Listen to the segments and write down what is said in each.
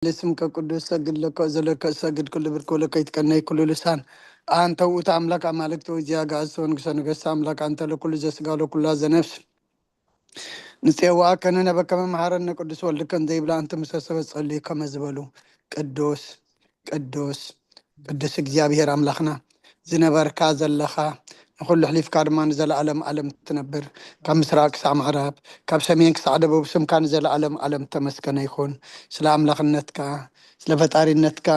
ለስምከ ቅዱስ ሰግድ ለከ ዘለከ ሰግድ ኩሉ ብርክ ወለከ ይትቀነይ ኩሉ ልሳን። አንተ ውእቱ አምላክ አማልክት ወእግዚአ አጋእዝት ወንጉሰ ነገስት አምላክ አንተ ለኩሉ ዘስጋ ለኩላ ዘነፍስ ንጼዋከ ንነበከመ መሃረነ ቅዱስ ወልድከ እንዘይብላ እንተ ምሰሰበ ጸልዩ ከመ ዝበሉ ቅዱስ ቅዱስ ቅዱስ እግዚኣብሔር አምላክና ዝነበርካ ዘለኻ ንኹሉ ሕሊፍካ ድማ ንዘለዓለም ዓለም ትነብር ካብ ምስራቅ ክሳዕ ምዕራብ ካብ ሰሜን ክሳዕ ደቡብ ስምካ ንዘለዓለም ዓለም ተመስገነ ይኹን። ስለ አምላክነትካ ስለ ፈጣሪነትካ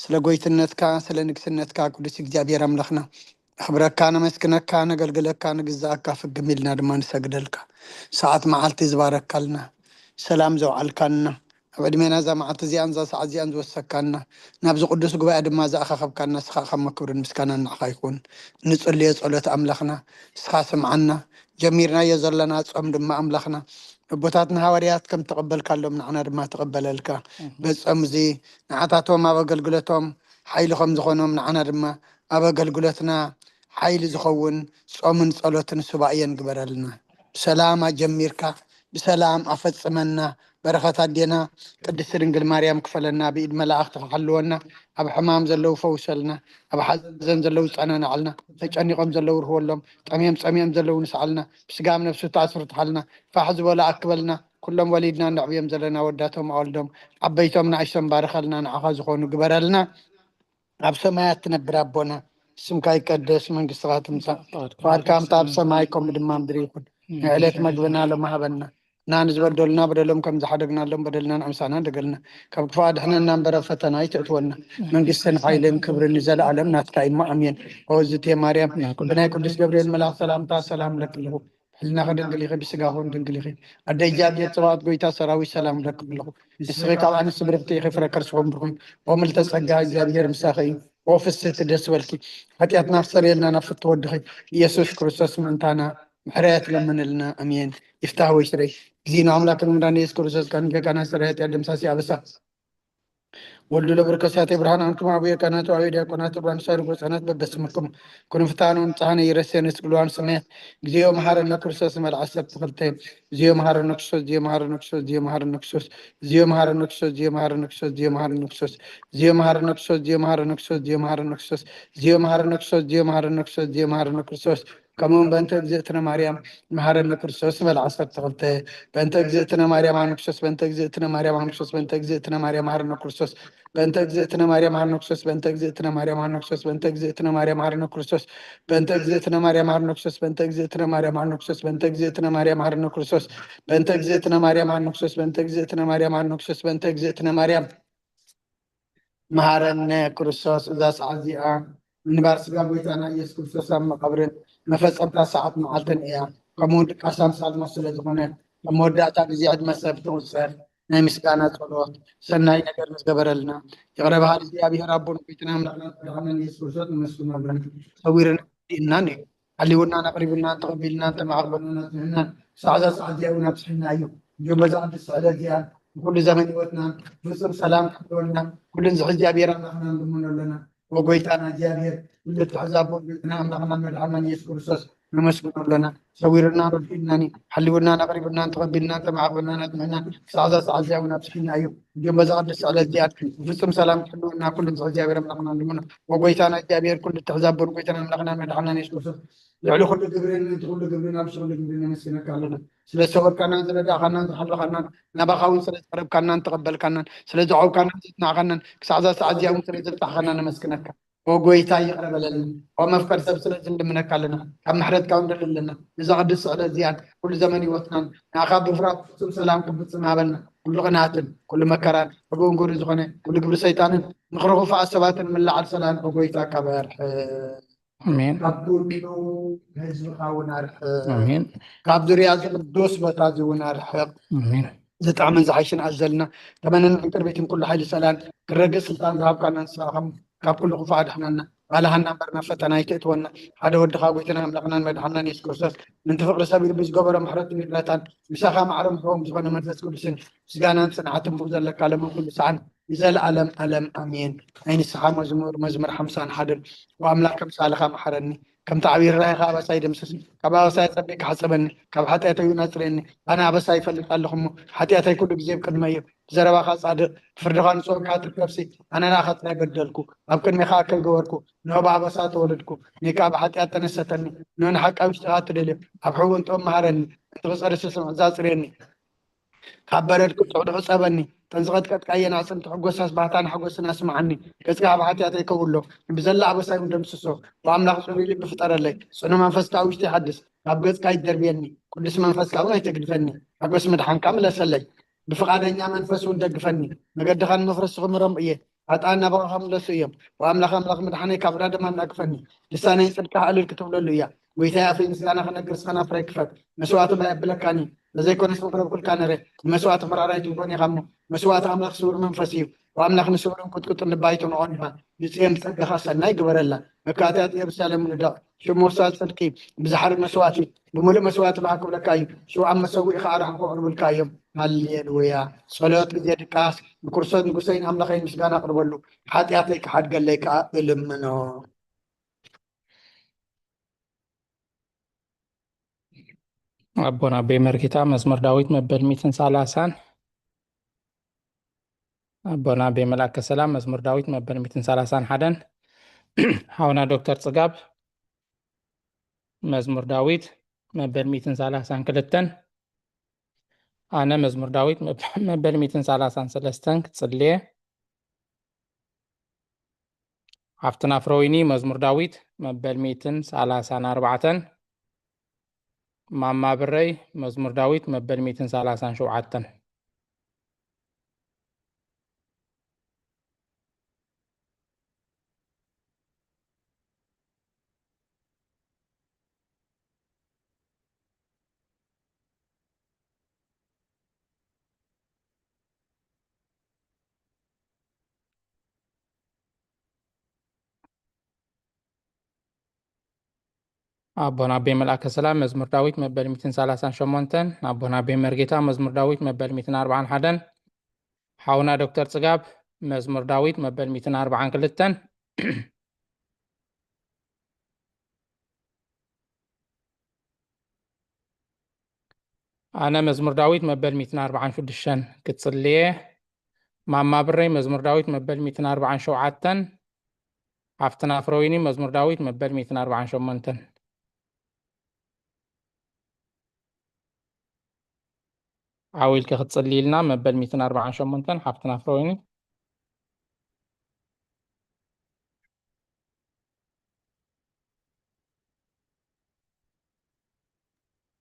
ስለ ጎይትነትካ ስለ ንግስነትካ ቅዱስ እግዚኣብሔር አምላክና ነኽብረካ ነመስግነካ ነገልግለካ ንግዛእካ ፍግም ኢልና ድማ ንሰግደልካ። ሰዓት መዓልቲ ዝባረካልና ሰላም ዘውዓልካልና ኣብ ዕድሜና እዛ መዓልቲ እዚኣን እዛ ሰዓት እዚኣን ዝወሰካና ናብዚ ቅዱስ ጉባኤ ድማ ዝኣኻኸብካና ንስኻ ኢኻ እሞ ክብርን ምስጋናን ንዓኻ ይኹን። ንጽልዮ ጸሎት ኣምላኽና ንስኻ ስምዓና። ጀሚርናዮ ዘለና ጾም ድማ ኣምላኽና ኣቦታትና ሃዋርያት ከም ተቐበልካሎም ንዓና ድማ ተቐበለልካ። በዚ ጾም እዚ ንዓታቶም ኣብ ኣገልግሎቶም ሓይሊ ከም ዝኾኖም ንዓና ድማ ኣብ ኣገልግሎትና ሓይሊ ዝኸውን ጾምን ጸሎትን ሱባኤን ግበረልና። ብሰላም ኣጀሚርካ ብሰላም ኣፈጽመና። በረኸት ኣዴና ቅድስቲ ድንግል ማርያም ክፈለና፣ ብኢድ መላእኽቲ ክሓልወና፣ ኣብ ሕማም ዘለዉ ፈውሰልና፣ ኣብ ሓዘን ዘለዉ ጸናናዕልና፣ ተጨኒቖም ዘለዉ ርህወሎም፣ ጠምዮም ጸሚኦም ዘለዉ ንስዓልና፣ ብስጋም ነፍሱ ተኣስሩ ትሓልና፣ ፋሕ ዝበሉ ኣክበልና፣ ኩሎም ወሊድና ነዕብዮም ዘለና ወዳቶም ኣወልዶም፣ ዓበይቶም ንኣሽቶም ባርኸልና፣ ንዓኻ ዝኾኑ ግበረልና። ኣብ ሰማያት ትነብር ኣቦና፣ ስምካ ይቀደስ፣ መንግስትኻ ትምጻእ፣ ፍቓድካ ከምታ ኣብ ሰማይ ከምኡ ድማ ምድሪ ይኹን። ንዕለት መግብና ሎም ሃበና፣ እና ንዝበደሉና በደሎም ከም ዝሓደግናሎም በደልና ንዕምሳና ደገልና፣ ካብ ክፉእ ኣድሕነና እምበር ኣብ ፈተና ኣይተእትወና። መንግስትን ሓይልን ክብርን ንዘለኣለም ናትካ እዩ እሞ ኣሜን። ኦ እግዝእትየ ማርያም፣ ብናይ ቅዱስ ገብርኤል መልኣኽ ሰላምታ ሰላም እብለኪ ኣለኹ። ሕልናኺ ድንግል ኢኺ፣ ብስጋኺ እውን ድንግል ኢኺ። ኣደ እግዚኣብሔር ጸባኦት ጎይታ ሰራዊት ሰላም እብለኪ ኣለኹ። ንስኺ ካብ ኣንስቲ ብርኽቲ ኢኺ፣ ፍረ ከርስኺ እውን ብሩኽ እዩ። ኦ ምልዕተ ጸጋ እግዚኣብሔር ምሳኺ እዩ። ኦ ፍስህቲ ደስ በልኪ። ሓጢኣትና ኣስተሰርየልና ናብ ፍትው ወድኺ ኢየሱስ ክርስቶስ ምእንታና ምሕረት ለምንልና። ኣሜን። ይፍታህ ወይ ስረይ። እግዚእነ አምላክነ መድኃኒነ ኢየሱስ ክርስቶስ ካን ገቃና ስረ ኃጢአት ደምሳሲ አበሳ ወልዱ ለበረከሳቴ ብርሃን አንቱም አቡየ ካህናት ወአቡየ ዲያቆናት ወአንሳር ጎጻናት በበስምኩም ኩኑ ፍትሐነ ወንጽሐነ ይረሴነ ስግልዋን ሰማያት። እግዚኦ መሐረነ ክርስቶስ መልዓ ሰብ ተኸልተ። እግዚኦ መሐረነ ክርስቶስ፣ እግዚኦ መሐረነ ክርስቶስ፣ እግዚኦ መሐረነ ክርስቶስ፣ እግዚኦ መሐረነ ክርስቶስ፣ እግዚኦ መሐረነ ክርስቶስ፣ እግዚኦ መሐረነ ክርስቶስ፣ እግዚኦ መሐረነ ክርስቶስ፣ እግዚኦ መሐረነ ክርስቶስ፣ እግዚኦ መሐረነ ክርስቶስ፣ እግዚኦ መሐረነ ክርስቶስ፣ እግዚኦ መሐረነ ክርስቶስ፣ ከምኡ እውን በእንተ እግዝእትነ ማርያም መሐረነ ክርስቶስ በል ዓሰርተ ክልተ። በእንተ እግዝእትነ ማርያም መሐረነ ክርስቶስ፣ በእንተ እግዝእትነ ማርያም መሐረነ ክርስቶስ፣ በእንተ እግዝእትነ ማርያም መሐረነ ክርስቶስ፣ በእንተ እግዝእትነ ማርያም መሐረነ ክርስቶስ፣ በእንተ እግዝእትነ ማርያም መሐረነ ክርስቶስ፣ በእንተ እግዝእትነ ማርያም መሐረነ ክርስቶስ፣ በእንተ እግዝእትነ ማርያም መሐረነ ክርስቶስ፣ በእንተ እግዝእትነ ማርያም መሐረነ ክርስቶስ፣ በእንተ እግዝእትነ ማርያም መሐረነ ክርስቶስ፣ በእንተ እግዝእትነ ማርያም መሐረነ ክርስቶስ፣ በእንተ እግዝእትነ ማርያም መሐረነ ክርስቶስ፣ በእንተ እግዝእትነ ማርያም መሐረነ ክርስቶስ። እዛ ሰዓት እዚኣ ምንባር ስጋ ጎይታና ኢየሱስ ክርስቶስ ኣብ መቓብርን መፈጸምታ ሰዓት መዓልትን እያ። ከምኡ ድቃስ ኣምሳል ሞት ስለ ዝኾነ፣ ኣብ መወዳእታ ግዜ ዕድመ ሰብ ትቑጸር ናይ ምስጋና ጸሎት፣ ሰናይ ነገር ንዝገበረልና ይቕረ በሃሊ እግዚኣብሔር ኣቦን ጎይታና ኣምላኽና መድሓኒና ኢየሱስ ክርስቶስ ነመስግኖ ኣለና። ሰዊርና ዲእናን እዩ። ሓሊውናን ኣቕሪቡናን ተቐቢልናን ተማዕቕበናን ኣጽንዕናን ክሳዕ እዛ ሰዓት እዚኣ እውን ኣብጽሕና እዩ። እንዲሁም በዛ ቅድስቲ ዕለት እዚኣ ንኩሉ ዘመን ህይወትና ፍጹም ሰላም ክሕልወልና ኩሉ ንዝሒ እግዚኣብሔር ኣምላኽና ንልምኖ ኣለና። ወጎይታና እግዚኣብሔር ኩሉ ትሕዛቦ ጎይታና ኣምላኽና መድሓኒና ኢየሱስ ክርስቶስ ነመስግኖ ኣለና። ሰዊርና ረድኢናን እዩ። ሓሊውናን ኣቕሪቡናን ተቐቢልናን ተማዕቕበናን ኣጽንዕናን ክሳዕ እዛ ሰዓት እዚኣ እውን ኣብጽሕና እዩ። እንዲሁም በዛ ቅድስቲ ዕለት እዚኣ ፍጹም ሰላም ክሕልወና ኩሉ ንዝሒ እግዚኣብሔር ኣምላኽና ንልምኖ። ወጎይታና እግዚኣብሔር ኩሉ ትሕዛቦን ጎይታና ኣምላኽና መድሓኒና ኢየሱስ ክርስቶስ ልዕሊ ኩሉ ግብርን ምእንቲ ኩሉ ግብርን ኣብ ኩሉ ግብርን ነመስግነካ ኣለና። ስለ ዝሰወርካናን ዝረዳእካናን ዝሓለኻናን ናባኻ እውን ስለ ዝቀረብካናን ተቐበልካናን ስለ ዘዕቆብካናን ዘጽናዕካናን ክሳዕ እዛ ሰዓት እዚኣ እውን ስለ ዘብጻሕካና ነመስግነካ። ኦ ጎይታ ይቕረ በለልና። ኦ መፍቀር ሰብ ስለ ዝንልምነካ ኣለና። ካብ ምሕረትካ እውን ንደሊ ኣለና። ነዛ ቅድስቲ ዕለት እዚኣን ኩሉ ዘመን ህይወትናን ንኣኻ ብምፍራድ ፍጹም ሰላም ክፍጽም ሃበና። ኩሉ ቅንኣትን ኩሉ መከራን ሕቡን ግብሪ ዝኾነ ኩሉ ግብሪ ሰይጣንን ምኽሪ ክፉኣት ሰባትን ምላዓል ሰላም ኦ ጎይታ ካብ ኣርሕቕ። ኣሜን። ካብ ኩሉ ህዝብኻ እውን ኣርሕቕ። ኣሜን። ካብ ዙርያ እዚ ቅዱስ ቦታ እዚ እውን ኣርሕቕ። ኣሜን። ዝጠዕምን ዝሓይሽን ኣዘልና ተመንን ዕንቅርቢትን ኩሉ ሓይሊ ሰላም ክረግእ ስልጣን ዝሃብካና ንስኻ ከም ካብ ኩሉ ክፉእ ኣድሕነና። ባልሃና እምበር ናብ ፈተና ኣይተእትወና። ሓደ ወድኻ ጎይታና ኣምላኽናን መድሓናን የሱስ ክርስቶስ ምንቲ ፍቕሪ ሰብ ኢሉ ብዝገበሮ ምሕረትን ይቕረታን ምሳኻ ማዕረ ምሕዎም ዝኾነ መንፈስ ቅዱስን ምስጋናን ጽንዓትን ብኡ ዘለካ ሎምን ኩሉ ሰዓን ንዘለኣለም ኣለም ኣሜን። ናይ ንስሓ መዝሙር መዝሙር ሓምሳን ሓደን። ወኣምላክ ኣምሳልኻ መሓረኒ፣ ከምቲ ዓብዪ ርራሄኻ ኣበሳይ ደምስስ። ካብ ኣበሳይ ኣጸቢቕካ ሕጸበኒ፣ ካብ ሓጢኣተይ እውን ኣጽርየኒ። ኣነ ኣበሳይ ይፈልጥ ኣለኹ እሞ፣ ሓጢኣተይ ኩሉ ግዜ ኣብ ቅድመይ እዩ። ብዘረባኻ ጻድቕ፣ ብፍርድኻ ንጹር እካ ትርከብሲ፣ ኣነ ንኣኻ ጥራይ በደልኩ፣ ኣብ ቅድሜኻ ከይገበርኩ፣ ንዑ ብኣበሳ ተወለድኩ፣ ንካ ብሓጢኣት ተነሰተኒ፣ ንዑ ንሓቂ ኣብ ውሽጥኻ ትደልዮ፣ ኣብ ሕውንቶም መሃረኒ፣ እቲ ክጸርሲ ስምዕ ዛጽርየኒ። ካብ በረድ ቅጹዕ ድዑ ጸበኒ፣ እተን ዝቐጥቀጥካየን ኣዕጽምቲ ሕጎሳስ ባህታን ሓጎስን ኣስምዓኒ። ገጽካ ካብ ሓጢኣተይ ከውሎ፣ ንብዘላ ኣበሳይ እውን ደምስሶ። ብኣምላኽ ጽሩይ ልቢ ፍጠረለይ፣ ጽኑዕ መንፈስ ካብ ውሽጢ ሓድስ። ካብ ገጽካ ይደርብየኒ፣ ቅዱስ መንፈስካ እውን ኣይተግድፈኒ። ሓጎስ ምድሓንካ ምለሰለይ፣ ብፍቓደኛ መንፈስ እውን ደግፈኒ። መገድኻ ንምኽሪ ስኽምሮም እየ፣ ኃጥኣን ናባኻ ክምለሱ እዮም። ወኣምላኽ ኣምላኽ ምድሓነይ ካብ ዕዳ ደማ ኣናግፈኒ። ልሳነይ ጽድቅኻ ዕልል ክትብለሉ እያ። ጐይታየ ኣፈይ ምስጋና ክነግር እስኻ ናፍረይ ክፈት። መስዋዕቲ ማይ የብለካን እዩ። በዘይኮነስ ምቕረብኩልካ ነረ። ንመስዋዕቲ ምራራይ ትብሎን ኢኻ እሞ። መስዋዕቲ ኣምላኽ ስውር መንፈስ እዩ። ወኣምላኽ ንስውርን ቁጥቁጥን ልባ ኣይትንዖን ኢኻ። ንጽዮን ብጸጋኻ ሰናይ ግበረላ። መካትያት ኢየሩሳሌም ንደቕ። ሽም ወሳድ ጽድቂ ብዝሓሪ መስዋዕቲ ብምሉእ መስዋዕቲ ብሃ ክብለካ እዩ። ሽውዓን መሰውኢ ኸዓ ርሓ ከቕርብልካ እዮም። ሃሌሉያ። ጸሎት ግዜ ድቃስ። ንክርስቶስ ንጉሰይን ኣምላኸይን ምስጋና ኣቕርበሉ። ሓጢኣተይ ክሓድገለይ ከኣ እልምኖ። ኣቦና ቤ መርጌታ መዝሙር ዳዊት መበል ሚእትን ሰላሳን። ኣቦና ቤ መልኣከ ሰላም መዝሙር ዳዊት መበል ሚእትን ሰላሳን ሓደን። ሓውና ዶክተር ጽጋብ መዝሙር ዳዊት መበል ሚእትን ሰላሳን ክልተን። ኣነ መዝሙር ዳዊት መበል ሚእትን ሰላሳን ሰለስተን ክጽልየ። ሃፍትና ፍረወይኒ መዝሙር ዳዊት መበል ሚእትን ሰላሳን ኣርባዕተን። ማማ ብረይ መዝሙር ዳዊት መበል ሚእትን ሰላሳን ሸውዓተን። ኣቦና ኣቤ መልኣከ ሰላም መዝሙር ዳዊት መበል ሚእትን ሰላሳን ሸሞንተን። ኣቦና ኣቤ መርጌታ መዝሙር ዳዊት መበል ሚእትን ኣርባዓን ሓደን። ሓውና ዶክተር ጽጋብ መዝሙር ዳዊት መበል ሚእትን ኣርባዓን ክልተን። ኣነ መዝሙር ዳዊት መበል ሚእትን ኣርባዓን ሽዱሽተን ክጽልየ። ማማ ብረይ መዝሙር ዳዊት መበል ሚእትን ኣርባዓን ሸውዓተን። ሃፍትና ፍረወይኒ መዝሙር ዳዊት መበል ሚእትን ኣርባዓን ሸሞንተን። ዓው ኢልኪ ክትጽልይልና መበል ሚእትን ኣርባዓን ሸሞንተን። ሃፍትና ፍረወይኒ።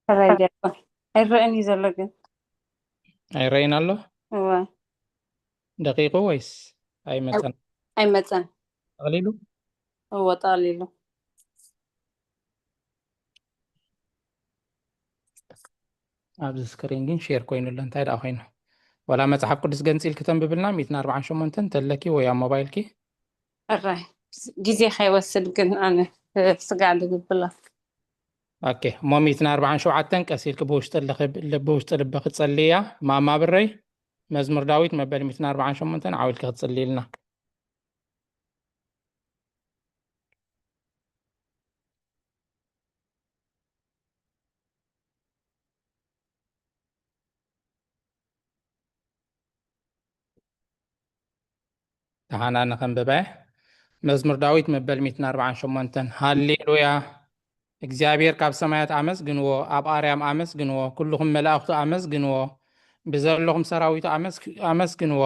ሕራይ ዲያቆን። ኣይረአን እዩ ዘሎ ግን። ኣይረአን ኣሎ? እወ። ደቂቁ ወይስ ኣይመጸን? ኣይመጸን። ጠቕሊሉ? እወ፣ ጠቕሊሉ። ኣብዚ ስክሪን ግን ሼር ኮይኑ ኣሎ። እንታይ ደኣ ኮይኑ? ዋላ መጽሓፍ ቅዱስ ገንጺልኪ ተንብብልና፣ ሚእትን ኣርባዓን ሸሞንተን እንተለኪ ወይ ኣብ ሞባይልኪ። እረ፣ ግዜ ከይወስድ ግን ኣነ ስጋዕ ልብል ብላ። ኦኬ፣ እሞ ሚእትን ኣርባዓን ሸውዓተን ቀስ ኢልኪ ብውሽጢ ልኽብ-፣ ል-፣ ብውሽጢ ልብኺ ጸልያ። ማማ ብረይ፣ መዝሙር ዳዊት መበል ሚእትን ኣርባዓን ሸሞንተን ዓው ኢልኪ ክትጽልይልና። ደሓና ንኸንብበ። መዝሙር ዳዊት መበል ሚእትን ኣርባዓን ሸሞንተን። ሃሌሉያ! እግዚኣብሔር ካብ ሰማያት ኣመስግንዎ፣ ኣብ ኣርያም ኣመስግንዎ፣ ኩልኹም መላእኽቱ ኣመስግንዎ፣ ብዘለኹም ሰራዊቱ ኣመስ-፣ ኣመስግንዎ።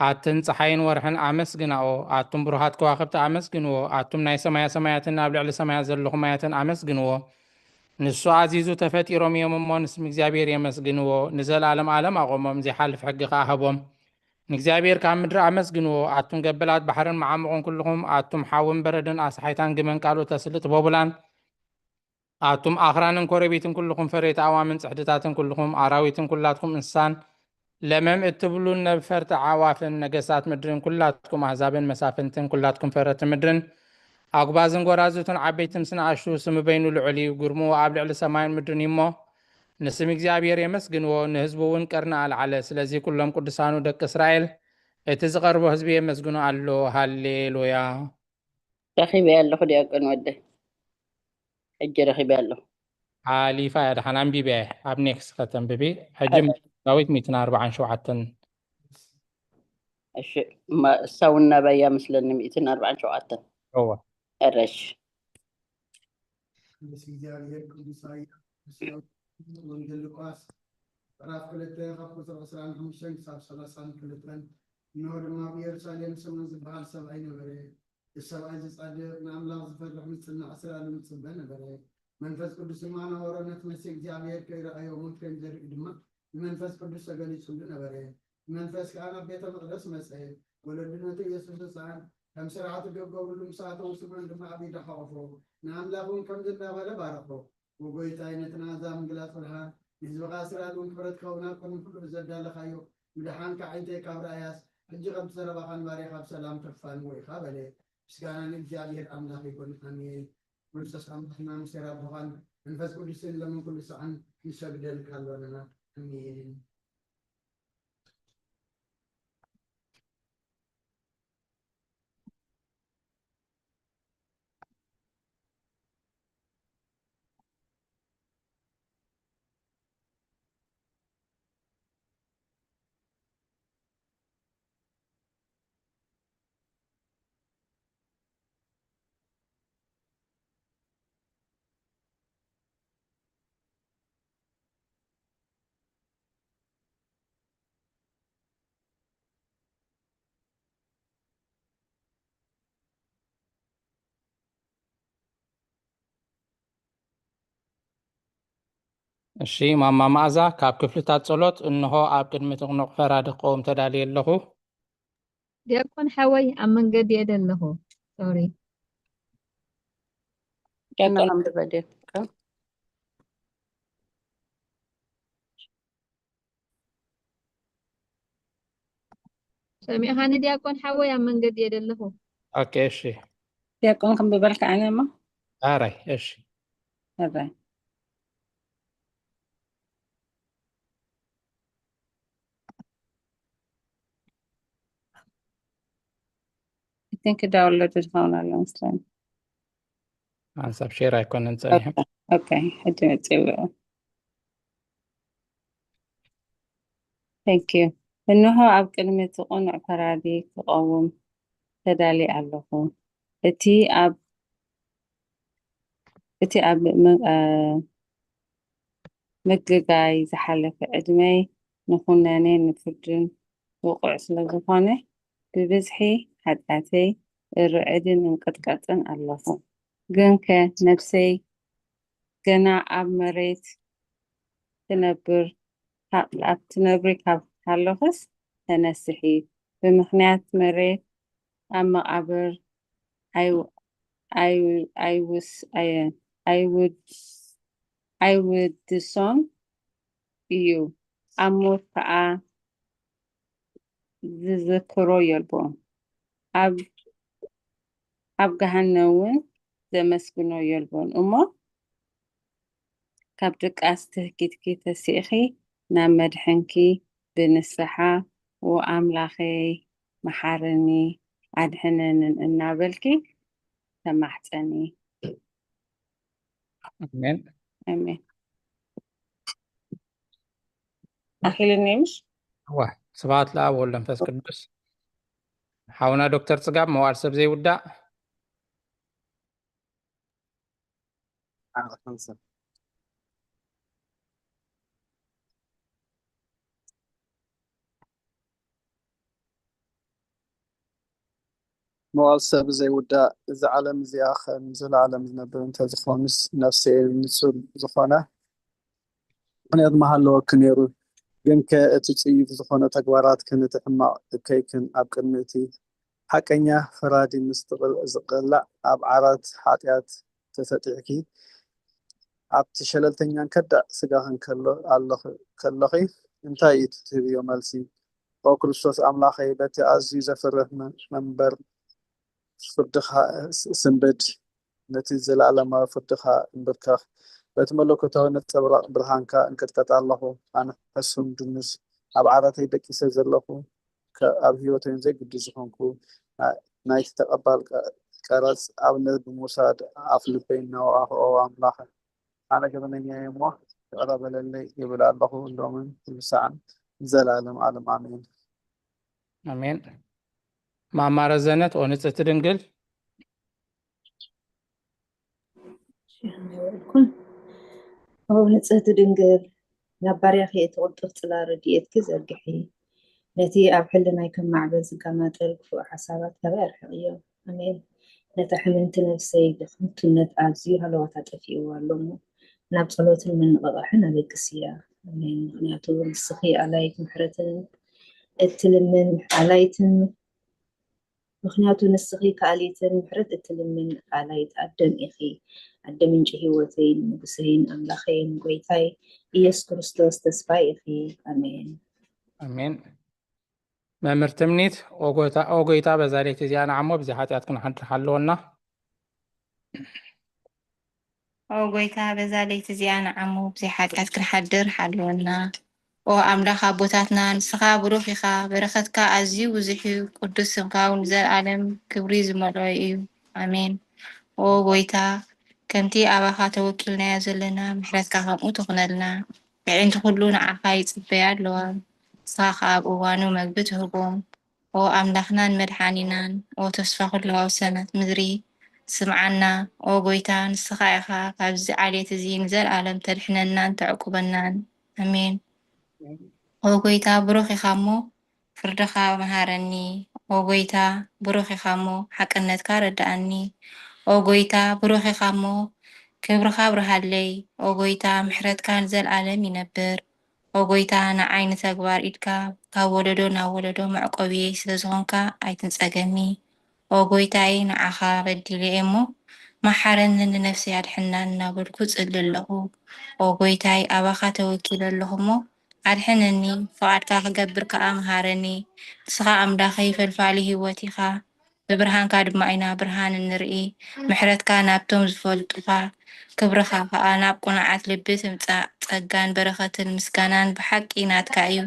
ኣትን ጸሓይን ወርሕን ኣመስግናኦ፣ ኣቱም ብሩሃት ከዋኽብቲ ኣመስግንዎ፣ ኣቱም ናይ ሰማያ ሰማያትን ኣብ ልዕሊ ሰማያት ዘለኹም ማያትን ኣመስግንዎ። ንሱ ኣዚዙ ተፈጢሮም እዮም እሞ ንስም እግዚኣብሔር የመስግንዎ። ንዘለኣለም ኣለም ኣቖሞም፣ ዘይሓልፍ ሕጊ ኸኣ ሀቦም። ንእግዚኣብሔር ካብ ምድሪ ኣመስግንዎ፣ ኣቱም ገበላት ባሕርን መዓሙቕን ኩልኹም፣ ኣቱም ሓውን በረድን ኣስሓይታን ግመን ካልኦት ኣስልጥ ቦቡላን፣ ኣቱም ኣኽራንን ኮረቢትን ኩልኹም ፈረይቲ ኣእዋምን ጽሕድታትን ኩልኹም ኣራዊትን ኩላትኩም እንስሳን ለመም እትብሉን ነፈርቲ ኣዕዋፍን ነገስታት ምድርን ኩላትኩም ኣህዛብን መሳፍንትን ኩላትኩም ፈረርቲ ምድርን ኣጉባዝን ጎራዙትን ዓበይትን ምስ ንኣሽቱ ስም በይኑ ልዑል እዩ፣ ግርምኡ ኣብ ልዕሊ ሰማይን ምድርን እዩ እሞ ንስም እግዚኣብሔር የመስግንዎ፣ ንህዝቡ እውን ቀርኒ ኣልዓለ። ስለዚ ኩሎም ቅዱሳኑ ደቂ እስራኤል እቲ ዝቐርቦ ህዝቢ የመስግኖ ኣሎ። ሃሌሉያ። ረኺበያ ኣለኹ ዲያቆን ወደይ። ሕጂ ረኺበ ኣለኹ። ሓሊፋ እያ። ደሓን ኣንቢበ እየ። ኣብ ኔክስት ከተንብቢ። ሕጂ ዳዊት ሚእትን ኣርባዓን ሸውዓተን። እሺ፣ እማ እሳውን ናባይ እያ መስለኒ፣ ሚእትን ኣርባዓን ሸውዓተን። እወ። እረሽ። ቅዱስ እግዚኣብሔር ቅዱስ ኣያ ወንጌል ሉቃስ ምዕራፍ ክልተ ካብ ቁፅሪ ዕስራን ሓሙሽተን ክሳብ ሰላሳን ክልተን። እንሆ ድማ ኣብ ኢየሩሳሌም ስምዖን ዝበሃል ሰብኣይ ነበረ። እዚ ሰብኣይ እዚ ጻድቕ ንኣምላኽ ዝፈርሕ ምጽናዕ ስራሉ ይጽበ ነበረ። መንፈስ ቅዱስ ድማ ነበሮ ነቲ መሲሕ እግዚኣብሔር ከይረኣዮ ሞት ከም ዘርኢ ድማ ብመንፈስ ቅዱስ ተገሊጹሉ ነበረ። ብመንፈስ ከኣ ናብ ቤተ መቕደስ መጸ። ወለዲ ነቲ ኢየሱስ ህጻን ከም ስርዓቱ ገብገብርሉ ምስ ኣተዉ ስምዖን ድማ ኣብ ኢዱ ሓቖፎ። ንኣምላኽ እውን ከምዚ እንዳበለ ባረኾ። ወጎይታይ ነቲ ናዛ ምግላጽ ብርሃን ንህዝብኻ እስራኤል እውን ክብረት ክኸውን ኣብ ቅድሚ ኩሉ ዘዳለኻዮ ምድሓንካ ዓይንተይ ካብ ረኣያስ ሕጂ ከምቲ ዘረባኻ ንባርያኻ ብሰላም ተፋንዎ ኢኻ በለ። ምስጋና ንእግዚኣብሔር ኣምላኽ ይኹን ኣሜን። ክርስቶስ ኣምላኽና ምስ ኣቦኻን መንፈስ ቅዱስን ለምን ኩሉ ሰዓን ንሰግደልካ ኣሎና ኣሜን። እሺ ማማ መኣዛ ካብ ክፍልታት ጸሎት እንሆ ኣብ ቅድሚ ትቕኑቕ ፈራዲ ክቐውም ተዳልየ ኣለኹ። ዲያቆን ሓወይ ኣብ መንገዲ እየ ዘለኹ። ሶሪ። ዲያቆን እናንብበ ድካ ሰሚዕኻኒ ዲያቆን ሓወይ ኣብ መንገዲ እየ ዘለኹ። ኦኬ እሺ ዲያቆን ክንብበልካ ኣነ እሞ ኣራይ እሺ ኣራይ I think download ዝኸውን ኣሎ መስለኒ ሓንሳብ ሼር ኣይኮነን ጸኒሑ ኦኬ ሕጂ መጽኡ Thank you እንሆ ኣብ ቅድሚ እቲ ቅኑዕ ፈራዲ ክቐውም ተዳልየ ኣለኹ እቲ ኣብ እቲ ኣብ ምግጋይ ዝሓለፈ ዕድመይ ንኹነኔን ንፍርድን ብቑዕ ስለ ዝኾነ ብብዝሒ ሓጢኣተይ እርዕድን እንቅጥቀጥን ኣለኹ ግንከ ነብሰይ ገና ኣብ መሬት ትነብር ኣብ ትነብሪ ካብ ሃለኹስ ተነስሒ ብምኽንያት መሬት ኣብ መቓብር ኣይውስኣይውድሶን እዩ ኣብ ሞት ከዓ ዝዝክሮ የልቦን ኣብ ገሃነም እውን ዘመስግኖ የልቦን እሞ ካብ ድቃስ ትህኪትኪ ተሲእኺ ናብ መድሕንኪ ብንስሓ ዎ ኣምላኸይ መሓረኒ ኣድሕነንን እናበልኪ ተማሕፀኒ ኣሜን ኣሜን ኣኺልኒ ምሽ እዋ ስብሓት ለኣብ ወወልድ መንፈስ ቅዱስ ሓውና ዶክተር ፅጋብ መዋል ሰብ ዘይውዳእ መዋል ሰብ ዘይውዳእ፣ እዚ ዓለም እዚኣ ኸም ዘለዓለም ዝነብር እንተ ዝኾንስ፣ ነፍሰይ ንጹር ዝኾነ ምኽንያት ምሃለወኪ ነይሩ። ግንከ እቲ ጽዩፍ ዝኾነ ተግባራትክን እቲ ሕማቕ እከይክን ኣብ ቅድሚ እቲ ሓቀኛ ፈራዲ ምስ ዝቕላዕ፣ ኣብ ዓራት ሓጢኣት ተሰጢሕኪ፣ ኣብቲ ሸለልተኛን ከዳዕ ስጋኽን ከለኺ እንታይ እዩ ትህብዮ መልሲ? ኦ ክርስቶስ ኣምላኸይ፣ በቲ ኣዝዩ ዘፍርህ መንበር ፍርድኻ ስንብድ፣ ነቲ ዘለኣለማዊ ፍርድኻ እንብርከኽ፣ በቲ መለኮታዊ ነጸብራቕ ብርሃንካ እንቅጥቀጥ ኣለኹ። ኣነ ሕሱም ድኑስ ኣብ ዓራተይ ደቂሰ ዘለኹ፣ ኣብ ህይወተይን ዘይግዲ ዝኾንኩ ናይቲ ተቐባልካ ቀረጽ ኣብነት ብምውሳድ ኣፍ ልበይ እናወኣኹ፣ ኦ ኣምላኽ፣ ኣነ ገበነኛ እየ እሞ ይቕረ በለለይ ይብል ኣለኹ፣ ሎምን ክሳዕን ንዘለኣለም ዓለም ኣሜን። ኣሜን። ማማ ረዘነት፣ ኦ ንጽሕቲ ድንግል። ይኹን። ኦ ንጽሕቲ ድንግል፣ ናብ ባርያኺ እቲ ቅልጡፍ ጽላል ረድኤትኪ ዘርግሒ። ነቲ ኣብ ሕልናይ ከም ማዕበል ዝጋማጠል ክፉእ ሓሳባት ካባይ ኣርሕቕዮ። ኣሜን። ነታ ሕምምቲ ነፍሰይ ብኽንቱነት ኣዝዩ ሃለዋታ ጠፊእዋ ኣሎ እሞ፣ ናብ ጸሎትን ምንቕቓሕን ኣበግስያ። ኣሜን። ምኽንያቱ ንስኺ ኣላይት ምሕረትን እትልምን ኣላይትን ምኽንያቱ ንስኺ ከኣሊትን ምሕረት እትልምን ኣላይት ኣደም ኢኺ። ኣደ ምንጪ ህይወተይን ንጉሰይን ኣምላኸይን ጎይታይ ኢየሱስ ክርስቶስ ተስፋይ ኢኺ። ኣሜን። ኣሜን። መምህር ትምኒት፣ ኦ ጎይታ፣ ኦ ጎይታ፣ በዛ ለይቲ እዚኣ ንዓሞ ብዚ ሓጢኣት ክንሓድር ሓለወና። ኦ ጎይታ፣ በዛ ለይቲ እዚኣ ንዓሞ ብዚ ሓጢኣት ክንሓድር ሓለወና። ኦ ኣምላኽ ኣቦታትና፣ ንስኻ ብሩኽ ኢኻ፣ በረኸትካ ኣዝዩ ብዙሕ እዩ፣ ቅዱስ ስምካ እውን ንዘለኣለም ክብሪ ዝመልኦ እዩ። ኣሜን። ኦ ጎይታ፣ ከምቲ ኣባኻ ተወኪልናዮ ዘለና ምሕረትካ ከምኡ ትኹነልና። ኣዒንቲ ኩሉ ንዓኻ ይጽበያ ኣለዋ፣ ንስኻ ከኣ ኣብ እዋኑ መግቢ ትህቦም። ኦ ኣምላኽናን መድሓኒናን፣ ኦ ተስፋ ኩሉ ኣውሰናት ምድሪ፣ ስምዓና። ኦ ጎይታ፣ ንስኻ ኢኻ ካብዚ ዓሌት እዚ ንዘለኣለም ተድሕነናን ተዕቁበናን። ኣሜን። ኦ ጎይታ፣ ብሩኽ ኢኻ እሞ ፍርድኻ መሃረኒ። ኦ ጎይታ፣ ብሩኽ ኢኻ እሞ ሓቅነትካ ረድኣኒ። ኦ ጎይታ፣ ብሩኽ ኢኻ እሞ ክብርኻ ኣብርሃለይ። ኦ ጎይታ፣ ምሕረትካ ንዘለኣለም ይነብር። ኦ ጎይታ፣ ንዓይ ንተግባር ኢድካ ካብ ወለዶ ናብ ወለዶ መዕቆብየይ ስለ ዝኾንካ ኣይትንጸገኒ። ኦ ጎይታይ፣ ንዓኻ በዲለ እየ እሞ መሓረኒ፣ ንነፍሰይ ኣድሕና እናበልኩ ጽሊ ኣለኹ። ኦ ጎይታይ፣ ኣባኻ ተወኪለ ኣለኹ እሞ ኣድሕነኒ፣ ፍቓድካ ክገብር ከኣ መሃረኒ። ንስኻ ኣምላኸይ ፈልፋሊ ህይወት ኢኻ፣ ብብርሃንካ ድማ ኢና ብርሃን እንርኢ። ምሕረትካ ናብቶም ዝፈልጡኻ፣ ክብርኻ ከኣ ናብ ቅኑዓት ልቢ ትምጻእ። ጸጋን በረኸትን ምስጋናን ብሓቂ ናትካ እዩ።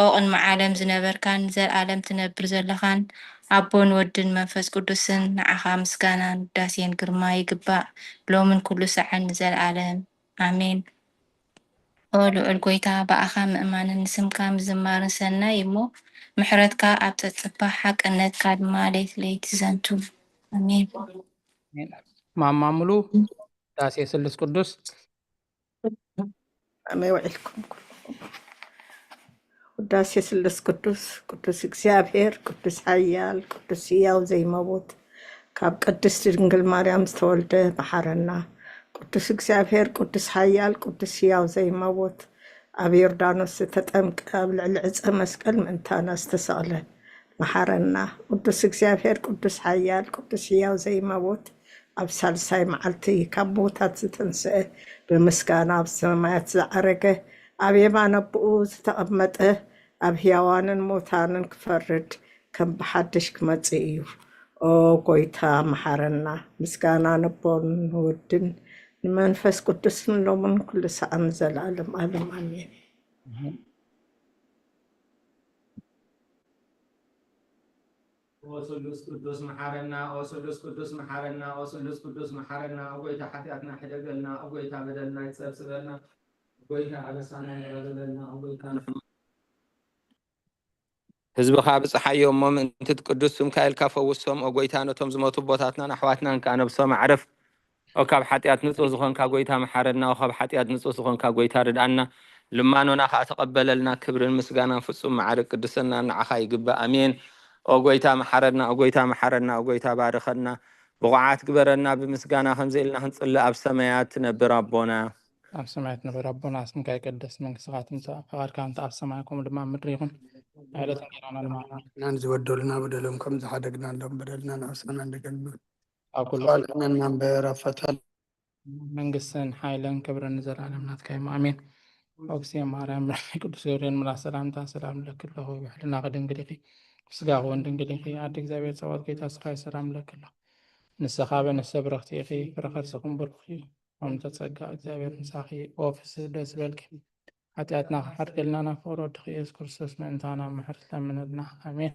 ኦ ቅድሚ ዓለም ዝነበርካን ንዘለኣለም ትነብር ዘለኻን ኣቦን ወድን መንፈስ ቅዱስን፣ ንዓኻ ምስጋናን ውዳሴን ግርማ ይግባእ፣ ሎምን ኩሉ ሰዓን ንዘለኣለም። ኣሜን። ኦ ልዑል ጎይታ፣ ብኣኻ ምእማንን ንስምካ ምዝማርን ሰናይ እሞ፣ ምሕረትካ ኣብ ጸጽባ፣ ሓቅነትካ ድማ ለይቲ ለይቲ ዘንቱ። ኣሜን። ማማ ሙሉ፣ ዳሴ ስሉስ ቅዱስ። ከመይ ውዒልኩም ኩልኩም? ውዳሴ ስሉስ ቅዱስ። ቅዱስ እግዚኣብሔር፣ ቅዱስ ሓያል፣ ቅዱስ ህያው ዘይመውት፣ ካብ ቅድስቲ ድንግል ማርያም ዝተወልደ መሓረና። ቅዱስ እግዚኣብሔር፣ ቅዱስ ሓያል፣ ቅዱስ ህያው ዘይመውት፣ ኣብ ዮርዳኖስ ዝተጠምቀ፣ ኣብ ልዕሊ ዕፀ መስቀል ምእንታና ዝተሰቕለ መሓረና። ቅዱስ እግዚኣብሔር፣ ቅዱስ ሓያል፣ ቅዱስ ህያው ዘይመውት፣ ኣብ ሳልሳይ መዓልቲ ካብ ምዉታት ዝተንስአ፣ ብምስጋና ኣብ ሰማያት ዝዓረገ፣ ኣብ የማን ኣቦኡ ዝተቐመጠ፣ ኣብ ህያዋንን ሙታንን ክፈርድ ከም ብሓድሽ ክመጽእ እዩ። ኦ ጎይታ መሓረና። ምስጋና ንቦን ንወድን ንመንፈስ ቅዱስን ሎምን ኩሉ ሰዓን ንዘለኣለም ኣለም ኣሜን። ኦ ስሉስ ቅዱስ መሓረና፣ ኦ ስሉስ ቅዱስ መሓረና፣ ኦ ስሉስ ቅዱስ መሓረና፣ ኦ ጎይታ ሓጢኣትና ሕደገልና፣ ኦ ጎይታ በደልና ይጸብጽበልና፣ ኦ ጎይታ ኣበሳና ይቕረ በለልና፣ ኦ ጎይታ ንሕማ ህዝብኻ ብጽሓዮ እሞ ምእንቲ ቅዱስ ስምካ ኢልካ ፈውሶም። ኦ ጎይታ፣ ነቶም ዝሞቱ ኣቦታትናን ኣሕዋትናን ከኣ ነብሶም ኣዕርፍ። ኦ ካብ ሓጢኣት ንጹህ ዝኾንካ ጎይታ መሓረና፣ ኦ ካብ ሓጢኣት ንጹህ ዝኾንካ ጎይታ ርድኣና። ልማኖና ከኣ ተቐበለልና። ክብርን ምስጋናን ፍጹም ማዕርግ ቅድስና ንዓኻ ይግባእ። ኣሜን። ኦ ጎይታ መሓረና፣ ኦ ጎይታ መሓረና፣ ኦ ጎይታ ባርኸና። ብቑዓት ግበረና፣ ብምስጋና ከምዚ ኢልና ክንጽሊ ኣብ ሰማያት ትነብር ኣቦና። ኣብ ሰማያት ንበር ኣቦና፣ ስምካ ይቀደስ፣ መንግስትኻ ትምጻእ፣ ፈቓድካ እንተ ኣብ ሰማይ ከምኡ ድማ ኣብ ምድሪ ይኹን። ዕለት እንጀራና ድማ ናን ዝበደሉና በደሎም ከም ዝሓደግናሎም በደልና ንኣስኣና እንደገና ኣብ ኩሉ ኣልዕነና እምበር ኣብ ፈተና መንግስትን ሓይልን ክብርን ንዘለኣለም ናትካ እዩ። ኣሜን። ኦግዜ ማርያም ቅዱስ ገብርኤል መልኣክ ሰላምታ ሰላም ለኪ ኣለኹ፣ ብሕልናኺ ድንግል ኢኺ፣ ብስጋኺ እውን ድንግል ኢኺ። ኣደ እግዚኣብሔር ጸባኦት ጌታ ስራይ ሰላም ለኪ ኣለኹ። ንስኻ በነፍሰ ብርኽቲ ኢኺ፣ ፍረ ከርስኽን ብሩኽ እዩ። ኣንተ ጸጋ እግዚኣብሔር ምሳኺ፣ ኦ ፍስህ ደስ በልኪ። ሓጢኣትና ክሓድገልና ናብ ፍቕሪ ወድኺ ኢየሱስ ክርስቶስ ምእንታና ምሕረት ለምነልና። ኣሜን።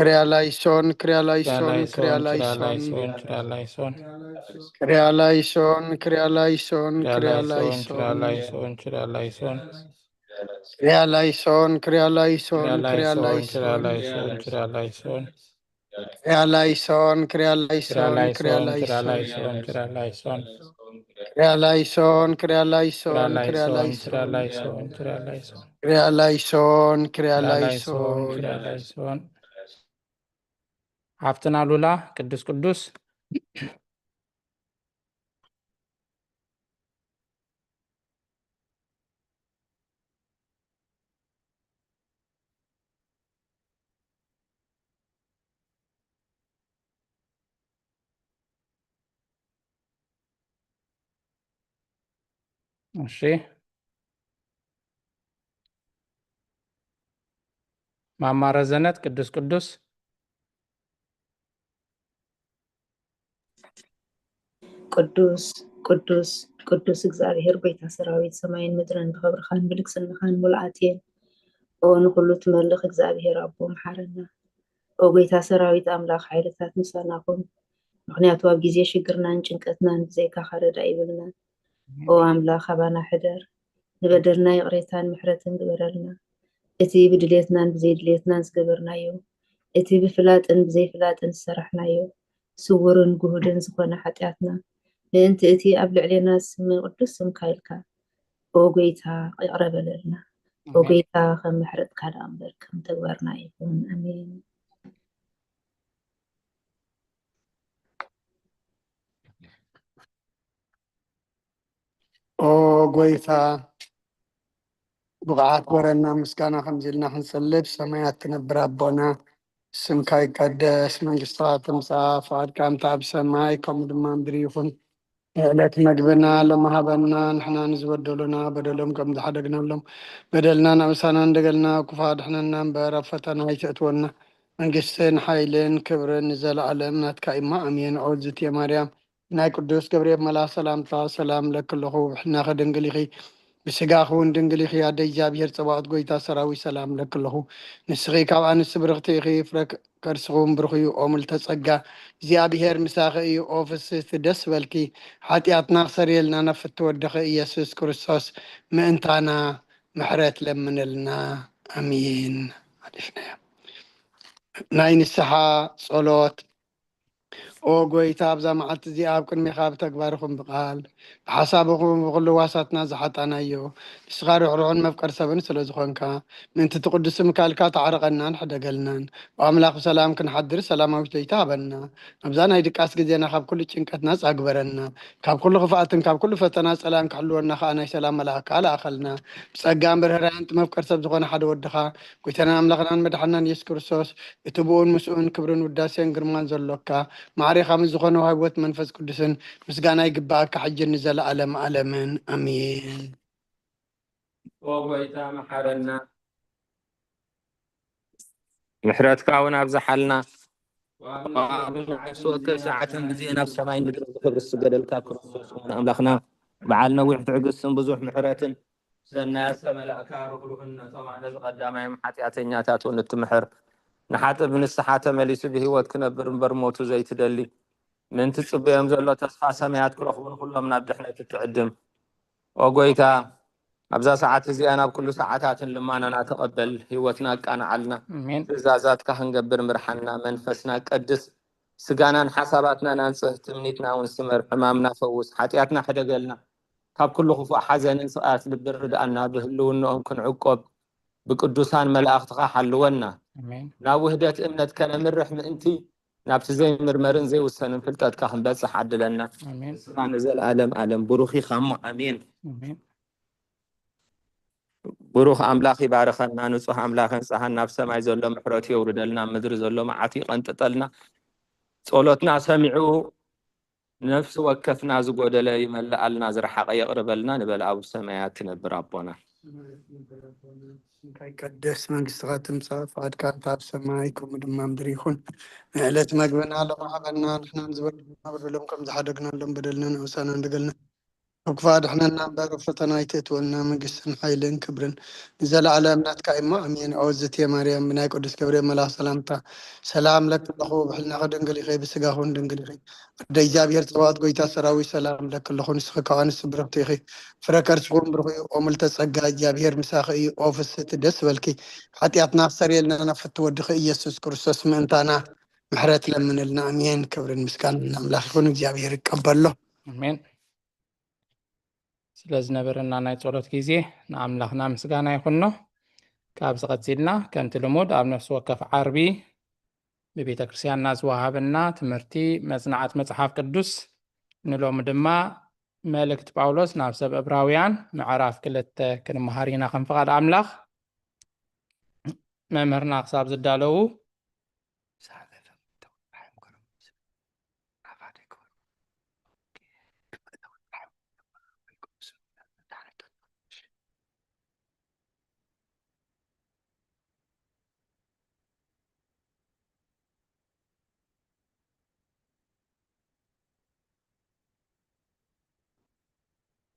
ክሪያ ላይሶን፣ ክሪያ ላይሶን፣ ክሪያ ላይሶን። ክሪያ ላይሶን፣ ክሪያ ላይሶን። ክሪያ ላይሶን፣ ክሪያ ላይሶን፣ ክሪያ ላይሶን። ክሪያ ላይሶን፣ ክሪያ ላይሶን፣ ክሪያ ላይሶን። ክሪያ ላይሶን፣ ክሪያ ላይሶን፣ ክሪያ ላይሶን። ክሪያ ላይሶን፣ ክሪያ ላይሶን። ክሪያ ላይሶን፣ ክሪያ ላይሶን፣ ክሪያ ላይሶን። ክሪያ ላይሶን፣ ክሪያ ላይሶን፣ ክሪያ ላይሶን፣ ክሪያ ላይሶን። ክሪያ ላይሶን፣ ክሪያ ላይሶን፣ ክሪያ ላይሶን፣ ክሪያ ላይሶን። ክሪያ ላይሶን፣ ክሪያ ላይሶን፣ ክሪያ ላይሶን። ክሪያ ላይሶን፣ ክሪያ ላይሶን። ሃፍትና ሉላ፣ ቅዱስ ቅዱስ። እሺ። ማማ ረዘነት፣ ቅዱስ ቅዱስ። ቅዱስ፣ ቅዱስ፣ ቅዱስ እግዚኣብሔር ጐይታ ሰራዊት፣ ሰማይን ምድርን ብኽብርኻን ብልግስናኻን ምሉኣት እየን። ኦ ንኹሉ ትመልኽ እግዚኣብሔር ኣቦ፣ መሓረና። ኦ ጐይታ ሰራዊት ኣምላኽ፣ ሓይልታት ምሳና ኩን። ምኽንያቱ ኣብ ግዜ ሽግርናን ጭንቀትናን ብዘይካኻ ረዳኢ የብልናን። ኦ ኣምላኽ፣ ኣባና ሕደር። ንበደልና ይቕሬታን ምሕረትን ግበረልና። እቲ ብድሌትናን ብዘይድሌትናን ዝገበርናዮ፣ እቲ ብፍላጥን ብዘይፍላጥን ዝሰራሕናዮ፣ ስዉርን ግሁድን ዝኾነ ሓጢኣትና፣ ምእንቲ እቲ ኣብ ልዕሌና ዝስመ ቅዱስ ስምካ ኢልካ፣ ኦ ጐይታ፣ ይቕረ በለልና። ኦ ኣሜን። ጐይታ፣ ከም ምሕረትካ ደኣ እምበር ከም ተግባርና ኣይኹን። ኣሜን። ኦ ጐይታ፣ ብቕዓት ግበረና፣ ምስጋና ከምዚ ኢልና ክንሰልብ። ሰማያት ትነብር ኣቦና፣ ስምካ ይቀደስ፣ መንግስትኻ ትምጻእ፣ ፍቓድካ ከምቲ ኣብ ሰማይ ከምኡ ድማ ምድሪ ይኹን። የዕለት መግብና ሎሚ ሃበና፣ ንሕና ንዝበደሉና በደሎም ከም ዝሓደግናሎም በደልና ናብ ምሳና እንደገልና፣ ክፉእ ኣድሕነና እምበር ኣብ ፈተና ኣይተእትወና። መንግስትን ሓይልን ክብርን ንዘለኣለም ናትካ እዩማ፣ ኣሜን። ኦ ዝትየ ማርያም፣ ናይ ቅዱስ ገብርኤል መልኣኽ ሰላምታ ሰላም እለኪ ኣለኹ፣ ብሕልናኺ ድንግል ኢኺ፣ ብስጋኺ እውን ድንግል ኢኺ፣ ኣደ እግዚኣብሔር ጸባኦት ጐይታ ሰራዊት ሰላም እለኪ ኣለኹ። ንስኺ ካብ ኣንስቲ ብርኽቲ ኢኺ፣ ፍረ ከርስኺ እውን ብሩኽ እዩ። ኦ ምልዕተ ጸጋ፣ እግዚኣብሔር ምሳኺ እዩ። ኦ ፍስህቲ ደስ በልኪ፣ ሓጢኣትና ክሰርየልና ናብ ፍትወ ወድኺ ኢየሱስ ክርስቶስ ምእንታና ምሕረት ለምንልና። ኣሜን። ሓሊፍናዮ። ናይ ንስሓ ጸሎት። ኦ ጐይታ፣ ኣብዛ መዓልቲ እዚኣ ኣብ ቅድሜኻ ብተግባር ይኹን ብቓል፣ ብሓሳብ ይኹን ብኹሉ ህዋሳትና ዝሓጣናዮ፣ ንስኻ ርሕሩሕን መፍቀር ሰብን ስለ ዝኾንካ፣ ምእንቲ እቲ ቅዱስ ስምካ ኢልካ ተዓረቐናን ሕደገልናን። ኦ ኣምላኽ፣ ብሰላም ክንሓድር ሰላማዊት ለይቲ ሃበና። ናብዛ ናይ ድቃስ ግዜና ካብ ኩሉ ጭንቀት ናጻ ግበረና። ካብ ኩሉ ክፍኣትን ካብ ኩሉ ፈተና ጸላእን ክሕልወና ከኣ ናይ ሰላም መልኣክካ ለኣኸልና። ብጸጋን ብርህራሄን እቲ መፍቀር ሰብ ዝኾነ ሓደ ወድኻ፣ ጐይታናን ኣምላኽናን መድሓንናን ኢየሱስ ክርስቶስ፣ እቲ ብኡን ምስኡን ክብርን ውዳሴን ግርማን ዘሎካ፣ ማዕሬኻ ምስ ዝኾነ ወሃቢ ህይወት መንፈስ ቅዱስን ምስጋና ይግብኣካ፣ ሕጅን ንዘለኣለም ኣለምን። ኣሜን። ኦ ጐይታ፣ መሓረና። ምሕረትካ እውን ኣብዝሓልና። ነፍሲ ወከፍ ሰዓትን ግዜን ኣብ ሰማይን ምድርን ብኽብሪ ዝስገደልካ ክርስቶስ እውን ኣምላኽና፣ በዓል ነዊሕ ትዕግስትን ብዙሕ ምሕረትን፣ ሰናያት ዝተመላእካ ርህሩህን፣ ነቶም ኣነ ዝቐዳማዮም ሓጢኣተኛታት እውን እትምሕር፣ ንሓጥእ ብንስሓ ተመሊሱ ብህይወት ክነብር እምበር ሞቱ ዘይትደሊ፣ ምእንቲ ጽበዮም ዘሎ ተስፋ ሰማያት ክረኽቡ ንኹሎም ናብ ድሕነት እትዕድም። ኦ ጐይታ፣ ኣብዛ ሰዓት እዚኣ ናብ ኩሉ ሰዓታትን ልማናና ተቐበል፣ ህይወትና ኣቃንዓልና። ኣሜን። ትእዛዛትካ ክንገብር ምርሓና፣ መንፈስና ቀድስ፣ ስጋናን ሓሳባትናን ኣንጽህ፣ ትምኒትና እውን ስመር፣ ሕማምና ፈውስ፣ ሓጢኣትና ሕደገልና፣ ካብ ኩሉ ክፉእ ሓዘንን ስቓያት ልቢ ርድኣና፣ ብህልውንኦም ክንዕቆብ ብቅዱሳን መላእኽትኻ ሓልወና። ኣሜን። ናብ ውህደት እምነት ከነምርሕ ምእንቲ ናብቲ ዘይምርመርን ዘይውሰንን ፍልጠትካ ክንበጽሕ ዓድለና። ኣሜን። ንስኻ ንዘለኣለም ኣለም ብሩኽ ኢኻ እሞ ኣሜን። ኣሜን። ብሩኽ ኣምላኽ ይባርኸና፣ ንጹህ ኣምላኽ የንጽሃና፣ ኣብ ሰማይ ዘሎ ምሕረቱ የውርደልና፣ ኣብ ምድሪ ዘሎ መዓቱ ይቐንጥጠልና። ጸሎትና ሰሚዑ ነፍሲ ወከፍና ዝጎደለ ይመልኣልና፣ ዝረሓቐ የቕርበልና ንበል ኣብ ሰማያት ትነብር ኣቦና። ስምካ ይቀደስ፣ መንግስትኻ ትምጻእ፣ ፍቓድካ እንተ ኣብ ሰማይ ከምኡ ድማ ምድሪ ይኹን። ንዕለት መግብና ሎሚ ሃበና፣ ንሕና ንዝበደሉና በደሎም ከም ዝሓደግናሎም በደልና ንእሳና እንደገልና ክፉእ ኣድሕነና እምበር፣ ኣብ ፈተና ኣይተእትወና። መንግስትን ሓይልን ክብርን ንዘለኣለም ናትካ እዩ እሞ፣ ኣሜን። ኦ ዝትየ ማርያም፣ ብናይ ቅዱስ ገብርኤል መልኣኽ ሰላምታ ሰላም እለኪ ኣለኹ፣ ብሕልናኺ ድንግል ኢኺ፣ ብስጋኺ እውን ድንግል ኢኺ። ኣደ እግዚኣብሔር ጸባኦት፣ ጎይታ ሰራዊት፣ ሰላም እለኪ ኣለኹ፣ ንስኺ ካብ ኣንስቲ ብርኽቲ ኢኺ፣ ፍረ ከርስኺ እውን ብሩኽ እዩ። ኦ ምልዕተ ጸጋ፣ እግዚኣብሔር ምሳኺ እዩ። ኦ ፍስሕቲ፣ ደስ በልኪ፣ ሓጢኣትና ክሰርየልና ናብ ፍትው ወድኺ ኢየሱስ ክርስቶስ ምእንታና ምሕረት ለምንልና። ኣሜን። ክብርን ምስጋናን ንኣምላኽ ይኹን፣ እግዚኣብሔር ይቀበሎ። ኣሜን። ስለ ዝነበረና ናይ ጸሎት ግዜ ንኣምላኽና ምስጋና ይኹኖ። ካብዚ ቀጺልና ከምቲ ልሙድ ኣብ ነፍሲ ወከፍ ዓርቢ ብቤተ ክርስቲያንና ዝወሃበና ትምህርቲ መጽናዕት መጽሓፍ ቅዱስ፣ ንሎሚ ድማ መልእክቲ ጳውሎስ ናብ ሰብ ዕብራውያን ምዕራፍ ክልተ ክንመሃር ኢና ከም ፍቓድ ኣምላኽ። መምህርና ክሳብ ዝዳለዉ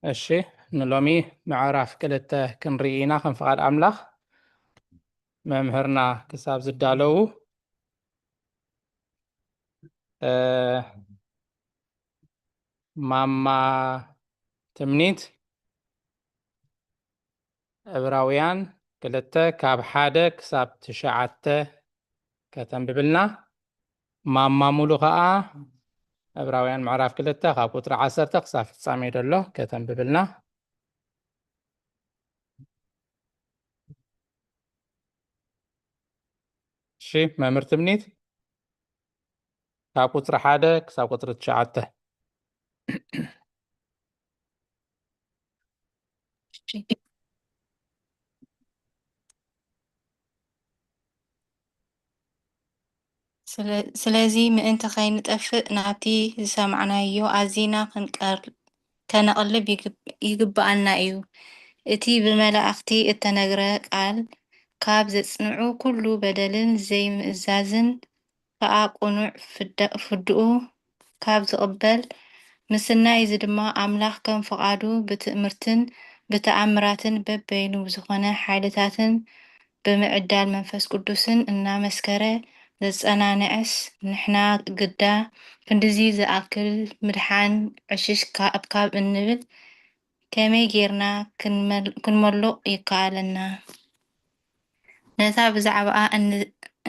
እሺ፣ ንሎሚ ምዕራፍ ክልተ ክንርኢ ኢና ከም ፍቓድ ኣምላኽ። መምህርና ክሳብ ዝዳለዉ፣ እ፣ ማማ ትምኒት ዕብራውያን ክልተ ካብ ሓደ ክሳብ ትሽዓተ ከተንብብልና። ማማ ሙሉ ኸኣ ዕብራውያን ምዕራፍ ክልተ ካብ ቁጽሪ ዓሰርተ ክሳብ ፍጻሜ ደሎ ከተንብብልና። እሺ፣ መምህር ትምኒት፣ ካብ ቁጽሪ ሓደ ክሳብ ቁጽሪ ትሽዓተ። ስለ-፣ ስለዚ ምእንቲ ኸይንጠፍእ ናብቲ ዝሰማዕናዮ ኣዚና ክንቀር-፣ ከነቕልብ ይግብ-፣ ይግብኣና እዩ። እቲ ብመላእኽቲ እተነግረ ቃል ካብ ዘጽንዑ ኩሉ በደልን ዘይምእዛዝን ከኣ ቅኑዕ ፍዳ-፣ ፍድኡ ካብ ዝቕበል፣ ምስናይ እዚ ድማ ኣምላኽ ከም ፍቓዱ ብትእምርትን ብተኣምራትን በበይኑ ብዝኾነ ሓይልታትን ብምዕዳል መንፈስ ቅዱስን እናመስከረ ዘጸናንዐስ፣ ንሕና ግዳ ክንድዚ ዝኣክል ምድሓን ዕሽሽ ካብ፣ ካብ እንብል ከመይ ጌርና ክንመል-፣ ክንመሉቕ ይከኣለና? ነታ ብዛዕባኣ እን-፣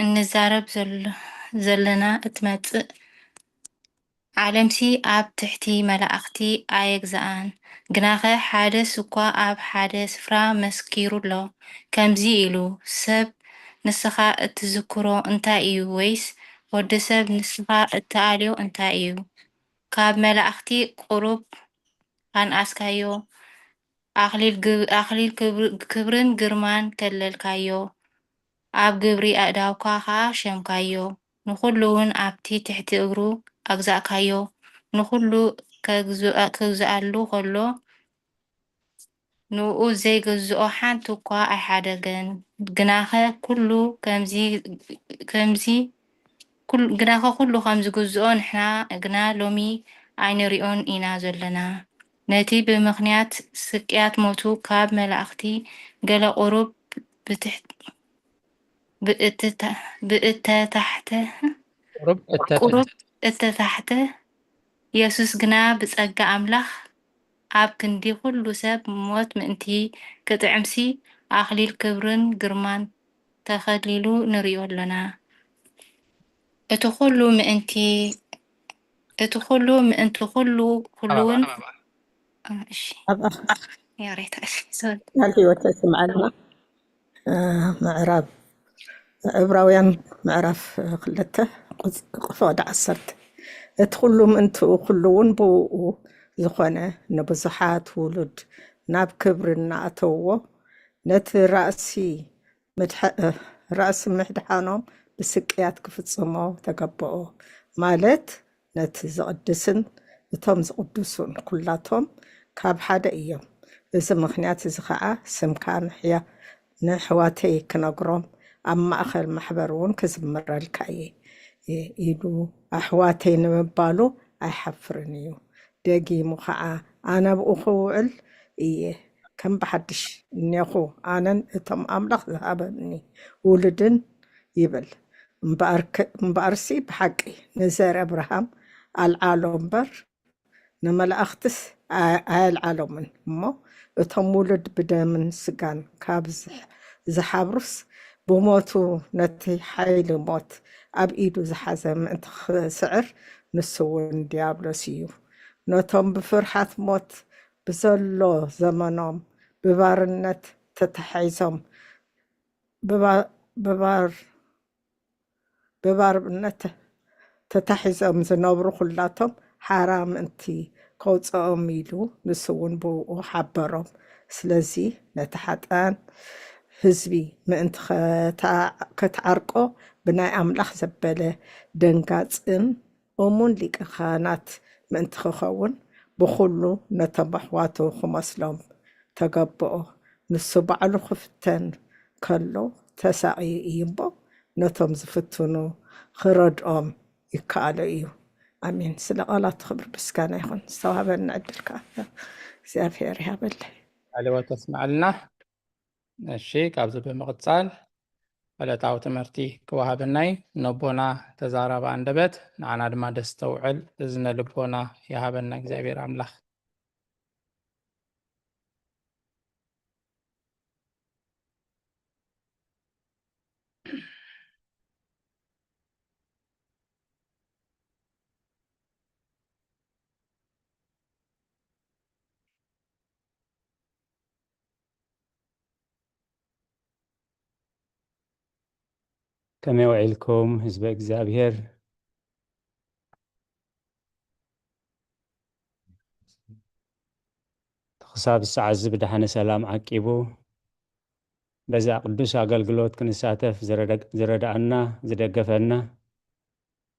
እንዛረብ ዘሎ-፣ ዘለና እትመጽእ ዓለምሲ ኣብ ትሕቲ መላእኽቲ ኣየግዝኣን። ግናኸ ሓደ ስኳ ኣብ ሓደ ስፍራ መስኪሩ ኣሎ፣ ከምዚ ኢሉ፣ "ሰብ ንስኻ እትዝክሮ እንታይ እዩ? ወይስ ወዲ ሰብ ንስኻ እትኣልዮ እንታይ እዩ?" ካብ መላእኽቲ ቁሩብ ኣንኣስካዮ፣ ኣኽሊል ግብ-፣ ኣኽሊል ክብር-፣ ክብርን ግርማን ከለልካዮ፣ ኣብ ግብሪ ኣእዳውካ ኸኣ ሸምካዮ። ንኹሉ እውን ኣብቲ ትሕቲ እግሩ ኣግዛእካዮ። ንኹሉ ከግዝኣ-፣ ክግዝኣሉ ኸሎ፣ ንኡ ዘይገዝኦ ሓንቲ እኳ ኣይሓደገን። ግናኸ ኩሉ ከምዚ፣ ከምዚ፣ ኩል-፣ ግናኸ ኩሉ ከም ዝግዝኦ ንሕና ግና ሎሚ ኣይንሪኦን ኢና ዘለና። ነቲ ብምኽንያት ስቅያት ሞቱ ካብ መላእኽቲ ገለ ቁሩብ ብትሕት-፣ ብእትታ-፣ ብእተታሕተ፣ ቁሩብ እተተ-፣ ቁሩብ እተታሕተ፣ የሱስ ግና ብጸጋ ኣምላኽ ኣብ ክንዲ ኩሉ ሰብ ሞት ምእንቲ ክጥዕምሲ፣ ኣኽሊል ክብርን ግርማን ተኸሊሉ ንርእዮ ኣሎና። እቲ ኩሉ ምእንቲ፣ እቲ ኩሉ ምእንቲ ኩሉ፣ ኩሉውን፣ ኣባባ። እ፣ እሺ። ኣባ። ያሬት፣ እሺ፣ ሶሪ። ቃል ህይወት ተስምዓልና። እ፣ ምዕራብ ዕብራውያን ምዕራፍ ክልተ ቁጽ-፣ ፍቕዲ ዓሰርተ። እቲ ኩሉ ምእንትኡ ኩሉ እውን ብእኡ ዝኾነ ንብዙሓት ውሉድ ናብ ክብሪ እናኣተውዎ ነቲ ራእሲ ምድሐ-፣ ራእሲ ምድሓኖም ብስቅያት ክፍጽሞ ተገበኦ። ማለት ነቲ ዝቕድስን እቶም ዝቕድሱን ኩላቶም ካብ ሓደ እዮም። በዚ ምኽንያት እዚ ኸዓ ስምካ ንሕያ-፣ ንኣሕዋተይ ክነግሮም ኣብ ማእኸል ማሕበር እውን ክዝምረልካ እየ ኢሉ ኣሕዋተይ ንምባሉ ኣይሓፍርን እዩ። ደጊሙ ኸዓ ኣነ ኣብኡ ክውዕል እየ፣ ከም ብሓድሽ እኔኹ፣ ኣነን እቶም ኣምላኽ ዝሃበኒ ውሉድን ይብል። እምበኣር ከ-፣ እምበኣርሲ ብሓቂ ንዘር ኣብርሃም ኣልዓሎ እምበር ንመላእኽትስ ኣየ-፣ ኣየልዓሎምን እሞ፣ እቶም ውሉድ ብደምን ስጋን ካብ ዝሕ-፣ ዝሓብሩስ፣ ብሞቱ ነቲ ሓይሊ ሞት ኣብ ኢዱ ዝሓዘ ምእንቲ ክስዕር፣ ንሱ እውን ዲያብሎስ እዩ። ነቶም ብፍርሃት ሞት ብዘሎ ዘመኖም ብባርነት ተታሒዞም፣ ብባ-፣ ብባር-፣ ብባርነት ተታሒዞም ዝነብሩ ኩላቶም ሓራ ምእንቲ ከውፅኦም ኢሉ ንሱ እውን ብእኡ ሓበሮም። ስለዚ ነቲ ሓጥኣን ህዝቢ ምእንቲ ከታ-፣ ከትዓርቆ ብናይ ኣምላኽ ዘበለ ደንጋፅን እሙን ሊቀ ካህናት ምእንቲ ክኸውን ብኹሉ ነቶም ኣሕዋቱ ክመስሎም ተገብኦ። ንሱ ባዕሉ ክፍተን ከሎ ተሳቕዩ እዩ እሞ ነቶም ዝፍትኑ ክረድኦም ይከኣሎ እዩ። ኣሜን። ስለ ቃላቱ ክብሪ ምስጋና ይኹን። ዝተዋህበኒ ዕድል ከዓ እግዚኣብሔር ይሃበለይ። ቃለ ሕይወት ተስምዐልና። እሺ፣ ካብዚ ብምቕጻል ዕለታዊ ትምህርቲ ክወሃበና እዩ። ነቦና ተዛራቢ ኣንደበት፣ ንዓና ድማ ደስተውዕል እዝነ ልቦና ይሃበና እግዚኣብሔር ኣምላኽ። ከመይ ውዒልኩም ህዝበ እግዚኣብሔር? ክሳብ ሰዓት እዚ ብደሓነ ሰላም ዓቂቡ በዛ ቅዱስ ኣገልግሎት ክንሳተፍ ዝረደ-፣ ዝረዳኣና፣ ዝደገፈና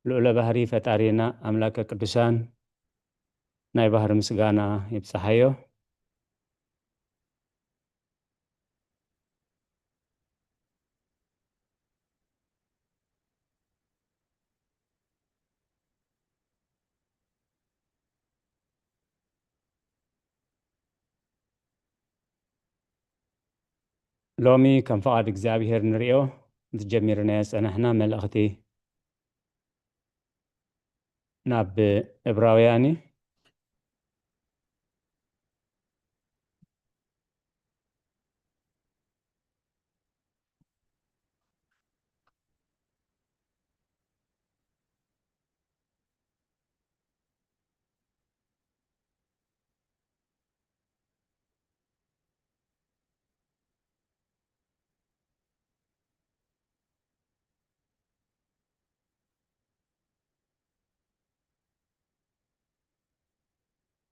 ልዑለ ባህሪ ፈጣሪና ኣምላከ ቅዱሳን ናይ ባህሪ ምስጋና ይብጽሓዮ። ሎሚ ከም ፍቓድ እግዚኣብሔር ንርእዮ፣ እቲ ጀሚርናዮ ዝጸናሕና መልእኽቲ ናብ እብራውያን እዩ።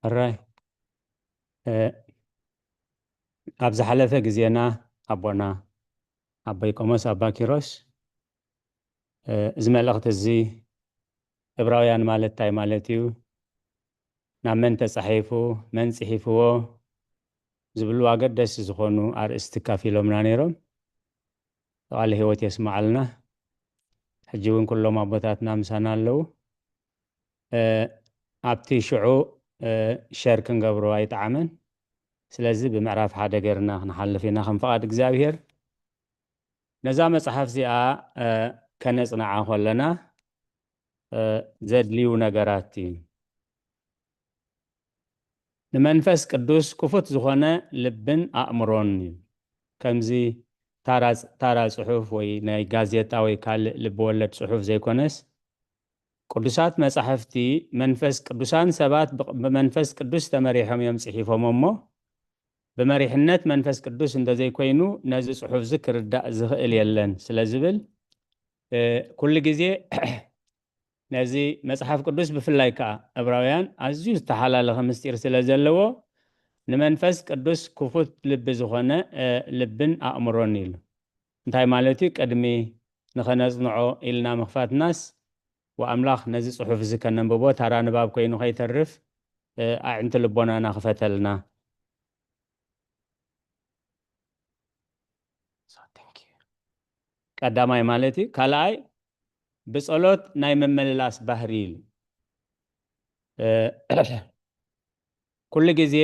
ሕራይ፣ እ፣ ኣብ ዝሓለፈ ግዜና ኣቦና ኣቦይ ቆሞስ ኣባ ኪሮስ፣ እ፣ እዚ መልእኽቲ እዚ እብራውያን ማለት እንታይ ማለት እዩ? ናብ መን ተጻሒፉ? መን ጽሒፍዎ? ዝብሉ ኣገደስቲ ዝኾኑ ኣርእስቲ ካፊሎምና ነይሮም። ቃለ ሕይወት የስምዓልና። ሕጂ እውን ኩሎም ኣቦታትና ምሳና ኣለዉ። እ፣ ኣብቲ ሽዑ፣ እ፣ ሸር ክንገብሮ ኣይጠዓመን። ስለዚ ብምዕራፍ ሓደ ገይርና ክንሓልፍ ኢና ከም ፍቓድ እግዚኣብሔር። ነዛ መጽሓፍ እዚኣ፣ እ፣ ከነጽንዓ ከለና፣ እ፣ ዘድልዩ ነገራት እዩ። ንመንፈስ ቅዱስ ክፉት ዝኾነ ልብን ኣእምሮን እዩ። ከምዚ ታራ፣ ታራ ጽሑፍ ወይ ናይ ጋዜጣ ወይ ካልእ ልቢ ወለድ ጽሑፍ ዘይኮነስ፣ ቅዱሳት መጻሕፍቲ መንፈስ ቅዱሳን ሰባት ብ-፣ ብመንፈስ ቅዱስ ተመሪሖም እዮም ጽሒፎም እሞ፣ ብመሪሕነት መንፈስ ቅዱስ እንተዘይኮይኑ ነዚ ጽሑፍ እዚ ክርዳእ ዝኽእል የለን ስለ ዝብል፣ እ፣ ኩሉ ግዜ ነዚ መጽሓፍ ቅዱስ ብፍላይ ከኣ ዕብራውያን ኣዝዩ ዝተሓላለኸ ምስጢር ስለ ዘለዎ፣ ንመንፈስ ቅዱስ ክፉት ልቢ ዝኾነ፣ እ፣ ልብን ኣእምሮን ኢሉ። እንታይ ማለት እዩ? ቅድሚ ንኸነጽንዖ ኢልና ምኽፋትናስ፣ ወኣምላኽ ነዚ ጽሑፍ እዚ ከነንብቦ ታራ ንባብ ኮይኑ ከይተርፍ፣ እ፣ ኣዕንቲ ልቦናና ክፈተልና። So, thank you። ቀዳማይ ማለት እዩ። ካልኣይ፣ ብጸሎት ናይ ምምልላስ ባህሪ ኢሉ። እ፣ ኩሉ ግዜ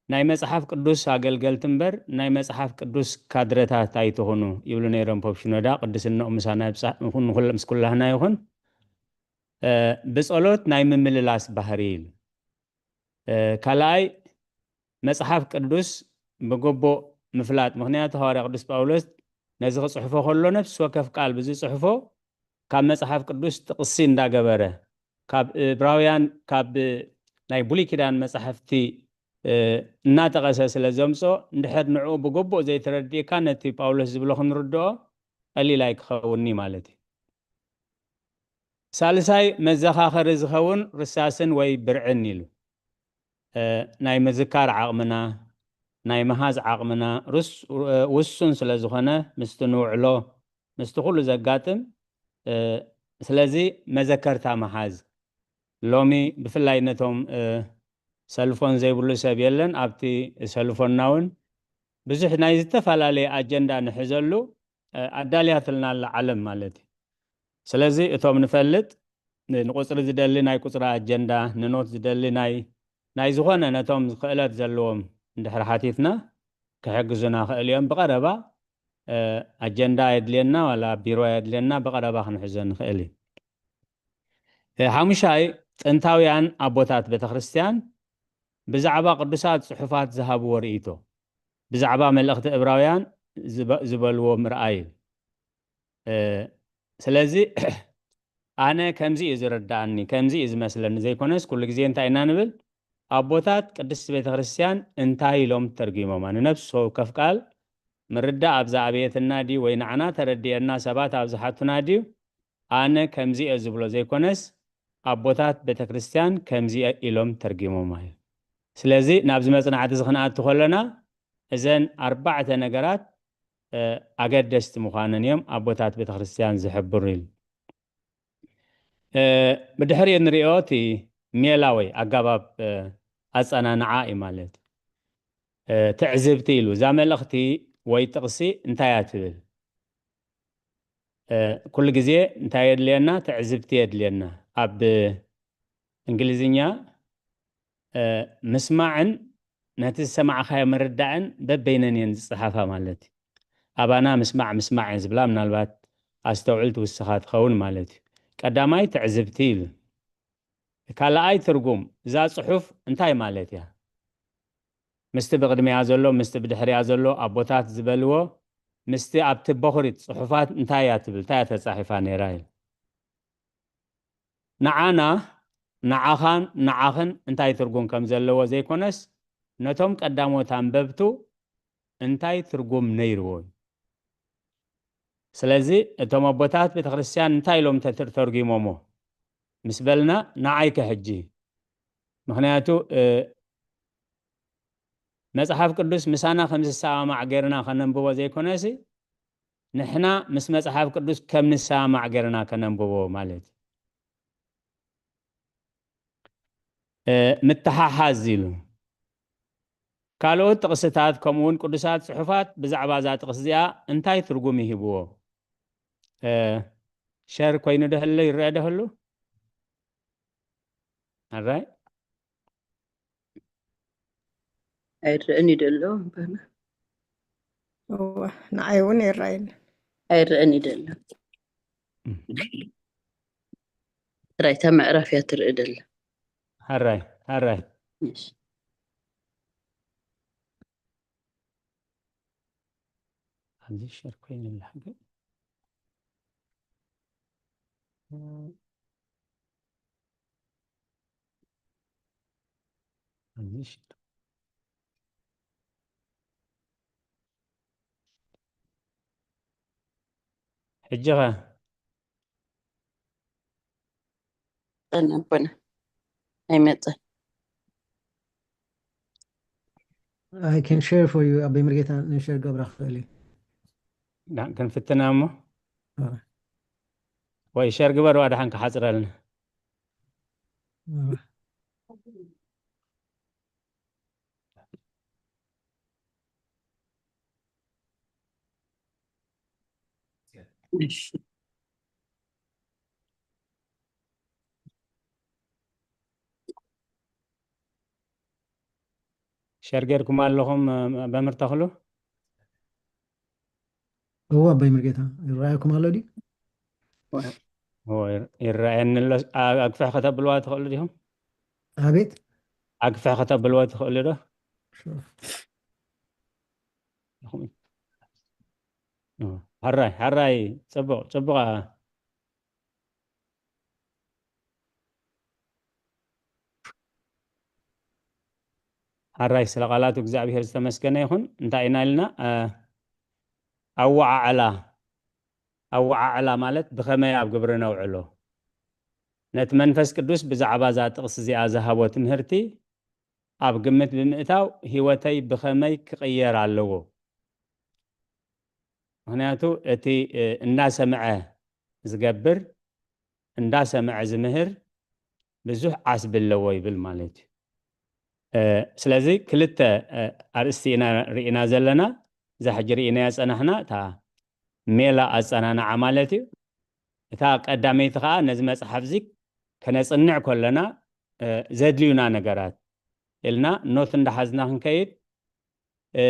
ናይ መጽሓፍ ቅዱስ ኣገልገልቲ እምበር ናይ መጽሓፍ ቅዱስ ካድረታት ኣይትኹኑ ይብሉ ነይሮም ፖፕ ሽኖዳ። ቅድስናኦም ምሳና ይብጻሕ፣ ንኹን ንኹሎም ምስ ኩላህና ይኹን። ብጸሎት ናይ ምምልላስ ባህሪ ኢሉ። ካልኣይ፣ መጽሓፍ ቅዱስ ብግቡእ ምፍላጥ። ምኽንያቱ ሃዋርያ ቅዱስ ጳውሎስ ነዚ ክጽሕፎ ከሎ ነፍሲ ወከፍ ቃል ብዝጽሕፎ ካብ መጽሓፍ ቅዱስ ጥቕሲ እንዳገበረ፣ ካብ እብራውያን፣ ካብ ናይ ብሉይ ኪዳን መጻሕፍቲ እናጠቐሰ ስለ ዘምጾ፣ እንድሕር ንዕኡ ብግቡእ ዘይተረዲእካ ነቲ ጳውሎስ ዝብሎ ክንርድኦ ቀሊል ኣይክኸውንኒ ማለት እዩ። ሳልሳይ፣ መዘኻኸሪ ዝኸውን ርሳስን ወይ ብርዕን ኢሉ። ናይ ምዝካር ዓቕምና፣ ናይ ምሃዝ ዓቕምና ውሱን ስለ ዝኾነ ምስቲ ንውዕሎ፣ ምስቲ ኩሉ ዘጋጥም፣ ስለዚ መዘከርታ ምሓዝ። ሎሚ ብፍላይ ነቶም ሰልፎን ዘይብሉ ሰብ የለን። ኣብቲ ሰልፎንና እውን ብዙሕ ናይ ዝተፈላለየ ኣጀንዳ ንሕዘሉ ኣዳልያትልና ኣላ ዓለም ማለት እዩ። ስለዚ እቶም ንፈልጥ ንቁፅሪ ዝደሊ ናይ ቁፅሪ ኣጀንዳ፣ ንኖት ዝደሊ ናይ ናይ ዝኾነ ነቶም ክእለት ዘለዎም እንድሕር ሓቲትና ክሕግዙና ክእል እዮም። ብቐረባ ኣጀንዳ የድልየና ዋላ ቢሮ የድልየና ብቐረባ ክንሕዞ ንኽእል እዩ። ሓሙሻይ፣ ጥንታውያን ኣቦታት ቤተክርስትያን ብዛዕባ ቅዱሳት ጽሑፋት ዝሃብዎ ርእይቶ፣ ብዛዕባ መልእኽቲ እብራውያን ዝበልዎ ምርኣይ እዩ። ስለዚ ኣነ ከምዚ እዩ ዝርዳኣኒ፣ ከምዚ እዩ ዝመስለኒ ዘይኮነስ፣ ኩሉ ግዜ እንታይ ኢና ንብል? ኣቦታት ቅድስቲ ቤተክርስትያን እንታይ ኢሎም ተርጉሞማ? ንነፍሲ ወከፍ ቃል ምርዳእ ኣብዛ ኣበየትና ድዩ ወይ ንዓና ተረድኤና ሰባት ኣብ ዝሓቱና ድዩ? ኣነ ከምዚ እየ ዝብሎ ዘይኮነስ፣ ኣቦታት ቤተክርስትያን ከምዚ ኢሎም ተርጉሞማ እዩ። ስለዚ ናብዚ መጽናዕቲ እዚ ክንኣቱ ከለና እዘን ኣርባዕተ ነገራት ኣገደስቲ ምዃነን እዮም ኣቦታት ቤተክርስትያን ዝሕብሩ ኢሉ። ብድሕሪኡ ንሪኦ እቲ ሜላ ወይ ኣገባብ ኣጸናንዓ እዩ ማለት። ትዕዝብቲ ኢሉ እዛ መልእኽቲ ወይ ጥቕሲ እንታይ እያ ትብል? ኩሉ ግዜ እንታይ የድልየና? ትዕዝብቲ የድልየና። ኣብ እንግሊዝኛ ምስማዕን ነቲ ዝሰማዕኻዮ ምርዳእን በበይነን እየን ዝጸሓፋ ማለት እዩ። ኣባና ምስማዕ ምስማዕ እየን ዝብላ፣ ምናልባት ኣስተውዕል ትውስኻ ትኸውን ማለት እዩ። ቀዳማይ ትዕዝብቲ ኢሉ። ካልኣይ ትርጉም፣ እዛ ጽሑፍ እንታይ ማለት እያ? ምስቲ ብቕድሚያ ዘሎ፣ ምስቲ ብድሕሪያ ዘሎ ኣቦታት ዝበልዎ፣ ምስቲ ኣብቲ በኹሪት ጽሑፋት እንታይ እያ ትብል? እንታይ እያ ተጻሒፋ ነይራ? ኢሉ። ንዓና፣ ንዓኻን ንዓኽን እንታይ ትርጉም ከም ዘለዎ ዘይኮነስ፣ ነቶም ቀዳሞት ኣንበብቱ እንታይ ትርጉም ነይርዎ እዩ። ስለዚ እቶም ኣቦታት ቤተክርስትያን እንታይ ኢሎም ተትር-፣ ተርጉሞሞ ምስ በልና ንዓይከ ሕጂ፣ ምኽንያቱ መጽሓፍ ቅዱስ ምሳና ከም ዝሰማማዕ ጌርና ከነንብቦ ዘይኮነሲ፣ ንሕና ምስ መጽሓፍ ቅዱስ ከም ንሰማማዕ ጌርና ከነንብቦ ማለት እዩ። ምትሓሓዝ ኢሉ። ካልኦት ጥቕስታት ከምኡ እውን ቅዱሳት ጽሑፋት ብዛዕባ እዛ ጥቕሲ እዚኣ እንታይ ትርጉም ይህብዎ? ሸር ኮይኑ ዶ ህሉ ይረአ ዶ ህሉ? ኣራይ ኣይረእን እዩ ደሎ ባና እወ ንዓይ እውን ይረኣየኒ። ኣይረእን እዩ ደሎ። ጥራይ እታ ምዕራፍ እያ ትርኢ ደላ። ሓራይ ሓራይ እሺ። ኣብዚ ሸር ኮይኑላ ግን ኣብዚ ሸር ሕጂ ኸ ጠን ኣቦና ኣይመፀን። I can share for you. ኣቦይ መርጌታ ንሸር ገብራ ክኽእል እዩ። ዳ- ክንፍትና እሞ ኣረ፣ ወይ ሸር ግበርዋ ድሓን ክሓፅረልና። ኣረ። እሺ። ሸር ጌርኩም ኣለኹም፣ እ፣ መምህር ተኽሉ? እዎ ኣባይ መርጌታ፣ ይረኣየኩም ኣሎ ድዩ? እዎ፣ ይር-፣ ይረኣየኒ ኣሎ። ኣ-፣ ኣግፍሕ ከተብልዋ ትኽእሉ ዲኹም? ኣቤት። ኣግፍሕ ከተብልዋ ትኽእሉ ዶ? ሹር። እዎ። ሕራይ፣ ሕራይ፣ ጽቡቕ፣ ጽቡቕ። ሕራይ፣ ስለ ቃላቱ እግዚኣብሔር ዝተመስገነ ይኹን። እንታይ ኢና ኢልና? እ፣ ኣወዓዕላ፣ ኣወዓዕላ ማለት ብኸመይ ኣብ ግብሪ ነውዕሎ? ነቲ መንፈስ ቅዱስ ብዛዕባ እዛ ጥቕሲ እዚኣ ዝሃቦ ትምህርቲ ኣብ ግምት ብምእታው ህይወተይ ብኸመይ ክቕየር ኣለዎ? ምኽንያቱ እቲ፣ እ፣ እንዳሰምዐ ዝገብር፣ እንዳሰምዐ ዝምህር ብዙሕ ዓስቢ ኣለዎ ይብል ማለት እዩ። እ፣ ስለዚ ክልተ፣ እ፣ ኣርእስቲ ኢና ርኢና ዘለና። እዛ ሕጂ ርኢናያ ጸናሕና፣ እታ ሜላ ኣጸናንዓ ማለት እዩ። እታ ቀዳመይቲ ከኣ ነዚ መጽሓፍ እዚ ከነጽንዕ ከለና፣ እ፣ ዘድልዩና ነገራት ኢልና ኖት እንዳሓዝና ክንከይድ፣ እ፣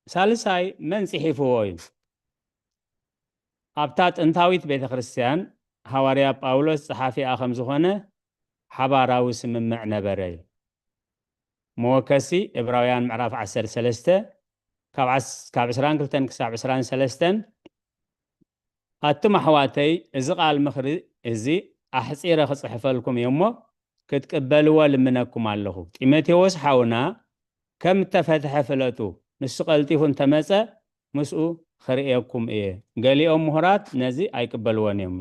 ሳልሳይ መን ጽሒፍዎ እዩ? ኣብታ ጥንታዊት ቤተ ክርስቲያን ሃዋርያ ጳውሎስ ጸሓፊኣ ከም ዝኾነ ሓባራዊ ስምምዕ ነበረ እዩ። መወከሲ ዕብራውያን ምዕራፍ ዓሰርተ ሰለስተ ካብ ዓስ-፣ ካብ ዕስራን ክልተን ክሳብ ዕስራን ሰለስተን፣ ኣቱም ኣሕዋተይ፣ እዚ ቃል ምኽሪ እዚ ኣሕጺረ ክጽሕፈልኩም እየ እሞ፣ ክትቅበልዎ ልምነኩም ኣለኹ። ጢሞቴዎስ ሓውና ከም እተፈትሐ ፍለጡ። ንሱ ቀልጢፉ እንተመጸ፣ ምስኡ ክርእየኩም እየ። ገሊኦም ምሁራት ነዚ ኣይቅበልዎን እዮም።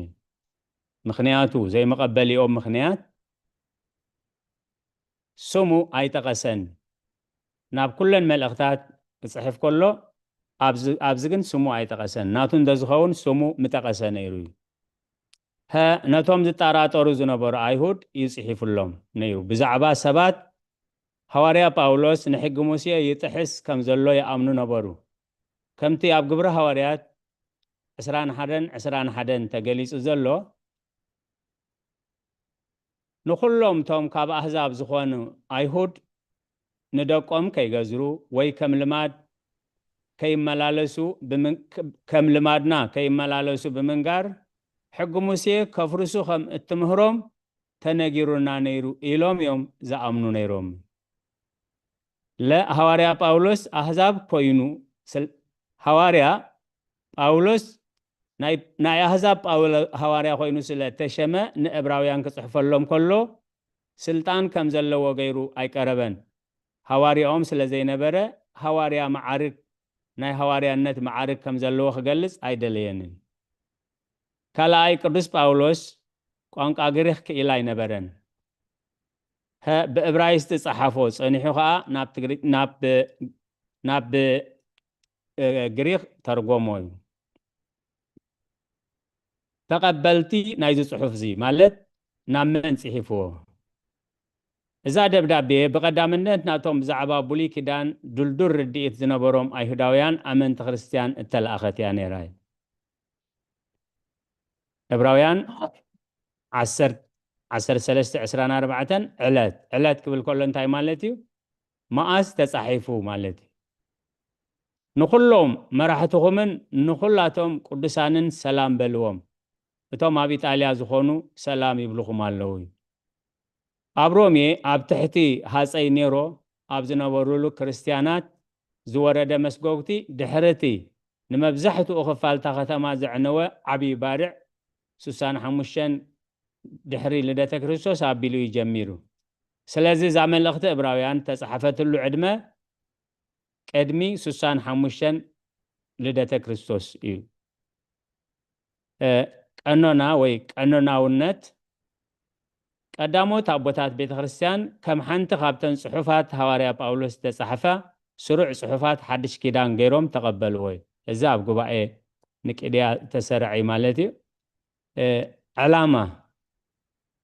ምኽንያቱ፣ ዘይመቐበሊኦም ምኽንያት፣ ስሙ ኣይጠቐሰን። ናብ ኩለን መልእኽታት ክጽሕፍ ከሎ፣ ኣብዚ፣ ኣብዚ ግን ስሙ ኣይጠቐሰን። ናቱ እንተዝኸውን ስሙ ምጠቐሰ ነይሩ እዩ። ሀ፣ ነቶም ዝጠራጠሩ ዝነበሩ ኣይሁድ እዩ ጽሒፉሎም ነይሩ። ብዛዕባ ሰባት፣ ሃዋርያ ጳውሎስ ንሕጊ ሙሴ ይጥሕስ ከም ዘሎ ይኣምኑ ነበሩ። ከምቲ ኣብ ግብሪ ሃዋርያት ዕስራን ሓደን ዕስራን ሓደን ተገሊጹ ዘሎ፣ ንኹሎም እቶም ካብ ኣህዛብ ዝኾኑ ኣይሁድ ንደቆም ከይገዝሩ ወይ ከም ልማድ ከይመላለሱ ብምን-፣ ከም ልማድና ከይመላለሱ ብምንጋር፣ ሕጊ ሙሴ ከፍርሱ ከም እትምህሮም ተነጊሩና ነይሩ ኢሎም እዮም ዝኣምኑ ነይሮም። ለ ሃዋርያ ጳውሎስ ኣህዛብ ኮይኑ ስል-፣ ሃዋርያ ጳውሎስ ናይ፣ ናይ ኣህዛብ ጳውሎ-፣ ሃዋርያ ኮይኑ ስለ ተሸመ ንዕብራውያን ክጽሕፈሎም ከሎ ስልጣን ከም ዘለዎ ገይሩ ኣይቀረበን። ሃዋርያኦም ስለ ዘይነበረ ሃዋርያ መዓርግ፣ ናይ ሃዋርያነት መዓርግ ከም ዘለዎ ክገልጽ ኣይደለየንን። ካልኣይ፣ ቅዱስ ጳውሎስ ቋንቋ ግሪኽ ክኢል ኣይነበረን። ሀ፣ ብዕብራይስጢ ጸሓፎ፣ ጸኒሑ ኸኣ ናብ ትግሪ-፣ ናብ፣ ናብ፣ እ፣ ግሪኽ ተርጎሞ እዩ። ተቐበልቲ ናይዚ ጽሑፍ እዚ ማለት ናብ መን ጽሒፍዎ? እዛ ደብዳቤ ብቐዳምነት ናቶም ብዛዕባ ብሉይ ኪዳን ድልዱል ርድኢት ዝነበሮም ኣይሁዳውያን ኣመንቲ ክርስትያን እተላእኸት እያ ነይራ። ዕብራውያን ዓሰርተ፣ ዓሰርተ ሰለስተ ዕስራን ኣርባዕተን ዕለት፣ ዕለት ክብል ከሎ እንታይ ማለት እዩ? መኣስ ተጻሒፉ ማለት እዩ። ንኹሎም መራሕትኹምን ንኹላቶም ቅዱሳንን ሰላም በልዎም። እቶም ኣብ ኢጣልያ ዝኾኑ ሰላም ይብልኹም ኣለዉ እዩ። ኣብ ሮሜ ኣብ ትሕቲ ሃጸይ ኔሮ ኣብ ዝነበሩሉ ክርስትያናት ዝወረደ መስጎግቲ ድሕሪ እቲ ንመብዛሕትኡ ክፋል እታ ከተማ ዘዕነወ ዓብዪ ባርዕ ሱሳን ሓሙሽተን ድሕሪ ልደተ ክርስቶስ ኣቢሉ እዩ ጀሚሩ። ስለዚ እዛ መልእኽቲ ዕብራውያን ተጻሕፈትሉ ዕድመ ቅድሚ ሱሳን ሓሙሽተን ልደተ ክርስቶስ እዩ። እ፣ ቀኖና ወይ ቀኖናውነት ቀዳሞት ኣቦታት ቤተ ክርስቲያን ከም ሓንቲ ካብተን ጽሑፋት ሃዋርያ ጳውሎስ ዝተጻሕፋ ስሩዕ ጽሑፋት ሓድሽ ኪዳን ገይሮም ተቐበልዎ እዩ። እዚ ኣብ ጉባኤ ንቅድያ ዝተሰርዐ እዩ ማለት እዩ። እ፣ ዕላማ፣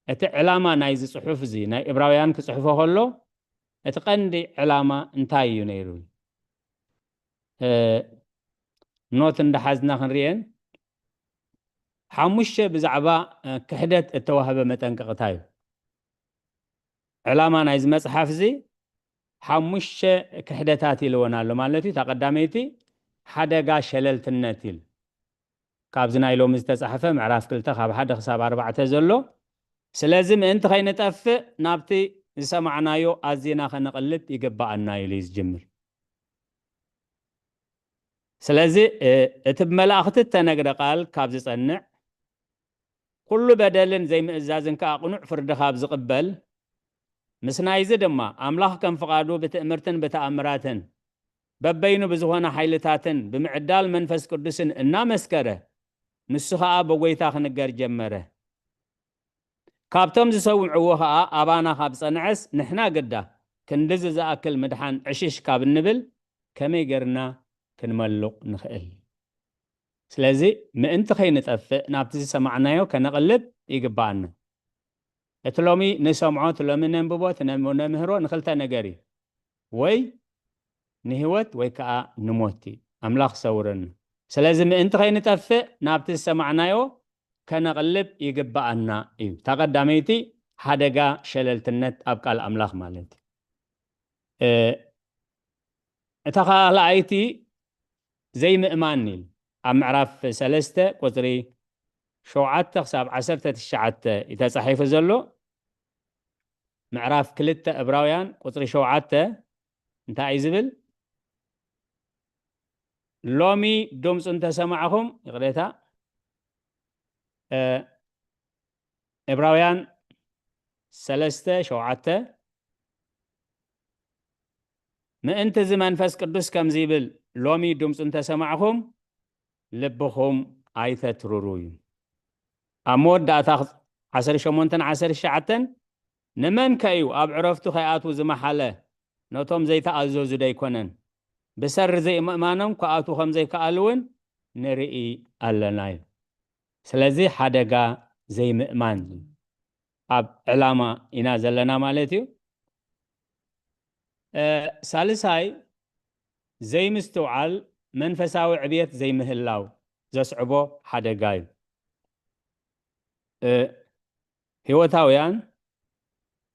እቲ ዕላማ ናይዚ ጽሑፍ እዚ ናይ ዕብራውያን ክጽሕፎ ከሎ እቲ ቀንዲ ዕላማ እንታይ እዩ ነይሩ? እ፣ ኖት እንዳሓዝና ክንርእየን። ሓሙሽተ ብዛዕባ፣ እ፣ ክሕደት እተዋህበ መጠንቀቕታ እዩ። ዕላማ ናይዚ መጽሓፍ እዚ ሓሙሽተ ክሕደታት ኢልወን ኣሎ ማለት እዩ። እታ ቀዳመይቲ ሓደጋ ሸለልትነት ኢል። ካብዚ ናይ ሎሚ ዝተጻሕፈ ምዕራፍ ክልተ ካብ ሓደ ክሳብ ኣርባዕተ ዘሎ። ስለዚ ምእንቲ ከይንጠፍእ ናብቲ ዝሰማዕናዮ ኣዚና ከነቕልብ ይግብኣና ኢሉ እዩ ዝጅምር። ስለዚ እ፣ እቲ ብመላእኽቲ እተነግረ ቃል ካብ ዝጸንዕ፣ ኩሉ በደልን ዘይምእዛዝን ከኣ ቅኑዕ ፍርዲ ካብ ዝቕበል፣ ምስ ናይዚ ድማ ኣምላኽ ከም ፍቓዱ ብትእምርትን ብተኣምራትን በበይኑ ብዝኾነ ሓይልታትን ብምዕዳል መንፈስ ቅዱስን እናመስከረ፣ ንሱ ኸኣ ብጎይታ ክንገር ጀመረ። ካብቶም ዝሰምዕዎ ኸኣ ኣባና ካብ ጸንዐስ፣ ንሕና ግዳ ክንድዚ ዝኣክል ምድሓን ዕሽሽ ካብ እንብል፣ ከመይ ጌርና ክንመሉቕ ንኽእል? ስለዚ ምእንቲ ከይንጠፍእ ናብቲ ዝሰማዕናዮ ከነቕልብ ይግብኣና። እቲ ሎሚ ንሰምዖ፣ እቲ ሎሚ ነንብቦ፣ እቲ ነም-፣ ነምህሮ ንኽልተ ነገር እዩ። ወይ ንህይወት ወይ ከኣ ንሞት እዩ። ኣምላኽ ሰውረና። ስለዚ ምእንቲ ከይንጠፍእ ናብቲ ዝሰማዕናዮ ከነቕልብ ይግብኣና እዩ። እታ ቀዳመይቲ ሓደጋ ሸለልትነት ኣብ ቃል ኣምላኽ ማለት እዩ። እ፣ እታ ካልኣይቲ ዘይምእማን እዩ። ኣብ ምዕራፍ ሰለስተ ቁጽሪ ሸውዓተ ክሳብ ዓሰርተ ትሽዓተ እዩ ተጻሒፉ ዘሎ። ምዕራፍ ክልተ እብራውያን ቁጽሪ ሸውዓተ እንታይ እዩ ዝብል? ሎሚ ድምፁ እንተሰማዕኹም፣ ይቕሬታ፣ እ፣ ዕብራውያን ሰለስተ ሸውዓተ፣ ምእንቲ እዚ መንፈስ ቅዱስ ከምዚ ይብል፣ ሎሚ ድምፁ እንተሰማዕኹም ልብኹም ኣይተትርሩ እዩ። ኣብ መወዳእታ ዓሰርተ ሸሞንተን ዓሰርተ ትሽዓተን፣ ንመን ከ እዩ ኣብ ዕረፍቱ ከይኣትዉ ዝመሓለ? ነቶም ዘይተኣዘዙ ዶ ኣይኮነን? ብሰሪ ዘይምእማኖም ክኣትዉ ከም ዘይከኣሉ እውን ንርኢ ኣለና እዩ። ስለዚ ሓደጋ ዘይምእማን እዩ። ኣብ ዕላማ ኢና ዘለና ማለት እዩ። እ፣ ሳልሳይ ዘይምስትውዓል መንፈሳዊ ዕብየት ዘይምህላው ዘስዕቦ ሓደጋ እዩ። እ፣ ህይወታውያን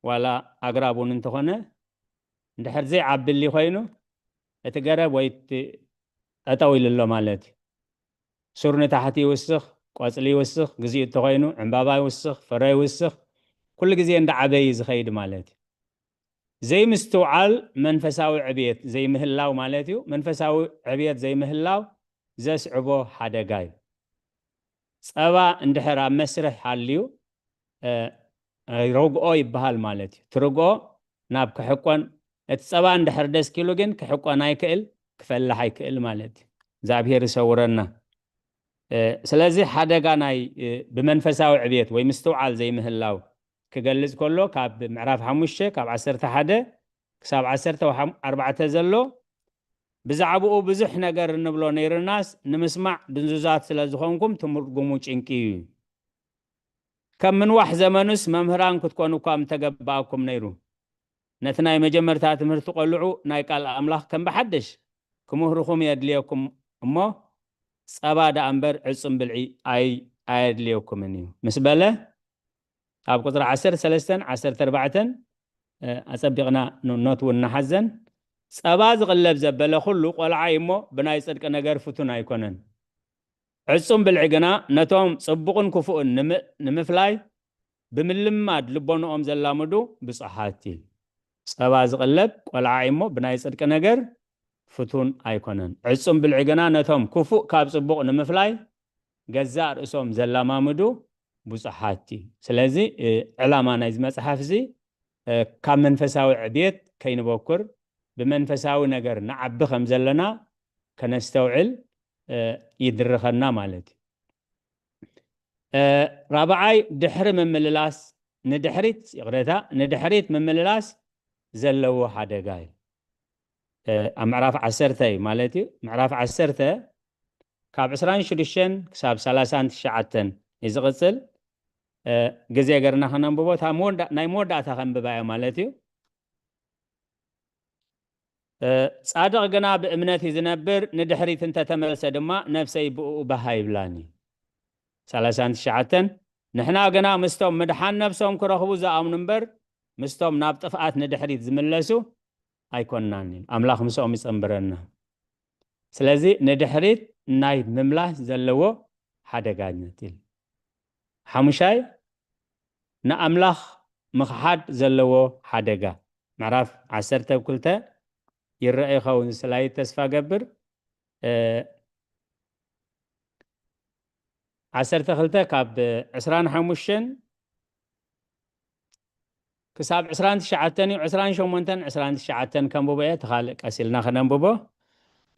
ዋላ ኣግራብ እውን እንተኾነ እንድሕር ዘይዓብሊ ኮይኑ እቲ ገረብ ወይ እቲ ጠጠው ኢሉ ኣሎ ማለት እዩ። ሱር ንታሕቲ ይውስኽ፣ ቆጽሊ ይውስኽ፣ ግዚኡ እንተኾይኑ ዕምባባ ይውስኽ፣ ፍረ ይውስኽ፣ ኩሉ ግዜ እንዳዓበየ እዩ ዝኸይድ ማለት እዩ። ዘይምስትውዓል መንፈሳዊ ዕብየት ዘይምህላው ማለት እዩ። መንፈሳዊ ዕብየት ዘይምህላው ዘስዕቦ ሓደጋ እዩ። ጸባ እንድሕር ኣብ መስርሕ ሃልዩ፣ እ፣ ርግኦ ይበሃል ማለት እዩ። እቲ ርግኦ ናብ ክሕቆን፣ እቲ ጸባ እንድሕር ደስኪሉ ግን ክሕቆን ኣይክእል፣ ክፈልሕ ኣይክእል ማለት እዩ። እግዚኣብሔር ይሰውረና። እ፣ ስለዚ ሓደጋ ናይ፣ እ፣ ብመንፈሳዊ ዕብየት ወይ ምስትውዓል ዘይምህላው ክገልጽ ከሎ ካብ ምዕራፍ ሓሙሽተ ካብ ዓሰርተ ሓደ ክሳብ ዓሰርተ ኣርባዕተ ዘሎ ብዛዕባኡ ብዙሕ ነገር እንብሎ ነይርናስ ንምስማዕ ድንዙዛት ስለ ዝኾንኩም ትርጉሙ ጭንቂ እዩ። ከም ምንዋሕ ዘመኑስ መምህራን ክትኮኑ እኳ ምተገባእኩም ነይሩ። ነቲ ናይ መጀመርታ ትምህርቲ ቆልዑ ናይ ቃል ኣምላኽ ከም ብሓድሽ ክምህርኹም የድልየኩም እሞ ጸባ ደኣ እምበር ዕጹም ብልዒ ኣይ-፣ ኣየድልየኩምን እዩ ምስ በለ ኣብ ቁጽሪ ዓሰርተ ሰለስተን ዓሰርተ ኣርባዕተን፣ እ፣ ኣጸቢቕና ን-፣ ኖት እውን ንሓዘን። ጸባ ዝቕለብ ዘበለ ኩሉ ቆልዓ እዩ እሞ ብናይ ጽድቂ ነገር ፍቱን ኣይኮነን። ዕጹም ብልዒ ግና ነቶም ጽቡቕን ክፉእን ንምእ-፣ ንምፍላይ ብምልማድ ልቦንኦም ዘላምዱ ብጹሓት እዩ። ጸባ ዝቕለብ ቆልዓ እዩ እሞ ብናይ ጽድቂ ነገር ፍቱን ኣይኮነን። ዕጹም ብልዒ ግና ነቶም ክፉእ ካብ ጽቡቕ ንምፍላይ ገዛእ ርእሶም ዘላማምዱ ብዙሓት እዩ። ስለዚ፣ እ፣ ዕላማ ናይዚ መጽሓፍ እዚ፣ እ፣ ካብ መንፈሳዊ ዕብየት ከይንበኩር ብመንፈሳዊ ነገር ንዓቢ ከም ዘለና ከነስተውዕል፣ እ፣ ይድርኸና ማለት እዩ። እ፣ ራብዓይ ድሕሪ ምምልላስ፣ ንድሕሪት፣ ይቕሬታ፣ ንድሕሪት ምምልላስ ዘለዎ ሓደጋ እዩ። እ፣ ኣብ ምዕራፍ ዓሰርተ እዩ ማለት እዩ። ምዕራፍ ዓሰርተ ካብ ዕስራን ሽዱሽተን ክሳብ ሰላሳን ትሽዓተን እዩ ዝቕጽል። እ፣ ግዜ ገርና ከነንብቦ፣ እታ መወዳ-፣ ናይ መወዳእታ ከንብባ እያ ማለት እዩ። እ፣ ጻድቕ ግና ብእምነት እዩ ዝነብር፣ ንድሕሪት እንተተመልሰ ድማ ነፍሰይ ብእኡ ባህ ኣይብላን እዩ። ሰላሳን ትሽዓተን፣ ንሕና ግና ምስቶም ምድሓን ነፍሶም ክረኽቡ ዝኣምኑ እምበር፣ ምስቶም ናብ ጥፍኣት ንድሕሪት ዝምለሱ ኣይኮንናን እዩ። ኣምላኽ ምስኦም ይጸንብረና። ስለዚ ንድሕሪት ናይ ምምላስ ዘለዎ ሓደጋነት ኢሉ። ሓሙሻይ፣ ንኣምላኽ ምኽሓድ ዘለዎ ሓደጋ። ምዕራፍ ዓሰርተ ክልተ ይረአ ይኸውን፣ ስላይድ ተስፋ ገብር። እ፣ ዓሰርተ ክልተ ካብ ዕስራን ሓሙሽተን ክሳብ ዕስራን ትሽዓተን እዩ። ዕስራን ሸሞንተን ዕስራን ትሽዓተን ከንብቦ እየ፣ እቲ ካልእ ቀስ ኢልና ከነንብቦ።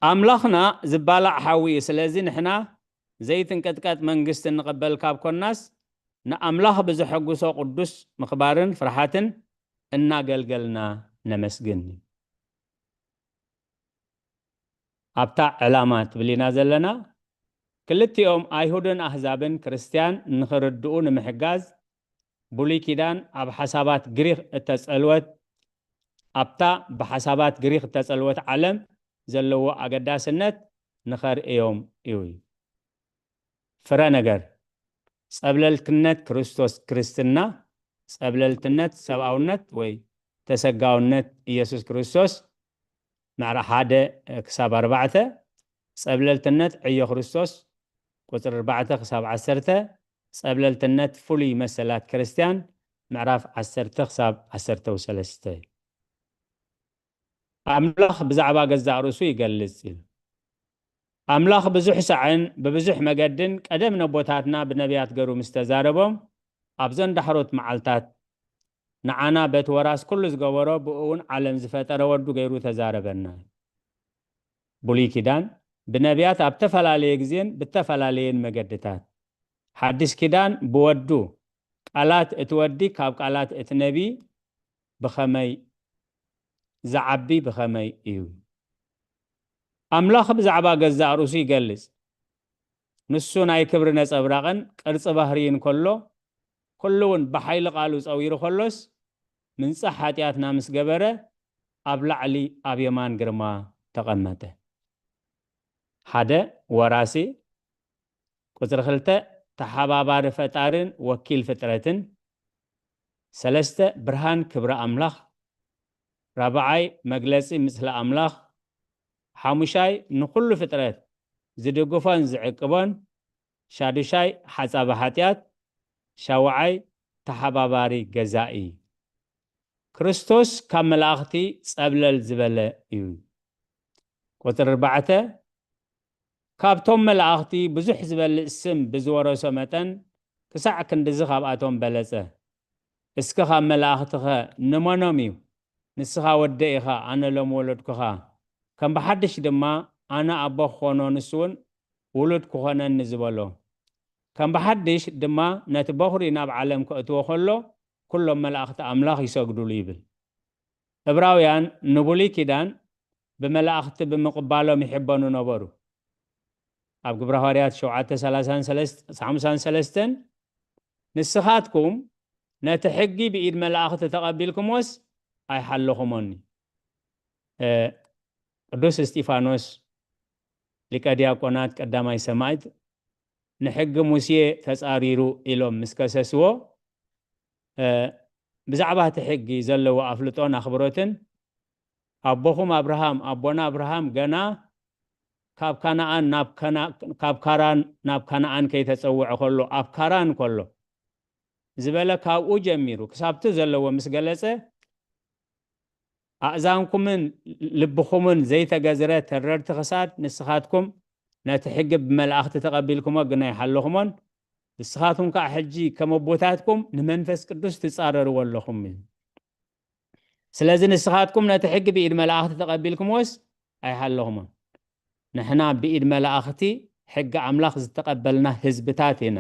ኣምላኽና ዝባላዕ ሓዊ እዩ። ስለዚ ንሕና ዘይትንቀጥቀጥ መንግስቲ እንቕበል ካብ ኮናስ፣ ንኣምላኽ ብዘሐጉሶ ቅዱስ ምኽባርን ፍርሓትን እናገልገልና ነመስግን። ኣብታ ዕላማ ትብል ኢና ዘለና። ክልቲኦም ኣይሁድን ኣህዛብን ክርስትያን ንኽርድኡ ንምሕጋዝ፣ ብሉይ ኪዳን ኣብ ሓሳባት ግሪኽ እተጸልወት፣ ኣብታ ብሓሳባት ግሪኽ እተጸልወት ዓለም ዘለዎ ኣገዳስነት ንኸርእዮም እዩ። ፍረ ነገር፣ ጸብለልትነት ክርስቶስ ክርስትና፣ ጸብለልትነት ሰብኣውነት ወይ ተሰጋውነት ኢየሱስ ክርስቶስ፣ ምዕራፍ ሓደ ክሳብ ኣርባዕተ፣ ጸብለልትነት ዕዮ ክርስቶስ፣ ቁጽሪ ኣርባዕተ ክሳብ ዓሰርተ፣ ጸብለልትነት ፍሉይ መሰላት ክርስትያን፣ ምዕራፍ ዓሰርተ ክሳብ ዓሰርተ ሰለስተ። ኣምላኽ ብዛዕባ ገዛእ ርእሱ ይገልጽ ኢሉ። ኣምላኽ ብዙሕ ሳዕን ብብዙሕ መገድን ቀደም ነቦታትና ብነቢያት ገሩ ምስ ተዛረቦም፣ ኣብዘን ዳሕሮት መዓልታት ንዓና በቲ ወራስ ኩሉ ዝገበሮ ብኡ እውን ዓለም ዝፈጠረ ወዱ ገይሩ ተዛረበና። ብሉይ ኪዳን ብነቢያት ኣብ ተፈላለየ ግዜን ብተፈላለየን መገድታት፣ ሓድሽ ኪዳን ብወዱ፣ ቃላት እቲ ወዲ ካብ ቃላት እቲ ነቢ ብኸመይ ዝዓቢ ብኸመይ እዩ? ኣምላኽ ብዛዕባ ገዛእ ርእሱ ይገልጽ። ንሱ ናይ ክብሪ ነጸብራቕን ቅርጺ ባህርይን ከሎ፣ ኩሉ እውን ብሓይሊ ቃሉ ጸዊሩ ከሎስ፣ ምንጻሕ ሓጢኣትና ምስ ገበረ፣ ኣብ ላዕሊ ኣብ የማን ግርማ ተቐመጠ። ሓደ ወራሲ፣ ቁጽሪ ክልተ ተሓባባሪ ፈጣርን ወኪል ፍጥረትን፣ ሰለስተ ብርሃን ክብሪ ኣምላኽ፣ ራብዓይ መግለጺ ምጽሊ ኣምላኽ፣ ሓሙሻይ ንኹሉ ፍጥረት ዝድግፎን ዝዕቅቦን፣ ሻዱሻይ ሓጻቢ ሓጢኣት፣ ሻውዓይ ተሓባባሪ ገዛኢ። ክርስቶስ ካብ መላእኽቲ ጸብለል ዝበለ እዩ። ቁጽሪ ኣርባዕተ፣ ካብቶም መላእኽቲ ብዙሕ ዝበልጽ ስም ብዝወረሶ መጠን፣ ክሳዕ ክንድዚ ካብኣቶም በለጸ። እስከ ካብ መላእኽትኸ ንመኖም እዩ? ንስኻ ወደይ ኢኻ፣ ኣነ ሎም ወለድኩኻ። ከም ብሓድሽ ድማ ኣነ ኣቦ ክኾኖ፣ ንሱ እውን ውሉድ ክኾነኒ ዝበሎ። ከም ብሓድሽ ድማ ነቲ በኹሪ ናብ ዓለም ከእትዎ ከሎ፣ ኩሎም መላእኽቲ ኣምላኽ ይሰግዱሉ ይብል። ዕብራውያን ንብሉይ ኪዳን ብመላእኽቲ ብምቕባሎም ይሕበኑ ነበሩ። ኣብ ግብረ ሃዋርያት ሸውዓተ ሰላሳን ሰለስተ፣ ሓምሳን ሰለስተን፣ ንስኻትኩም ነቲ ሕጊ ብኢድ መላእኽቲ ተቐቢልኩምዎስ ኣይሓለኹሞን። እ፣ ቅዱስ እስጢፋኖስ ሊቀ ዲያቆናት ቀዳማይ ሰማዕት ንሕጊ ሙሴ ተጻሪሩ ኢሎም ምስ ከሰስዎ፣ እ፣ ብዛዕባ እቲ ሕጊ ዘለዎ ኣፍልጦን ኣኽብሮትን፣ ኣቦኹም ኣብርሃም፣ ኣቦና ኣብርሃም ገና ካብ ካናኣን ናብ ካና-፣ ካብ ካራን ናብ ካናኣን ከይተጸውዐ ከሎ፣ ኣብ ካራን ከሎ ዝበለ ካብኡ ጀሚሩ ክሳብቲ ዘለዎ ምስ ገለጸ፣ ኣእዛንኩምን ልብኹምን ዘይተገዝረ ተረርቲ ክሳድ ንስኻትኩም ነቲ ሕጊ ብመላእኽቲ ተቐቢልኩሞ ግን ኣይሓለኹሞን። ንስኻትኩም ከኣ ሕጂ ከም ኣቦታትኩም ንመንፈስ ቅዱስ ትጻረርዎ ኣለኹም እዩ። ስለዚ ንስኻትኩም ነቲ ሕጊ ብኢድ መላእኽቲ ተቐቢልኩምዎስ ኣይሓለኹሞን። ንሕና ብኢድ መላእኽቲ ሕጊ ኣምላኽ ዝተቐበልና ህዝብታት ኢና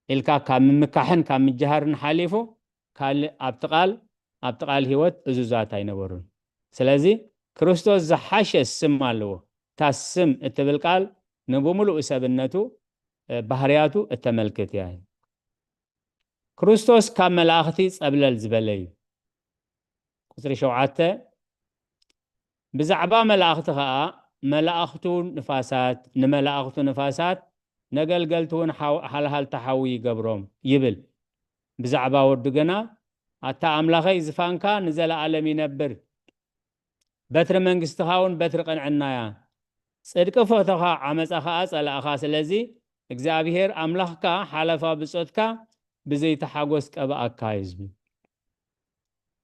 ኢልካ ካብ ምምካሕን ካብ ምጅሃርን ሓሊፉ ካልእ ኣብቲ ቃል፣ ኣብቲ ቃል ህይወት እዙዛት ኣይነበሩን። ስለዚ ክርስቶስ ዝሓሸ ስም ኣለዎ። እታ ስም እትብል ቃል ንብምሉኡ ሰብነቱ፣ እ፣ ባህርያቱ እተመልክት እያ። ክርስቶስ ካብ መላእኽቲ ጸብለል ዝበለ እዩ። ቁጽሪ ሸውዓተ፣ ብዛዕባ መላእኽቲ ኸኣ፣ መላእኽቱ ንፋሳት፣ ንመላእኽቱ ንፋሳት፣ ነገልገልቲ እውን ሓው-፣ ሃልሃልቲ ሓዊ ይገብሮም ይብል። ብዛዕባ ወዱ ግና፣ ኣታ ኣምላኸይ ዝፋንካ ንዘለኣለም ይነብር፣ በትሪ መንግስትኻ እውን በትሪ ቅንዕና እያ። ጽድቂ ፈተኻ፣ ዓመጻ ኸኣ ጸላእኻ። ስለዚ እግዚኣብሄር ኣምላኽካ ሓለፋ ብጾትካ ብዘይተሓጎስ ቀብኣካ እዩ ዝብል።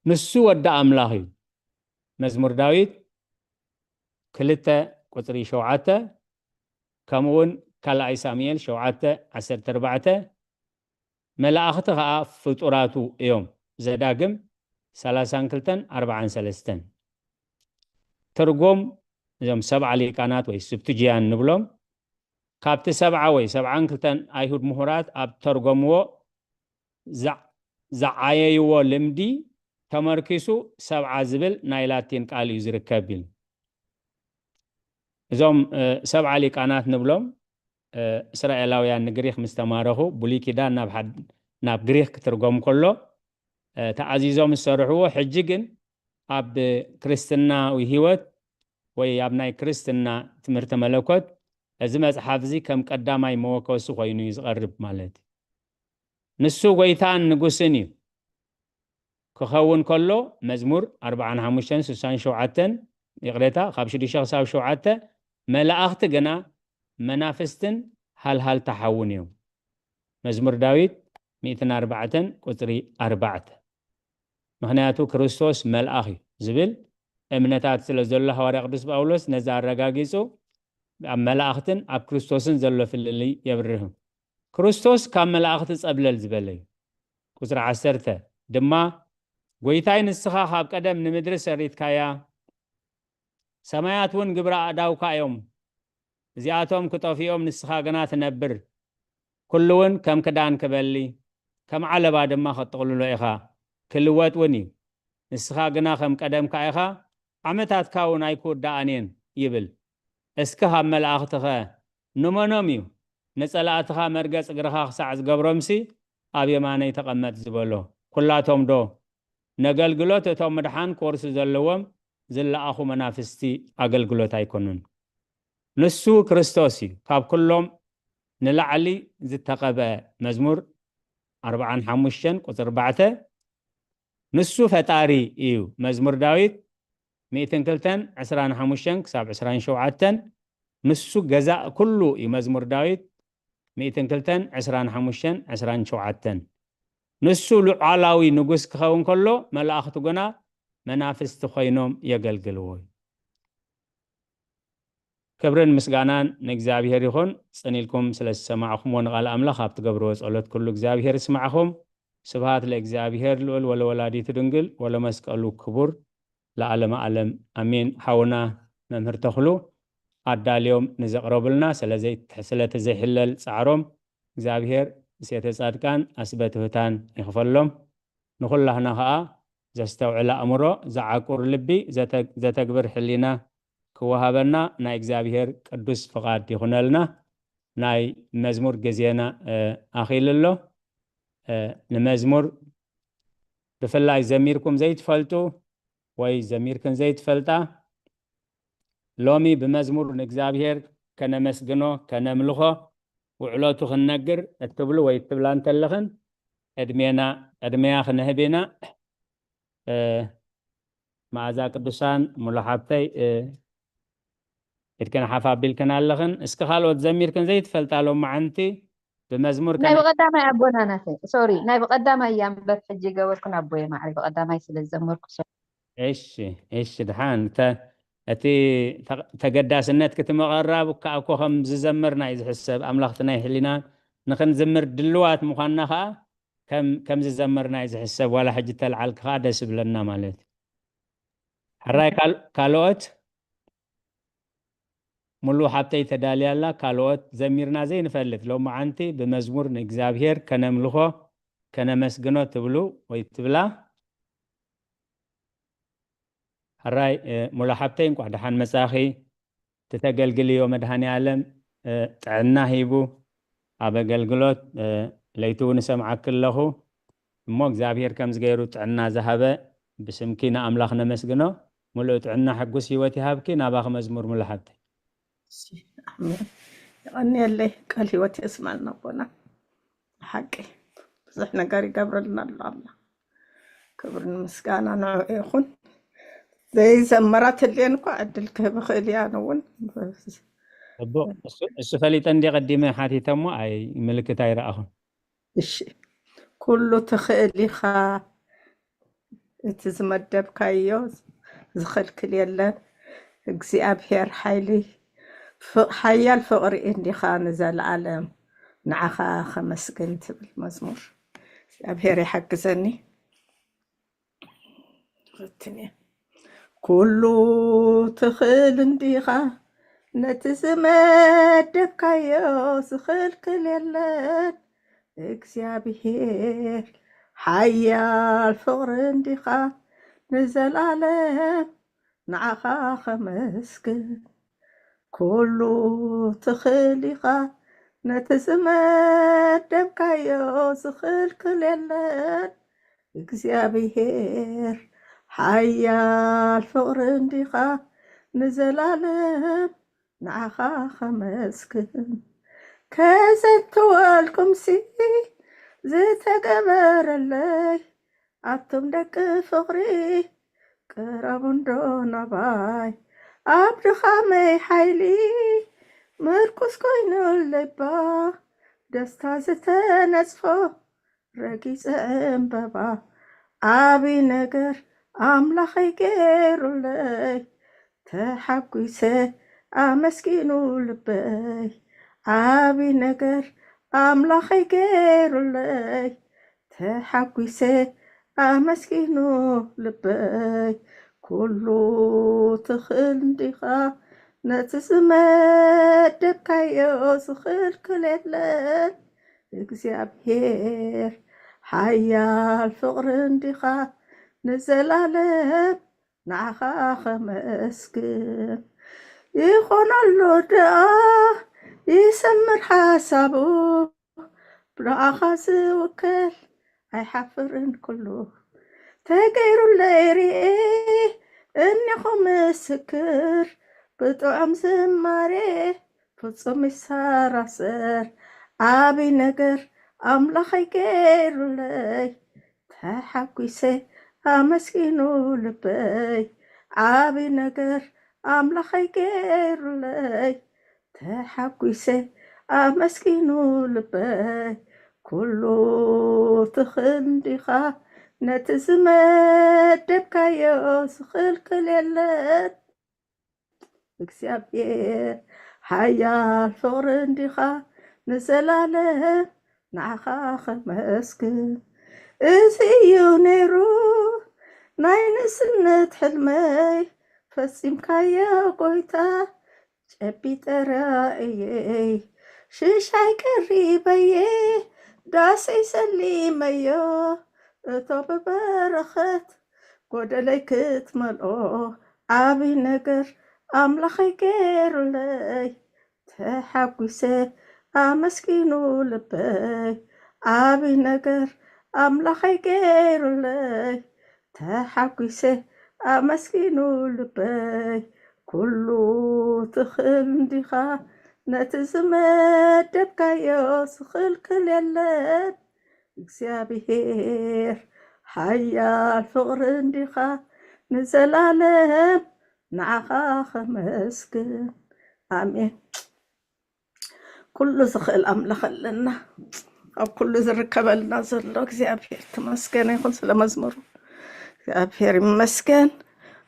ንሱ ወዲ ኣምላኽ እዩ። መዝሙር ዳዊት ክልተ ቁጽሪ ሸውዓተ፣ ከምኡ እውን ካልኣይ ሳሙኤል ሸውዓተ ዓሰርተ ኣርባዕተ፣ መላእኽቲ ኸኣ ፍጡራቱ እዮም። ዘዳግም ሰላሳን ክልተን ኣርባዓን ሰለስተን። ትርጉም፣ እዞም ሰብዓ ሊቃናት ወይ ስብቱጅያን ንብሎም፣ ካብቲ ሰብዓ ወይ ሰብዓን ክልተን ኣይሁድ ምሁራት ኣብ ተርጎምዎ ዝዓ-፣ ዝዓየይዎ ልምዲ ተመርኪሱ ሰብዓ ዝብል ናይ ላቲን ቃል እዩ ዝርከብ ኢሉ። እዞም፣ እ፣ ሰብዓ ሊቃናት ንብሎም፣ እ፣ እስራኤላውያን ንግሪኽ ምስ ተማረኹ፣ ብሉይ ኪዳን ናብ ሓድ-፣ ናብ ግሪኽ ክትርጎም ከሎ፣ እ፣ ተኣዚዞም ዝሰርሕዎ፣ ሕጂ ግን ኣብ ክርስትናዊ ህይወት ወይ ኣብ ናይ ክርስትና ትምህርቲ መለኮት፣ እዚ መጽሓፍ እዚ ከም ቀዳማይ መወከሲ ኮይኑ እዩ ዝቐርብ ማለት እዩ። ንሱ ጎይታን ንጉስን እዩ። ክኸውን ከሎ፣ መዝሙር ኣርባዓን ሓሙሽተን ስሳን ሸውዓተን፣ ይቕሬታ፣ ካብ ሽዱሽተ ክሳብ ሸውዓተ፣ መላእኽቲ ግና መናፍስትን ሃልሃልታ ሓውን እዮም። መዝሙር ዳዊት ሚእትን ኣርባዕተን ቁጽሪ ኣርባዕተ። ምኽንያቱ ክርስቶስ መልኣኽ እዩ ዝብል እምነታት ስለ ዘሎ፣ ሃዋርያ ቅዱስ ጳውሎስ ነዚ ኣረጋጊጹ ኣብ መላእኽትን ኣብ ክርስቶስን ዘሎ ፍልልይ የብርህ። ክርስቶስ ካብ መላእኽቲ ጸብለል ዝበለ እዩ። ቁጽሪ ዓሰርተ ድማ፣ ጎይታይ ንስኻ ካብ ቀደም ንምድሪ ሰሪትካያ፣ ሰማያት እውን ግብሪ ኣእዳውካ እዮም። እዚኣቶም ክጠፍኦም ንስኻ ግና ትነብር። ኩሉ እውን ከም ክዳን ክበሊ፣ ከም ዓለባ ድማ ከጥቕልሎ ኢኻ። ክልወጥ እውን እዩ። ንስኻ ግና ከም ቀደምካ ኢኻ፣ ዓመታትካ እውን ኣይክውዳኣን እየን ይብል። እስኪ ካብ መላእኽትኸ ንመኖም እዩ ንጸላእትኻ መርገጽ እግርኻ ክሳዕ ዝገብሮምሲ ኣብ የማነይ ተቐመጥ ዝበሎ? ኩላቶም ዶ ነገልግሎት እቶም ምድሓን ክወርሱ ዘለዎም ዝለኣኹ መናፍስቲ ኣገልግሎት ኣይኮኑን? ንሱ ክርስቶስ እዩ። ካብ ኩሎም ንላዕሊ ዝተቐብአ። መዝሙር ኣርባዓን ሓሙሽተን ቁጽሪ ኣርባዕተ፣ ንሱ ፈጣሪ እዩ። መዝሙር ዳዊት ሚእትን ክልተን ዕስራን ሓሙሽተን ክሳብ ዕስራን ሸውዓተን፣ ንሱ ገዛእ ኩሉ እዩ። መዝሙር ዳዊት ሚእትን ክልተን ዕስራን ሓሙሽተን ዕስራን ሸውዓተን። ንሱ ሉዓላዊ ንጉስ ክኸውን ከሎ፣ መላእኽቱ ግና መናፍስቲ ኮይኖም የገልግልዎ እዩ። ክብርን ምስጋናን ንእግዚኣብሔር ይኹን። ጽን ኢልኩም ስለ ዝሰማዕኹምዎ ንቓል ኣምላኽ ኣብ ትገብርዎ ጸሎት ኩሉ እግዚኣብሔር ይስማዕኹም። ስብሃት ለእግዚኣብሔር ልዑል ወለወላዲቱ ድንግል ወለመስቀሉ ክቡር ለዓለመ ዓለም ኣሜን። ሓውና መምህር ተኽሉ ኣዳልዮም ንዘቕረቡልና ስለ ዘይ-፣ ስለቲ ዘይሕለል ጻዕሮም እግዚኣብሔር ሴተ ጻድቃን ኣስበ ትሑታን ይኽፈሎም። ንኹላህና ኸኣ ዘስተውዕል ኣእምሮ፣ ዝዓቁር ልቢ፣ ዘተ-፣ ዘተግብር ሕሊና ክወሃበና ናይ እግዚኣብሔር ቅዱስ ፍቓድ ይኹነልና። ናይ መዝሙር ግዜና፣ እ፣ ኣኺሉ ኣሎ። እ፣ ንመዝሙር ብፍላይ ዘሚርኩም ዘይትፈልጡ ወይ ዘሚርክን ዘይትፈልጣ፣ ሎሚ ብመዝሙር ንእግዚኣብሔር ከነመስግኖ፣ ከነምልኾ፣ ውዕለቱ ክንነግር እትብሉ ወይ እትብላ እንተለኽን፣ ዕድሜና፣ ዕድሜያ ክንህብ ኢና። እ፣ መኣዛ ቅዱሳን፣ ሙሉ ሓብተይ፣ እ፣ ኢድክን ሓፍ ኣቢልክን ኣለኽን። እስኪ ካልኦት ዘሚርክን ዘይትፈልጣ ሎመዓንቲ ብመዝሙር ናይ ከነ- ብቐዳማይ ኣቦና ናተ፣ ሶሪ፣ ናይ ብቐዳማይ እያ እምበር ሕጂ ገበርኩን ኣቦየ ማዕረይ ብቐዳማይ ስለ ዝዘመርኩ፣ ሶሪ። እሺ፣ እሺ፣ ድሓን። እተ-፣ እቲ ተ-፣ ተገዳስነት ክትመቐራብ እኳ እኮ ከም ዝዘመርና እዩ ዝሕሰብ። ኣምላኽቲ ናይ ሕሊና ንኽንዝምር ድልዋት ምዃንና ኸኣ ከም፣ ከም ዝዘመርና እዩ ዝሕሰብ። ዋላ ሕጂ ተልዓልኪ ኸኣ ደስ ይብለና ማለት እዩ። ሕራይ ካል-፣ ካልኦት? ሙሉ ሓብተይ ተዳልያ ኣላ። ካልኦት ዘሚርና ዘይንፈልጥ ሎመዓንቲ ብመዝሙር ንእግዚኣብሔር ከነምልኾ ከነመስግኖ ትብሉ ወይ ትብላ? ሕራይ፣ እ፣ ሙሉ ሓብተይ እንቋዕ ደሓን መጻኺ። እቲ ተገልግልዮ መድሃኔ ኣለም፣ እ፣ ጥዕና ሂቡ ኣብ ኣገልግሎት፣ እ፣ ለይቲ እውን እሰምዓኪ ኣለኹ። እሞ እግዚኣብሔር ከምዚ ገይሩ ጥዕና ዝሃበ ብስምኪ ንኣምላኽ ነመስግኖ። ሙሉእ ጥዕና ሕጉስ ህይወት ይሃብኪ። ናባኺ መዝሙር ሙሉ ሓብተይ። እሺ፣ ኣሜን። የቐንየለይ፣ ቃል ህይወት የስማልና ኣቦና። ሓቂ ብዙሕ ነገር ይገብረልና ኣሎ ኣምላኽ። ክብርን ምስጋና ንዕኡ ይኹን። ዘይዘመራ ትልየን እኳ ዕድል ክህብ እኽእል እያ። ኣነ እውን እሱ ፈሊጠ እንዲ ቀዲመ ሓቲተ እሞ ኣይ ምልክት ኣይረኣኹን። እሺ፣ ኩሉ ትኽእል ኢኻ። እቲ ዝመደብካዮ ዝኽልክል የለን። እግዚኣብሔር ሓይሊ፣ ሓያል ፍቕሪ እንዲኻ ንዘለኣለም። ንዓኻ ከመስግን ትብል መዝሙር። እግዚኣብሔር ይሓግዘኒ። ኩሉ ትኽእል እንዲኻ፣ ነቲ ዝመደብካዮ ዝኽልክል የለን። እግዚኣብሔር ሓያል ፍቕሪ እንዲኻ፣ ንዘላለም ንዓኻ ከመስግን። ኩሉ ትኽእል ኢኻ፣ ነቲ ዝመደብካዮ ዝኽልክል የለን። እግዚኣብሔር ሓያል ፍቕሪ እንዲኻ፣ ንዘላለም ንዓኻ ከመስግን። ከዘንትወልኩምሲ ዝተገበረለይ፣ ኣቱም ደቂ ፍቕሪ ቅረቡ እንዶ ናባይ። ኣብ ድኻመይ ሓይሊ ምርኩስ ኮይኑለይባ፣ ደስታ ዝተነጽፎ ረጊጸ ዕምበባ። ዓቢ ነገር ኣምላኸይ ገይሩለይ፣ ተሓጒሰ ኣመስጊኑ ልበይ። ዓቢ ነገር ኣምላኸይ ገይሩለይ፣ ተሓጒሰ ኣመስጊኑ ልበይ። ኩሉ ትኽእል እንዲኻ፣ ነቲ ዝመደብካዮ ዝኽልክል የለን። እግዚኣብሔር ሓያል ፍቕሪ እንዲኻ፣ ንዘላለም ንዓኻ ከመስግን። ይኾነሉ ደኣ ይሰምር ሓሳቡ፣ ብኣኻ ዝውከል ኣይሓፍርን ኩሉ። ተገይሩለይ ርኤ እኔኹ ምስክር፣ ብጥዑም ዝማሬ ፍጹም ይሰራሰር። ዓቢ ነገር ኣምላኸይ ገይሩለይ፣ ተሓጒሰ ኣመስጊኑ ልበይ። ዓቢ ነገር ኣምላኸይ ገይሩለይ፣ ተሓጒሰ ኣመስጊኑ ልበይ። ኩሉ ትኽእል እንዲኻ፣ ነቲ ዝመደብካዮ ዝኽልክል የለን። እግዚኣብሔር ሓያል ፍቕሪ እንዲኻ፣ ንዘላለም ንዓኻ ከመስግን። እዚ እዩ ነይሩ ናይ ንእስነት ሕልመይ፣ ፈጺምካዮ ጎይታ ጨቢጠ ራእየይ። ሽሻይ ቀሪበየ ዳሰይ ሰሊመዮ፣ እቶ ብበረኸት ጎደለይ ክትመልኦ። ዓቢ ነገር ኣምላኸይ ገይሩለይ፣ ተሓጒሰ ኣመስጊኑ ልበይ። ዓቢ ነገር ኣምላኸይ ገይሩለይ፣ ተሓጒሰ ኣመስጊኑ ልበይ። ኩሉ ትኽእል እንዲኻ፣ ነቲ ዝመደብካዮ ዝኽልክል የለን። እግዚኣብሔር ሓያል ፍቕሪ እንዲኻ፣ ንዘላለም ንዓኻ ከመስግን። ኣሜን። ኩሉ ዝኽእል ኣምላኽ ኣለና። ኣብ ኩሉ ዝርከበልና ዘሎ እግዚኣብሔር ተመስገነ ይኹን ስለ መዝሙሩ። እግዚኣብሔር ይመስገን።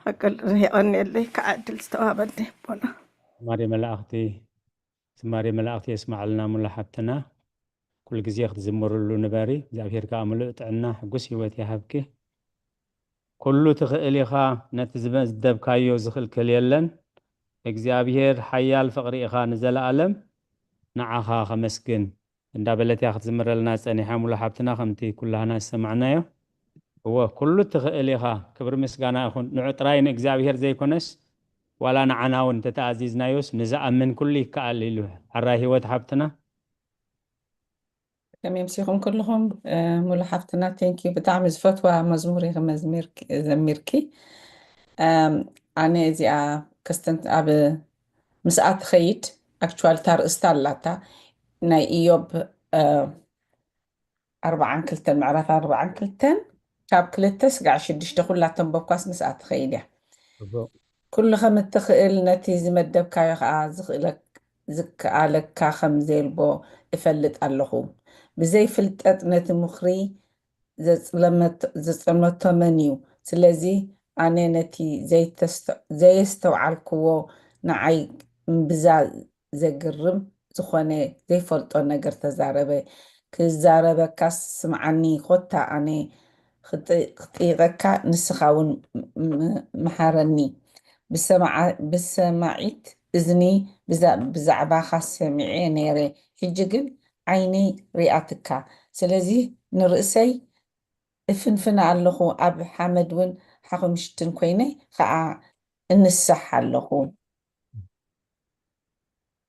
ኣቀል-፣ የቐንየለይ ከዓ ዕድል ዝተዋህበኒ ኣቦና። ዝማሬ መላእኽቲ፣ ዝማሬ መላእኽቲ የስማዕልና ሙሉ ሓብትና። ኩሉ ግዜ ክትዝምርሉ ንበሪ። እግዚኣብሔር ከዓ ምሉእ ጥዕና፣ ሕጉስ ህይወት ይሃብኪ። ኩሉ ትኽእል ኢኻ፣ ነቲ ዝመደብካዮ ዝኽልክል የለን። እግዚኣብሔር ሓያል ፍቕሪ ኢኻ ንዘለኣለም፣ ንዓኻ ከመስግን። እንዳበለት እያ ክትዝምረልና ጸኒሓ ሙሉ ሓብትና፣ ከምቲ ኩላህና ዝሰማዕናዮ። እወ፣ ኩሉ ትኽእል ኢኻ፣ ክብሪ ምስጋና ይኹን። ንዑ ጥራይ ንእግዚኣብሔር ዘይኮነስ፣ ዋላ ንዓና እውን እንተተኣዚዝናዮስ፣ ንዝኣምን ኩሉ ይከኣል ኢሉ። ሕራይ ህይወት ሓብትና። ከመይ ምሲኹም ኩልኹም? እ፣ ሙሉ ሓፍትና፣ ቴንኪዩ። ብጣዕሚ ዝፈትዋ መዝሙር ኢኺ መዝሚርኪ-፣ ዘሚርኪ። እም፣ ኣነ እዚኣ ክስተንት ኣብ ምስኣ ትኸይድ፣ ኣክቹዋሊ እታ ርእስታ ኣላታ ናይ ኢዮብ፣ እ፣ ኣርባዓን ክልተን፣ ምዕራፍ ኣርባዓን ክልተን፣ ካብ ክልተ ስጋዕ ሽዱሽተ ኩላ ተንበብኳስ ምስኣ ትኸይድ እያ። ጽቡቕ። ኩሉ ከም እትኽእል ነቲ ዝመደብካዮ ኸኣ ዝኽእለክ-፣ ዝከኣለካ ከም ዘየልቦ እፈልጥ ኣለኹ። ብዘይ ፍልጠት ነቲ ምኽሪ ዘጽለመት-፣ ዘጸልመቶ መን እዩ? ስለዚ ኣነ ነቲ ዘይተስተ-፣ ዘየስተውዓልክዎ ንዓይ እምብዛ ዘግርም ዝኾነ ዘይፈልጦ ነገር ተዛረበ። ክዛረበካስ ስምዓኒ፣ ኮታ ኣነ ክጥ-፣ ክጥይቐካ ንስኻ እውን ም-፣ ምሃረኒ። ብሰማዓ-፣ ብሰማዒት እዝኒ ብዛ-፣ ብዛዕባኻ ሰሚዐ ነይረ፣ ሕጂ ግን ዓይነይ ሪኣትካ። ስለዚ ንርእሰይ እፍንፍን ኣለኹ፣ ኣብ ሓመድ እውን ሓኹምሽትን ኮይነ ኸኣ እንሳሕ ኣለኹ።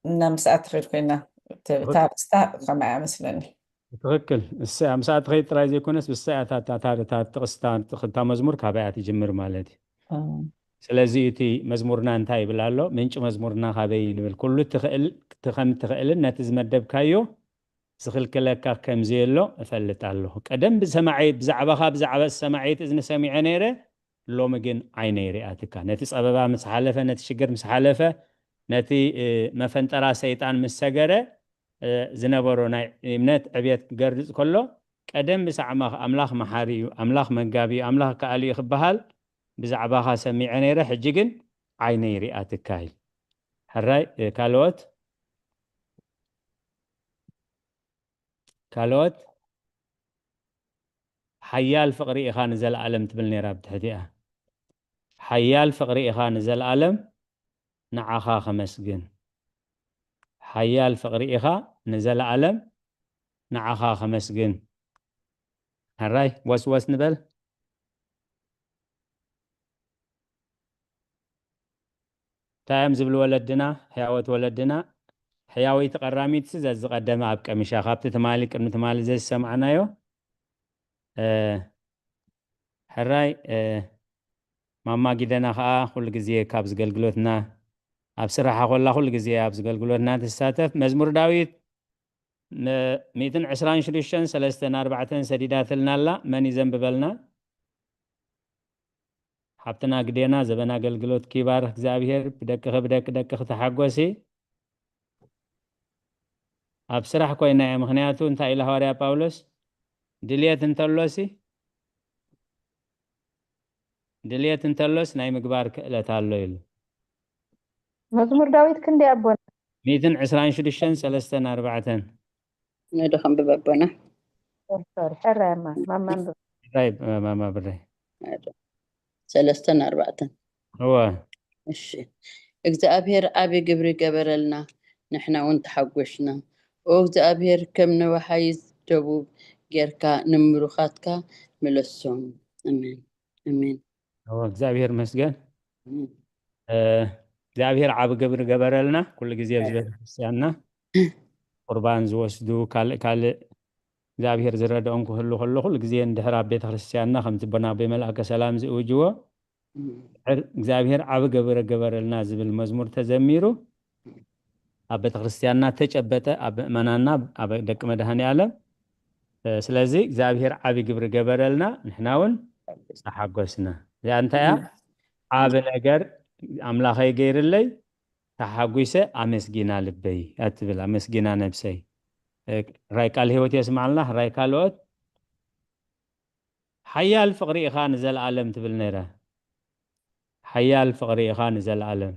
እና ምስኣ ትኸይድ ኮይና፣ እተ-፣ እታ ርእስታ ከማይ እያ መስለኒ። ትኽክል። እሳ ምስኣ ትኸይድ ጥራይ ዘይኮነስ፣ ብሳ እያ እታ፣ እታ፣ እታ፣ እታ ጥቕስታ፣ እታ መዝሙር ካበይ እያ ትጅምር ማለት እዩ። እም። ስለዚ እቲ መዝሙርና እንታይ ይብል ኣሎ? ምንጪ መዝሙርና ካበይ እዩ ንብል? ኩሉ ትኽእል፣ እቲ ከም ትኽእልን ነቲ ዝመደብካዮ ዝኽልክለካ ከም ዘየሎ እፈልጥ ኣለኹ። ቀደም ብሰማዒ-፣ ብዛዕባኻ ብዛዕባ ሰማዒት እዝኒ ሰሚዐ ነይረ፣ ሎሚ ግን ዓይነይ ሪኣትካ። ነቲ ጸበባ ምስ ሓለፈ፣ ነቲ ሽግር ምስ ሓለፈ፣ ነቲ፣ እ፣ መፈንጠራ ሰይጣን ምስ ሰገረ፣ እ፣ ዝነበሮ ናይ እምነት ዕብየት ክገርጽ ከሎ፣ ቀደም ብዛዕባኻ ኣምላኽ መሓሪ እዩ፣ ኣምላኽ መጋቢ እዩ፣ ኣምላኽ ከኣሊ እዩ ክበሃል ብዛዕባኻ ሰሚዐ ነይረ፣ ሕጂ ግን ዓይነይ ሪኣትካ ኢሉ። ሕራይ፣ እ፣ ካልኦት? ካልኦት? ሓያል ፍቕሪ ኢኻ ንዘለኣለም ትብል ነይራ ብትሕቲኣ። ሓያል ፍቕሪ ኢኻ ንዘለኣለም ንዓኻ ከመስግን። ሓያል ፍቕሪ ኢኻ ንዘለኣለም ንዓኻ ከመስግን። ሕራይ፣ ወስወስ ንበል። እንታይ እዮም ዝብሉ ወለድና፣ ሕያዎት ወለድና? ሕያወይቲ ቀራሚትሲ ዘዝቐደመ ኣብ ቀሚሻ፣ ካብቲ ትማሊ፣ ቅድሚ ትማሊ ዘዝሰማዕናዮ። እ፣ ሕራይ፣ እ፣ ማማ ጊደና ኸኣ ኩሉ ግዜ ካብ ዝገልግሎትና፣ ኣብ ስራሓ ኮላ ኩሉ ግዜ ኣብ ዝገልግሎትና ትሳተፍ። መዝሙር ዳዊት ም-፣ ሚእትን ዕስራን ሽዱሽተን ሰለስተን ኣርባዕተን ሰዲዳትልና ኣላ። መን እዩ ዘንብበልና? ሓብትና ግዴና፣ ዘበን ኣገልግሎት ኪባርኽ እግዚኣብሔር፣ ብደቅኺ ብደቂ ደቅኺ ተሓጎሲ። ኣብ ስራሕ ኮይና እየ፣ ምኽንያቱ እንታይ ኢሉ ሃዋርያ ጳውሎስ? ድልየት እንተሎሲ፣ ድልየት እንተሎስ ናይ ምግባር ክእለት ኣሎ ኢሉ። መዝሙር ዳዊት ክንደይ ኣቦና? ሚእትን ዕስራን ሽዱሽተን ሰለስተን ኣርባዕተን። ነዶ ከንብብ ኣቦና። ሶሪ፣ ሶሪ፣ ሕራይ እማ፣ ማማ ኣንብብ። ሕራይ፣ ማማ ብረይ። ነዶ። ሰለስተን ኣርባዕተን። እወ። እሺ። እግዚኣብሔር ዓቢ ግብሪ ገበረልና፣ ንሕና እውን ተሓጎሽና። ኦ እግዚኣብሔር፣ ከም ነዋሓይዝ ደቡብ ጌርካ ንምሩኻትካ ምለሶም። ኣሜን። ኣሜን። እወ፣ እግዚኣብሔር ይመስገን። ኣሜን። እ፣ እግዚኣብሔር ዓቢ ግብሪ ገበረልና። ኩሉ ግዜ ኣብዚ ኣሜን። ቤተክርስትያንና ቁርባን ዝወስዱ፣ ካልእ፣ ካልእ እግዚኣብሔር ዝረድኦም ክህሉ ከሎ፣ ኩሉ ግዜ እንድሕር ኣብ ቤተክርስትያንና ከምቲ ኣቦና ኣቦይ መልኣከ ሰላም ዝእውጅዎ፣ ኣሜን። ድሕር እግዚኣብሔር ዓቢ ግብሪ ገበረልና ዝብል መዝሙር ተዘሚሩ፣ ኣብ ቤተክርስትያንና ተጨበጠ፣ ኣብ ምእመናንና፣ ኣብ ደቂ መድኃኔ ዓለም። እ፣ ስለዚ እግዚኣብሔር ዓቢ ግብሪ ገበረልና፣ ንሕና እውን ተሓጎስና። እዚኣ እንታይ እያ? ኣሜን። ዓቢ ነገር ኣምላኸይ ገይርለይ፣ ተሓጒሰ ኣመስጊና ልበይ እያ ትብል፣ ኣመስጊና ነብሰይ። እ፣ ራይ ቃል ህይወት የስማዕልና። ራይ ካልኦት፣ ሓያል ፍቕሪ ኢኻ ንዘለኣለም ትብል ነይራ። ሓያል ፍቕሪ ኢኻ ንዘለኣለም።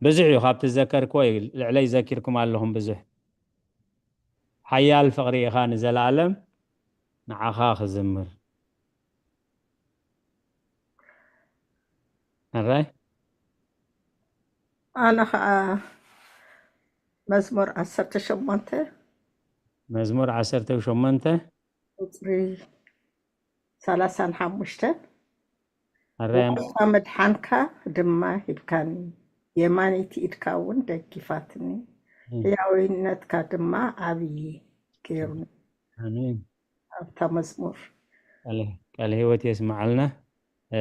ብዙሕ እዩ፣ ካብ ትዘከርክዎ እዩ፣ ልዕለይ ዘኪርኩም ኣለኹም ብዙሕ። ሓያል ፍቕሪ ኢኻ ንዘለኣለም፣ ንዓኻ ክዝምር። ሕራይ? ኣነ ኸዓ መዝሙር ዓሰርተ ሸሞንተ። መዝሙር ዓሰርተ ሸሞንተ። ቁጽሪ ሰላሳን ሓሙሽተን። ሕራይ? ብጎይታ ምድሓንካ ድማ ሂብካኒ፣ የማነይቲ ኢድካ እውን ደጊፋትኒ፣ እም። ሕያውነትካ ድማ ዓብዪ ገይሩኒ። ኣሜን። ኣብታ መዝሙር። ቃለ፣ ቃለ ህይወት የስምዓልና። እ፣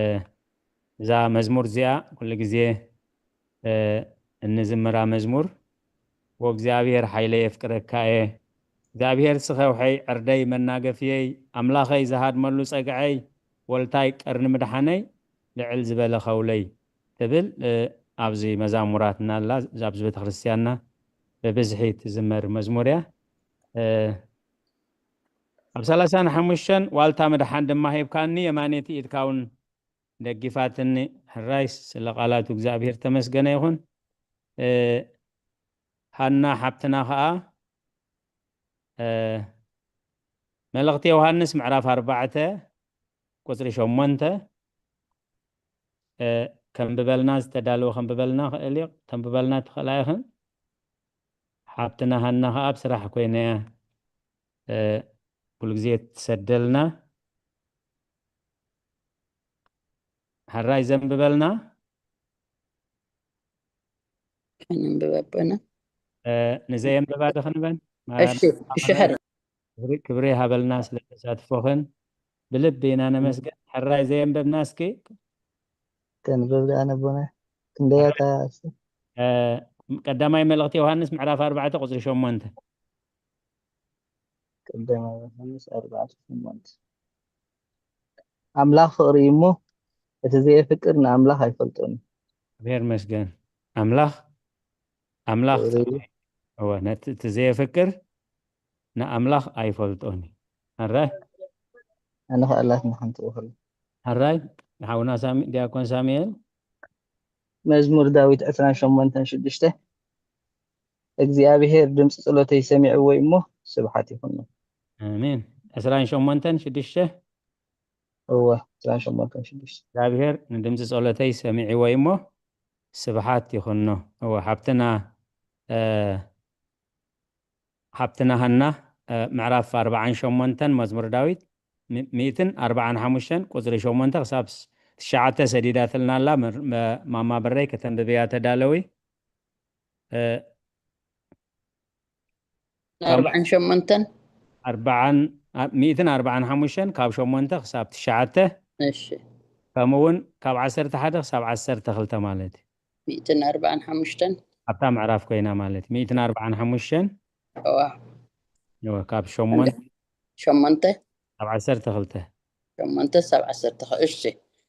እዛ መዝሙር እዚኣ ኩሉ ግዜ፣ እ፣ እንዝምራ መዝሙር፣ "ወእግዚኣብሔር ሓይለይ የፍቅረካ እየ፣ እግዚኣብሔር ስኸውሐይ ዕርደይ መናገፍየይ፣ ኣምላኸይ ዝሃድመሉ ጸግዐይ፣ ወልታይ ቀርኒ ምድሓነይ፣ ልዕል ዝበለ ኸውለይ፣ ትብል ኣብዚ መዛሙራትና ኣላ። ኣብዚ ቤተክርስትያንና ብብዝሒ ትዝመር መዝሙር እያ። ኣብ ሰላሳን ሓሙሽተን ዋልታ ምድሓን ድማ ሂብካኒ፣ የማነይቲ ኢድካ እውን ደጊፋትኒ። ሕራይ ስለ ቃላቱ እግዚኣብሔር ተመስገነ ይኹን። ሃና ሓብትና ከዓ መልእኽቲ ዮሃንስ ምዕራፍ ኣርባዕተ ቁፅሪ ሸሞንተ ከንብበልና፣ ዝተዳለወ ከንብበልና ክእል እዩ። ተንብበልና ትኽእላ ኢኽን። ሓብትና ሃና ከዓ ኣብ ስራሕ ኮይና እያ ኩሉ ግዜ ትሰደልና። ሕራይ ዘንብበልና። ከነንብብ ኣቦና። ንዘየንብባ ዶ ክንበል? እሺ፣ እሺ፣ ሕራይ። ክብሪ ይሃበልና ስለ ተሳትፎኽን ብልቢ ኢና ነመስገን። ሕራይ ዘየንበብና እስኪ ተንብብ ደኣ ነቦና። ክንደያታ ቀዳማይ መልእኽቲ ዮሃንስ ምዕራፍ ኣርባዕተ ቁፅሪ ሸሞንተ። ቀዳማይ ዮሃንስ ኣርባዕተ ሸሞንተ። ኣምላኽ ፍቕሪ እዩ እሞ፣ እቲ ዘየፍቅር ንኣምላኽ ኣይፈልጦን እዩ። እግዚኣብሔር ይመስገን። ኣምላኽ ኣምላኽ ፍቕሪ እዩ። እወ፣ ነቲ እቲ ዘየፍቅር ንኣምላኽ ኣይፈልጦን እዩ። ሕራይ ኣነ ከኣላትና ሓንቲ እኽል ሕራይ ሓውና ሳሚ ዲያቆን ሳሙኤል መዝሙር ዳዊት ዕስራን ሸሞንተን ሽዱሽተ እግዚኣብሔር ድምፂ ጸሎተይ ሰሚዕዎ እሞ ስብሓት ይኹኖ። ኣሜን። ዕስራን ሸሞንተን ሽዱሽተ እወ ዕስራን ሸሞንተን ሽዱሽተ እግዚኣብሔር ንድምፂ ጸሎተይ ሰሚዕዎ እሞ ስብሓት ይኹኖ። እወ ሓብትና ሓብትና ሃና ምዕራፍ ኣርባዓን ሸሞንተን መዝሙር ዳዊት ሚእትን ኣርባዓን ሓሙሽተን ቁፅሪ ሸሞንተ ክሳብ ትሽዓተ ሰዲዳትልና ኣላ። ማማ ብረይ ከተንብብያ ተዳለዊ። ኣርባዓን ሸሞንተን ኣርባዓን ሚእትን ኣርባዓን ሓሙሽተን ካብ ሸሞንተ ክሳብ ትሽዓተ እሺ ከምኡ እውን ካብ ዓሰርተ ሓደ ክሳብ ዓሰርተ ክልተ ማለት እዩ። ሚእትን ኣርባዓን ሓሙሽተን ኣብታ ምዕራፍ ኮይና ማለት እዩ። ሚእትን ኣርባዓን ሓሙሽተን እዋ እወ፣ ካብ ሸሞንተ ሸሞንተ ካብ ዓሰርተ ክልተ ሸሞንተ ሳብ ዓሰርተ ክልተ እሺ።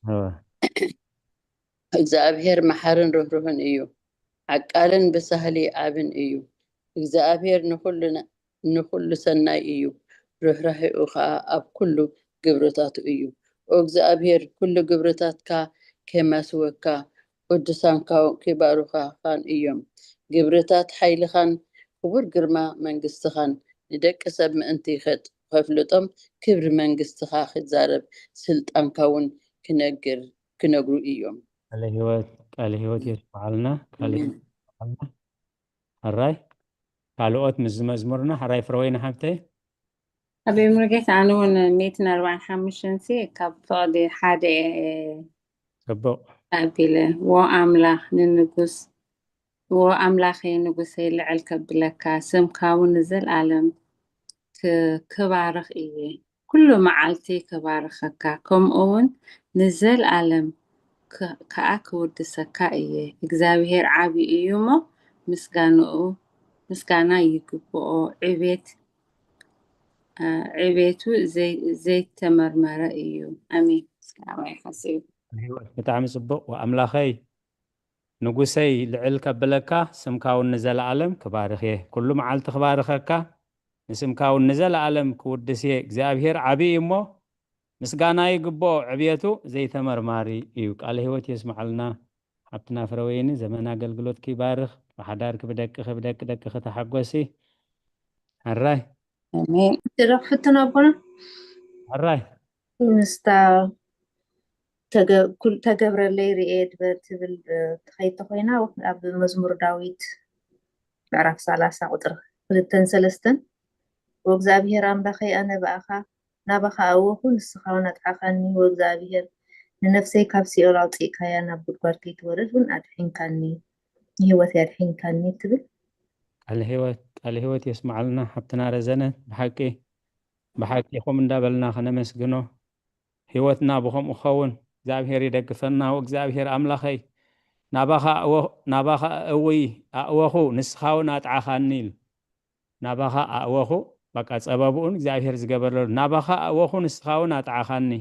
እወ። እግዚኣብሔር መሓርን ርህሩህን እዩ፣ ዓቃልን ብሳህሊ ዓብን እዩ። እግዚኣብሔር ንኹሉ ነ- ንኹሉ ሰናይ እዩ፣ ርህራሄኡ ኸዓ ኣብ ኩሉ ግብርታቱ እዩ። ኦ እግዚኣብሔር፣ ኩሉ ግብርታትካ ከማስወካ፣ ቅዱሳንካ ክባርኻኻን እዮም። ግብርታት ሓይልኻን ክቡር ግርማ መንግስትኻን ንደቂ ሰብ ምእንቲ ከጥ- ከፍልጦም ክብሪ መንግስትኻ ክዛረብ ስልጣንካ እውን ክነግር ክነግሩ እዮም። ቃለ ህይወት ቃለ ህይወት የስምዓልና። ቃለ ኣሜን። ህይወት የስምዓልና። ሕራይ ካልኦት ምስ ዝመዝሙርና ሕራይ ፍረወይኒ ሓብተይ ኣቤ ሙሉጌታ ኣነ እውን ሚእትን ኣርባዓን ሓሙሽተን ሲ ካብ ፍቕዲ ሓደ እየ ጽቡቕ ኣቢለ ዎ ኣምላኽ ንንጉስ ዎ ኣምላኸይ ንጉሰይ ልዕል ከብለካ ስምካ እውን ንዘልኣለም ክ- ክባርኽ እየ ኩሉ መዓልቲ ክባርኸካ ከምኡ እውን ንዘልኣለም ክ- ከኣ ክውድሰካ እየ እግዚኣብሄር ዓቢ እዩ እሞ ምስጋንኡ ምስጋና ይግብኦ ዕቤት ዕቤቱ ዘይተመርመረ እዩ። ኣሜን። ሰላማይ ሓሲብ ህይወት ብጣዕሚ ጽቡቕ ኣምላኸይ ንጉሰይ ልዕል ከብለካ ስምካ እውን ንዘለኣለም ክባርኽ እየ ኩሉ መዓልቲ ክባርኸካ ንስምካ እውን ንዘለኣለም ክውድስ እየ እግዚኣብሔር ዓብዪ እዩ እሞ ምስጋና ይግብኦ ዕብየቱ ዘይተመርማሪ እዩ ቃለ ህይወት የስምዓልና ሓብትና ፍረወይኒ ዘመን ኣገልግሎት ክይባርኽ ብሓዳር ክብደቂ ክብደቂ ደቂ ክተሓጎሲ ሕራይ ኣሜን። ትረፍ ሕቶ ናቦና ሕራይ ምስታ ተገ- ኩል- ተገብረለይ ርኤ ድበር ትብል እ፣ ትኸይድ ተኮይና ኣብ መዝሙር ዳዊት ምዕራፍ ሰላሳ ቁፅሪ ክልተን ሰለስተን ወእግዚኣብሔር ኣምላኸይ ኣነ ብኣኻ ናባኻ ኣወኹ ንስኻ እውን ኣጥዓኻኒ ወእግዚኣብሔር ንነፍሰይ ካብ ሲኦል ኣውፅእካያ ናብ ጉድጓድ ከይትወርድ እውን ኣድሒንካኒ ንህይወተይ ኣድሒንካኒ ትብል ቃለ ህይወት ቃለ ህይወት የስምዓልና ሓብትና ረዘነ ብሓቂ ብሓቂ ኹም እንዳበልና ከነመስግኖ ህይወትና ብኸምኡ ክኸውን እግዚኣብሔር ይደግፈና ወእግዚኣብሔር ኣምላኸይ ናባኻ ኣእወ- ናባኻ እውይ ኣእወኹ ንስኻ እውን ኣጥዓኻኒ ኢሉ ናባኻ ኣእወኹ በቃ ፀበብኡን እግዚኣብሔር ዝገበረሉ ናባኻ ኣእወኹ ንስኻ እውን ኣጥዓኻኒ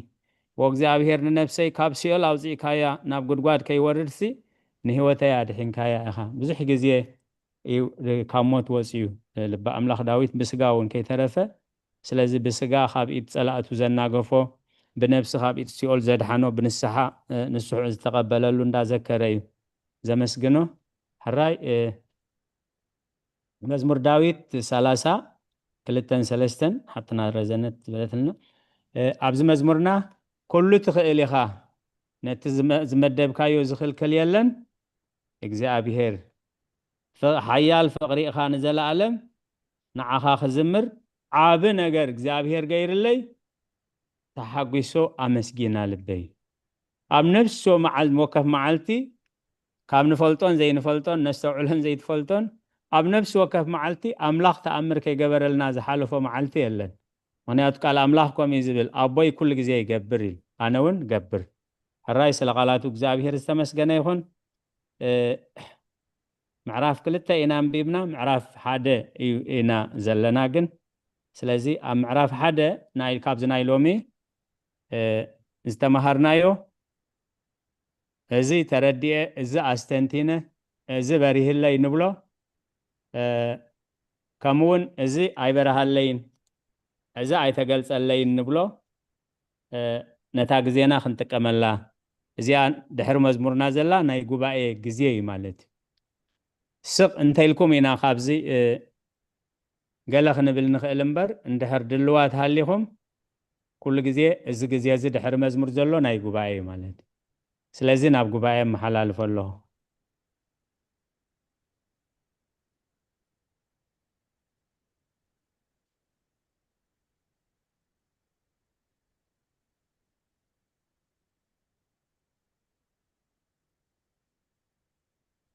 ወእግዚኣብሔር ንነፍሰይ ካብ ሲኦል ኣውፂእካያ ናብ ጉድጓድ ከይወርድሲ ንህይወተይ ኣድሒንካያ ኢኻ። ብዙሕ ግዜ እዩ ካብ ሞት ወፂኡ። ልበ ኣምላኽ ዳዊት ብስጋ እውን ከይተረፈ፣ ስለዚ ብስጋ ካብ ኢድ ጸላእቱ ዘናገፎ፣ ብነብሲ ካብ ኢድ ሲኦል ዘድሓኖ ብንስሓ ንስሑ ዝተቐበለሉ እንዳዘከረ እዩ ዘመስግኖ። ሕራይ መዝሙር ዳዊት ሰላሳ ክልተን ሰለስተን ሓትና ረዘነት ዝበለትልና። ኣብዚ መዝሙርና ኩሉ ትኽእል ኢኻ፣ ነቲ ዝመደብካዮ ዝኽልክል የለን። እግዚኣብሄር ሓያል ፍቕሪ ኢኻ ንዘለኣለም፣ ንዓኻ ክዝምር ዓቢ ነገር እግዚኣብሄር ገይርለይ፣ ተሓጒሶ ኣመስጊና ልበይ። ኣብ ነፍሲ ወከፍ መዓልቲ ካብ ንፈልጦን ዘይንፈልጦን ነስተውዕሎን ዘይትፈልጦን ኣብ ነፍሲ ወከፍ መዓልቲ ኣምላኽ ተኣምር ከይገበረልና ዝሓለፎ መዓልቲ የለን። ምኽንያቱ ቃል ኣምላኽ ከምኡ እዩ ዝብል፣ ኣቦይ ኩሉ ግዜ ይገብር ኢል፣ ኣነ እውን ገብር። ሕራይ ስለ ቃላቱ እግዚኣብሄር ዝተመስገነ ይኹን። ምዕራፍ ክልተ ኢና ኣንቢብና፣ ምዕራፍ ሓደ እዩ ኢና ዘለና ግን። ስለዚ ኣብ ምዕራፍ ሓደ ናይ ካብዚ ናይ ሎሚ ዝተመሃርናዮ፣ እዚ ተረዲኤ፣ እዚ ኣስተንቲነ፣ እዚ በሪህለይ ንብሎ፣ ከምኡውን እዚ ኣይበረሃለይን፣ እዚ ኣይተገልጸለይን ንብሎ፣ ነታ ግዜና ክንጥቀመላ። እዚኣ ድሕሪ መዝሙርና ዘላ ናይ ጉባኤ ግዜ እዩ ማለት እዩ። ስቕ እንተኢልኩም ኢና ካብዚ ገለ ክንብል ንኽእል እምበር፣ እንድሕር ድልዋት ሃሊኹም፣ ኩሉ ግዜ እዚ ግዜ እዚ ድሕሪ መዝሙር ዘሎ ናይ ጉባኤ እዩ ማለት እዩ። ስለዚ ናብ ጉባኤ ኣመሓላልፎ ኣለኹ።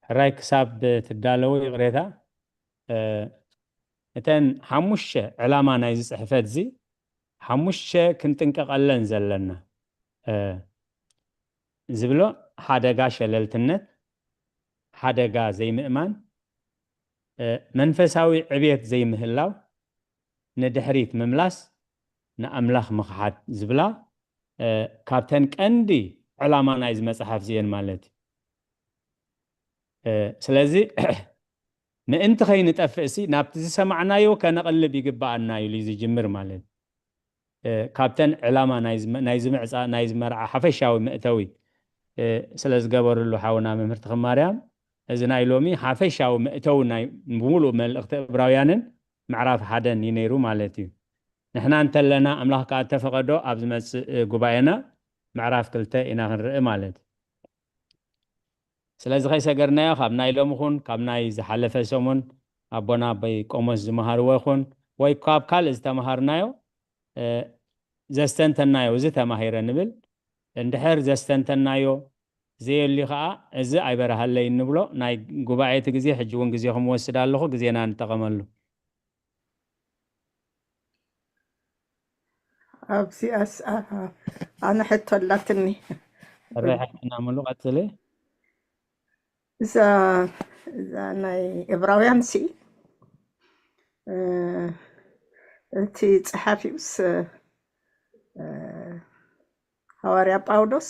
ሕራይ ክሳብ ትዳለዉ ይቕሬታ። እተን ሓሙሽተ ዕላማ ናይዚ ጽሕፈት እዚ ሓሙሽተ ክንጥንቀቐለን ዘለና ዝብሎ፣ ሓደጋ ሸለልትነት፣ ሓደጋ ዘይምእማን፣ መንፈሳዊ ዕብየት ዘይምህላው፣ ንድሕሪት ምምላስ፣ ንኣምላኽ ምኽሓድ ዝብላ ካብተን ቀንዲ ዕላማ ናይዚ መጽሓፍ እዚአን ማለት እዩ። ስለዚ ምእንቲ ከይንጠፍእሲ ናብቲ ዝሰማዕናዮ ከነቕልብ ይግብኣና እዩ ኢሉ ዝጅምር ማለት እዩ። ካብተን ዕላማ ናይዚ መርዓ ሓፈሻዊ መእተዊ ስለ ዝገበርሉ ሓውና መምህር ተኽማርያም፣ እዚ ናይ ሎሚ ሓፈሻዊ መእተዊ ናይ ብምሉእ መልእኽቲ ዕብራውያንን ምዕራፍ ሓደን እዩ ነይሩ ማለት እዩ። ንሕና እንተለና ኣምላኽ ከኣ እተፈቐዶ ኣብ ዝመጽእ ጉባኤና ምዕራፍ ክልተ ኢና ክንርኢ ማለት እዩ። ስለዚ ከይሰገርናዮ ካብ ናይ ሎሚ ኹን ካብ ናይ ዝሓለፈ ሰሙን ኣቦና ኣቦይ ቆሞስ ዝመሃርዎ ይኹን ወይ ካብ ካልእ ዝተመሃርናዮ ዘስተንተናዮ እዚ ተማሂረ ንብል። እንድሕር ዘስተንተናዮ ዘየልዩ ከዓ እዚ ኣይበረሃለይ እንብሎ ናይ ጉባኤ እቲ ግዜ ሕጂ እውን ግዜኹም እወስድ ኣለኹ፣ ግዜና ንጠቐመሉ። ኣብዚኣስ ኣነ ሕቶ ኣላትኒ። ሕራይ ሓፍትና ሙሉ ቀፅሊ። እዛ እዛ ናይ ዕብራውያን ሲ እቲ ጸሓፊውስ ሃዋርያ ጳውሎስ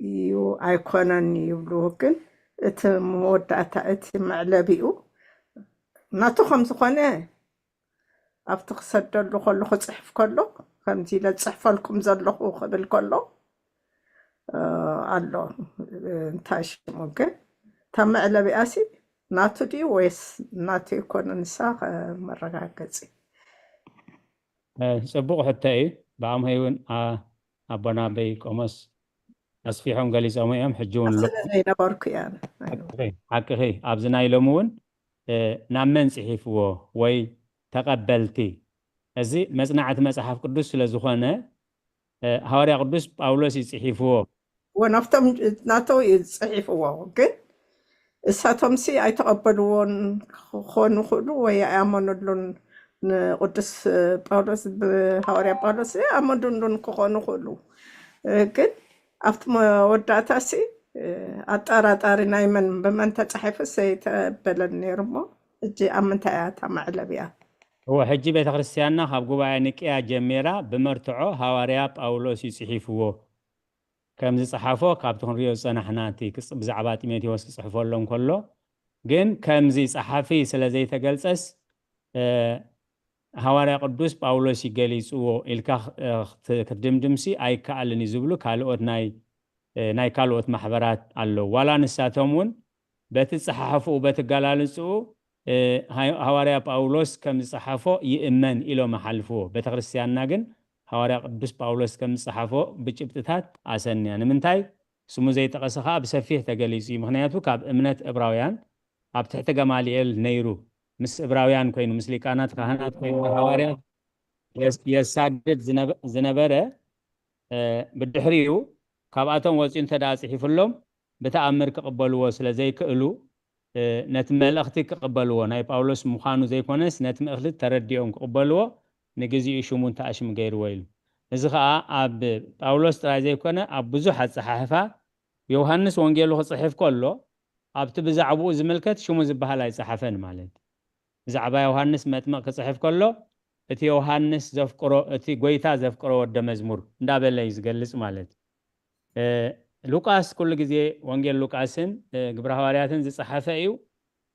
እዩ ኣይኮነን ይብሉ። ግን እቲ መወዳእታ እቲ መዕለቢኡ ናቱ ከም ዝኾነ ኣብቲ ክሰደሉ ከሎ ክጽሕፍ ከሎ ከምዚ ኢለ ዝጽሕፈልኩም ዘለኹ ክብል ከሎ ኣሎ። እንታይ ሽሙ ግን እታ መዕለቢኣሲ ናቱ ድዩ ወይስ ናቱ ይኮነ? ንሳ መረጋገጺ። ጽቡቕ ሕቶ እዩ። ብኣምሀይ እውን ኣቦና ኣበይ ቆሞስ ኣስፊሖም ገሊጾም እዮም። ሕጂ እውን ዘይነበርኩ እያ። ሓቅኺ። ኣብዚ ናይ ሎሚ እውን ናብ መን ጽሒፍዎ ወይ ተቐበልቲ፣ እዚ መጽናዕቲ መጽሓፍ ቅዱስ ስለ ዝኾነ ሃዋርያ ቅዱስ ጳውሎስ እዩ ጽሒፍዎ። ወናፍቶም ናተው እዩ ጽሒፍዎ፣ ግን እሳቶም ሲ ኣይተቐበልዎን ክኾኑ ክእሉ ወይ ኣይኣመኑሉን። ንቅዱስ ጳውሎስ ብሃዋርያ ጳውሎስ ኣይኣመኑሉን ክኾኑ ክእሉ፣ ግን ኣብቲ መወዳእታ ሲ ኣጠራጣሪ ናይ መን ብመን ተጻሒፉ ዘይተበለን ነይሩ። እሞ እጂ ኣብ ምንታይ እያ እታ መዕለቢያ? እወ፣ ሕጂ ቤተ ክርስቲያንና ካብ ጉባኤ ንቅያ ጀሚራ ብመርትዖ ሃዋርያ ጳውሎስ እዩ ጽሒፍዎ። ከም ዝጸሓፎ ካብቲ ክንሪኦ ዝጸናሕና፣ እቲ ክጽ-፣ ብዛዕባ ጢሞቴዎስ ክጽሕፈሎም ከሎ ግን ከምዚ ጸሓፊ ስለ ዘይተገልጸስ፣ እ፣ ሃዋርያ ቅዱስ ጳውሎስ እዩ ገሊጽዎ ኢልካ ክ-፣ እ፣ ክት-፣ ክትድምድምሲ ኣይከኣልን እዩ ዝብሉ ካልኦት ናይ፣ እ፣ ናይ ካልኦት ማሕበራት ኣለዉ። ዋላ ንሳቶም እውን በቲ ጸሓሕፍኡ፣ በቲ ኣገላልጽኡ፣ እ፣ ሃ-፣ ሃዋርያ ጳውሎስ ከም ዝጸሓፎ ይእመን ኢሎም ይሓልፍዎ። ቤተ ክርስቲያንና ግን ሃዋርያ ቅዱስ ጳውሎስ ከም ዝጸሓፎ ብጭብጥታት ኣሰንያ። ንምንታይ? ስሙ ዘይጠቐሰ ኸኣ ብሰፊሕ ተገሊጹ እዩ። ምኽንያቱ ካብ እምነት እብራውያን ኣብ ትሕቲ ገማልኤል ነይሩ፣ ምስ እብራውያን ኮይኑ፣ ምስ ሊቃናት ካህናት ኮይኑ፣ ሃዋርያት የስ-፣ የሳድድ ዝነበ-፣ ዝነበረ፣ እ፣ ብድሕሪኡ ካብኣቶም ወጺኡ እንተ ደኣ ጽሒፍሎም ብተኣምር ክቕበልዎ ስለ ዘይክእሉ፣ እ፣ ነቲ መልእኽቲ ክቕበልዎ፣ ናይ ጳውሎስ ምዃኑ ዘይኮነስ ነቲ መልእኽቲ ተረዲኦም ክቕበልዎ ንግዚኡ ሽሙ እንተ ኣሽም ገይርዎ ኢሉ። እዚ ኸኣ ኣብ ጳውሎስ ጥራይ ዘይኮነ ኣብ ብዙሕ ኣጸሓሕፋ ዮሃንስ ወንጌሉ ክጽሕፍ ከሎ ኣብቲ ብዛዕባኡ ዝምልከት ሽሙ ዝበሃል ኣይጸሓፈን ማለት እዩ። ብዛዕባ ዮሃንስ መጥምቕ ክጽሕፍ ከሎ እቲ ዮሃንስ ዘፍቅሮ፣ እቲ ጐይታ ዘፍቅሮ ወደ መዝሙር እንዳበለ እዩ ዝገልጽ ማለት እዩ። እ፣ ሉቃስ ኩሉ ግዜ ወንጌል ሉቃስን፣ እ፣ ግብረ ሃዋርያትን ዝጸሓፈ እዩ።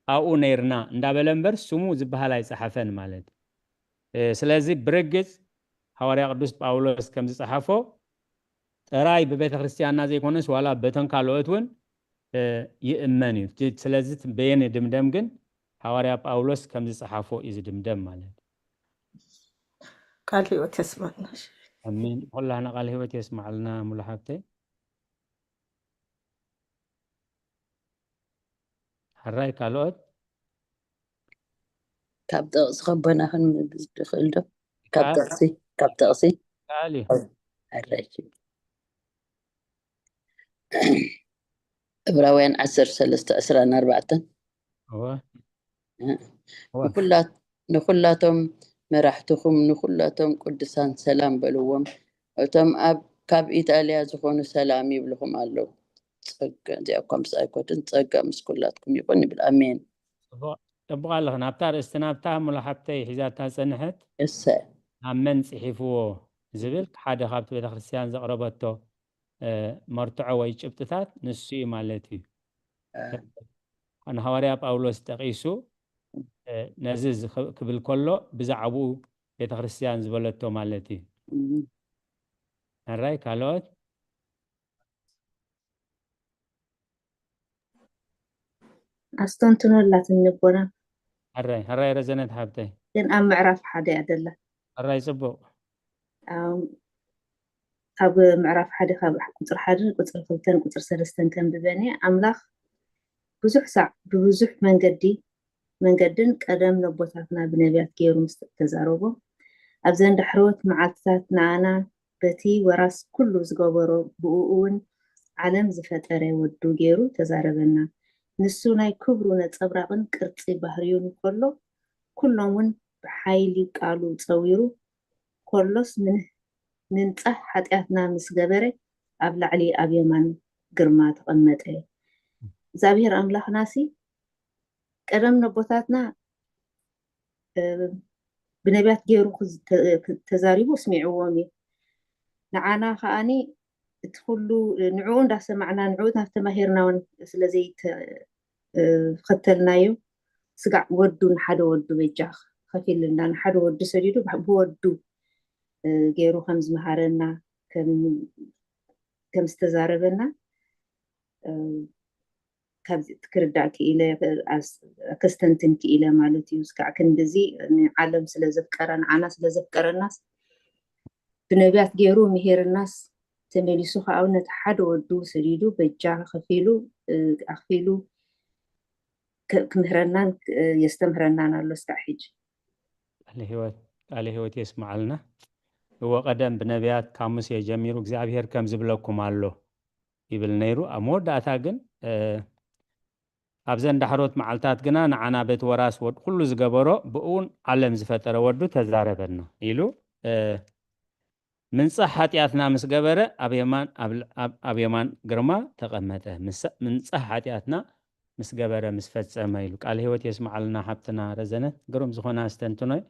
ኣብኡ ነይርና እንዳበለ እምበር ስሙ ዝበሃል ኣይጸሓፈን ማለት እዩ። እ፣ ስለዚ ብርግጽ ሃዋርያ ቅዱስ ጳውሎስ ከም ዝጸሓፎ ጥራይ ብቤተ ክርስቲያንና ዘይኮነስ ዋላ በተን ካልኦት እውን፣ እ፣ ይእመን እዩ። እቲ፣ ስለዚ እቲ በየን ይድምደም ግን ሃዋርያ ጳውሎስ ከም ዝጸሓፎ እዩ ዝድምደም ማለት እዩ። ቃል ህይወት የስማዕና። ኣሜን። ኩላህና ቃል ህይወት የስማዕልና ሙሉ ሓብተይ። ሕራይ ካልኦት? ካብ ጥቕሲ ከቦና ክንምልስ ዝኽእል ዶ? ካብ ይከኣል፣ ጥቕሲ፣ ካብ ጥቕሲ። ይከኣል እዩ። ሕራይ። ዕብራውያን ዓሰርተ ሰለስተ ዕስራን ኣርባዕተን። እወ። እ፣ እወ። ንኹላት-፣ ንኹላቶም መራሕትኹም ንኹላቶም ቅዱሳን ሰላም በልዎም። እቶም ኣብ፣ ካብ ኢጣልያ ዝኾኑ ሰላም ይብልኹም ኣለዉ። ጸጋ፣ እዚኣ እኳ ምስ ኣይኮትን፣ ጸጋ ምስ ኩላትኩም ይኹን ይብል። ኣሜን። ጽቡቕ፣ ጽቡቕ ኣለኽን። ኣብታ ኣርእስቲ ናብታ ሙሉ ሓብተይ ሒዛታ ዝጸንሐት እሰይ። ኣብ መን ጽሒፍዎ ዝብል ሓደ ካብቲ ቤተ ክርስቲያን ዘቕረበቶ፣ እ፣ መርትዖ ወይ ጭብጥታት ንሱ እዩ ማለት እዩ። እ። ንሃዋርያ ጳውሎስ ጠቒሱ፣ እ፣ ነዚ ዝኸ-፣ ክብል ከሎ ብዛዕባኡ ቤተ ክርስቲያን ዝበለቶ ማለት እዩ። እም። ሕራይ ካልኦት? ኣስተንትኖ ኣላትኒ ኣቦና። ሕራይ፣ ሕራይ ረዘነት ሓብተይ። ግን ኣብ ምዕራፍ ሓደ እያ ዘላ። ሕራይ ጽቡቕ። ኣብ፣ ኣብ ምዕራፍ ሓደ ካብ ቁጽሪ ሓደን ቁጽሪ ክልተን ቁጽሪ ሰለስተን ከንብበን እየ። ኣምላኽ ብዙሕ ሳዕ ብብዙሕ መንገዲ፣ መንገድን ቀደም ነቦታትና ብነቢያት ገይሩ ምስ ተዛረቦም፣ ኣብዘን ዳሕረዎት መዓልትታት ንኣና በቲ ወራስ ኩሉ ዝገበሮ ብእኡ እውን ዓለም ዝፈጠረ ወዱ ገይሩ ተዛረበና። ንሱ ናይ ክብሩ ነጸብራቕን ቅርጺ ባህርዩን እንከሎ፣ ኩሎም እውን ብሓይሊ ቃሉ ጸዊሩ ከሎስ ምን-፣ ምንጻህ ሓጢኣትና ምስ ገበረ ኣብ ላዕሊ ኣብ የማን ግርማ ተቐመጠ። እግዚኣብሔር ኣምላኽናሲ ቀደም ነቦታትና፣ እ፣ ብነቢያት ገይሩ ክዝ-፣ ተ-፣ ክ-፣ ተዛሪቡ ኣስሚዕዎም እዩ። ንዓና ከኣኒ እቲ ኩሉ ንዕኡ እንዳሰማዕና ንዕኡ እንዳተማሂርና እውን ስለ ዘይተ-፣ እ፣ ከተልናዮ ስጋዕ ወዱ ንሓደ ወዱ በጃ ከፊልና ንሓደ ወዱ ሰዲዱ ብ-፣ ብወዱ፣ እ፣ ገይሩ ከም ዝመሃረና ከም፣ ከም ዝተዛረበና፣ እ፣ ካብዚ ክርዳእ ክኢለ፣ ኣስ-፣ ከስተንትን ክኢለ ማለት እዩ። ስጋዕ ክንድዚ ንዓለም ስለ ዘፍቀረ፣ ንዓና ስለ ዘፍቀረናስ ብነቢያት ገይሩ ምሂርናስ ተመሊሱ ከዓ ነቲ ሓደ ወዱ ሰዲዱ በጃ ከፊሉ፣ እ፣ ኣኽፊሉ ክ-፣ ክምህረናን፣ እ፣ የስተምህረናን ኣሎ ስጋዕ ሕጂ። ቃለ ህይወት፣ ቃለ ህይወት የስምዓልና። እወ፣ ቀደም ብነቢያት ካብ ሙሴ ጀሚሩ እግዚኣብሔር ከም ዝብለኩም ኣሎ ይብል ነይሩ። ኣብ መወዳእታ ግን፣ እ፣ ኣብዘን ዳሕሮት መዓልታት ግና ንዓና በቲ ወራስ ወድ-፣ ኩሉ ዝገበሮ ብእውን ዓለም ዝፈጠረ ወዱ ተዛረበና ኢሉ፣ እ፣ ምንጻሕ ሓጢኣትና ምስ ገበረ ኣብ የማን፣ ኣብ ል-፣ ኣብ፣ ኣብ የማን ግርማ ተቐመጠ። ምሳ-፣ ምንጻሕ ሓጢኣትና ምስ ገበረ ምስ ፈጸመ ኢሉ። ቃለ ህይወት የስምዓልና ሓብትና ረዘነት። ግሩም ዝኾነ ኣስተንትኖ እዩ።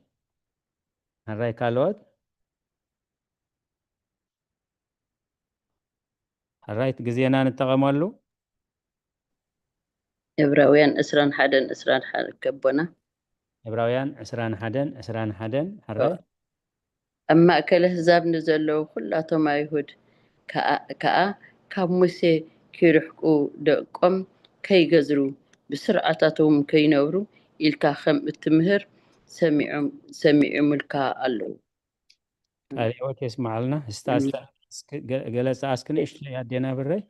ሕራይ ካልኦት? ሕራይ እቲ ግዜና ንጠቐመሉ። ዕብራውያን ዕስራን ሓደን ዕስራን ሓደን ከቦና። ዕብራውያን ዕስራን ሓደን ዕስራን ሓደን። ሕራይ። ኣብ ማእከል ኣህዛብ ንዘለዉ ኩላቶም ኣይሁድ ከኣ፣ ከኣ ካብ ሙሴ ኪርሕቁ፣ ደቆም ከይገዝሩ፣ ብስርዓታቶም ከይነብሩ ኢልካ ከም እትምህር ሰሚዖም፣ ሰሚዖምልካ ኣለዉ። ቃል ህይወት የስምዓልና። እስታ፣ እስታ፣ እስኪ ገ-፣ ገለጻ እስኪ ንእሽተይ ኣዴና ብረይ።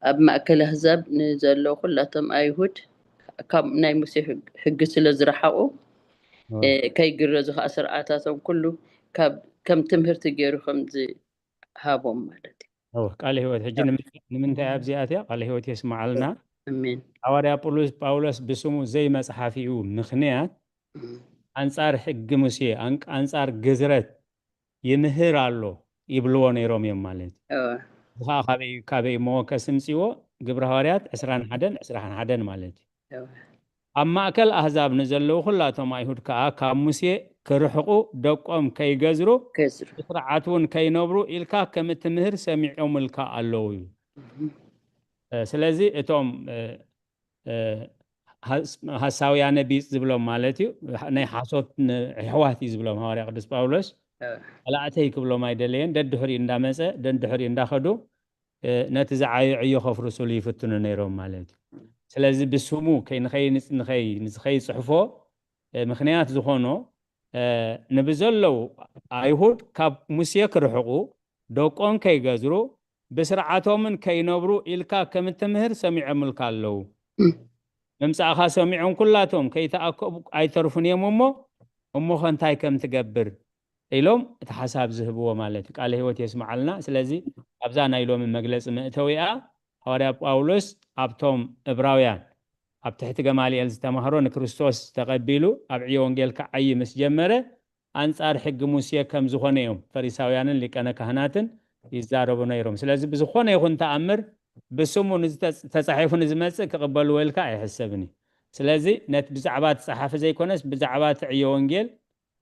ኣብ ማእከል ኣህዛብ ንዘለዉ ኩላቶም ኣይሁድ ካብ ናይ ሙሴ ሕግ-፣ ሕጊ ስለ ዝረሓቑ፣ ኦ። እ፣ ከይግረዙ ከኣ ስርዓታቶም ኩሉ ካብ፣ ከም ትምህርቲ ገይሩ ከም ዝሃቦም ማለት እዩ። ኦ፣ ቃል ህይወት። ሕጂ ንምንታይ፣ ንምንታይ ኣብዚ ኣትያ? ቃል ህይወት የስምዓልና። ኣሜን። ሃዋርያ ጳውሎስ፣ ጳውሎስ ብስሙ ዘይመጽሓፊኡ ምኽንያት እም። ኣንጻር ሕጊ ሙሴ፣ ኣን-፣ ኣንጻር ግዝረት ይምህር ኣሎ ይብልዎ ነይሮም እዮም ማለት እዩ። እወ። እዚ ኸዓ ካበይ፣ ካበይ እሞ ከስምፅዎ? ግብረ ሃዋርያት ዕስራን ሓደን ዕስራን ሓደን ማለት እዩ። እወ። ኣብ ማእከል ኣህዛብ ንዘለዉ ኩላቶም ኣይሁድ ከኣ ካብ ሙሴ ክርሕቁ፣ ደቆም ከይገዝሩ፣ ከይዝሩ። ብስርዓት እውን ከይነብሩ ኢልካ ከም እትምህር ሰሚዖምልካ ኣለዉ እዩ። እም። እ፣ ስለዚ እቶም፣ እ፣ እ፣ ሃስ-፣ ሃሳውያነ ቢጽ ዝብሎም ማለት እዩ። ናይ ሓሶት ን-፣ ኣሕዋት እዩ ዝብሎም ሃዋርያ ቅዱስ ጳውሎስ። እ። ጸላእተይ ክብሎም ኣይደለየን። ደድሕሪኡ እንዳመጸ፣ ደድሕሪኡ እንዳኸዱ፣ እ፣ ነቲ ዝዓዮ ዕዮ ከፍርስሉ ይፍትኑ ነይሮም ማለት እዩ። ስለዚ ብስሙ ከይ-፣ ንኸይ-፣ ንኸይ-፣ ንኸይጽሕፎ፣ እ፣ ምኽንያት ዝኾኖ፣ እ፣ ንብዘለዉ ኣይሁድ ካብ ሙሴ ክርሕቁ፣ ደቆም ከይገዝሩ፣ ብስርዓቶምን ከይነብሩ ኢልካ ከም እትምህር ሰሚዖምልካ ኣለዉ። እም። ምምጻእኻ ሰሚዖም ኩላቶም ከይተኣከቡ ኣይተርፉን እዮም እሞ፣ እሞኸ እንታይ ከም ትገብር? ኢሎም እቲ ሓሳብ ዝህብዎ ማለት እዩ። ቃለ ህይወት የስምዓልና። ስለዚ ኣብዛ ናይ ሎሚ መግለጺ መእተዊኣ ሃዋርያ ጳውሎስ ኣብቶም እብራውያን ኣብ ትሕቲ ገማልኤል ዝተማህሮ ንክርስቶስ ተቐቢሉ ኣብ ዕዮ ወንጌል ክዓዪ ምስ ጀመረ፣ ኣንጻር ሕጊ ሙሴ ከም ዝኾነ እዮም ፈሪሳውያንን ሊቀነ ካህናትን ይዛረቡ ነይሮም። ስለዚ ብዝኾነ ይኹን ተኣምር ብስሙ ንዝተ-፣ ተጻሒፉ ንዝመጽእ ክቕበልዎ ኢልካ ኣይሕሰብን እዩ። ስለዚ ነቲ ብዛዕባ እቲ ጸሓፊ ዘይኮነስ ብዛዕባ እቲ ዕዮ ወንጌል፣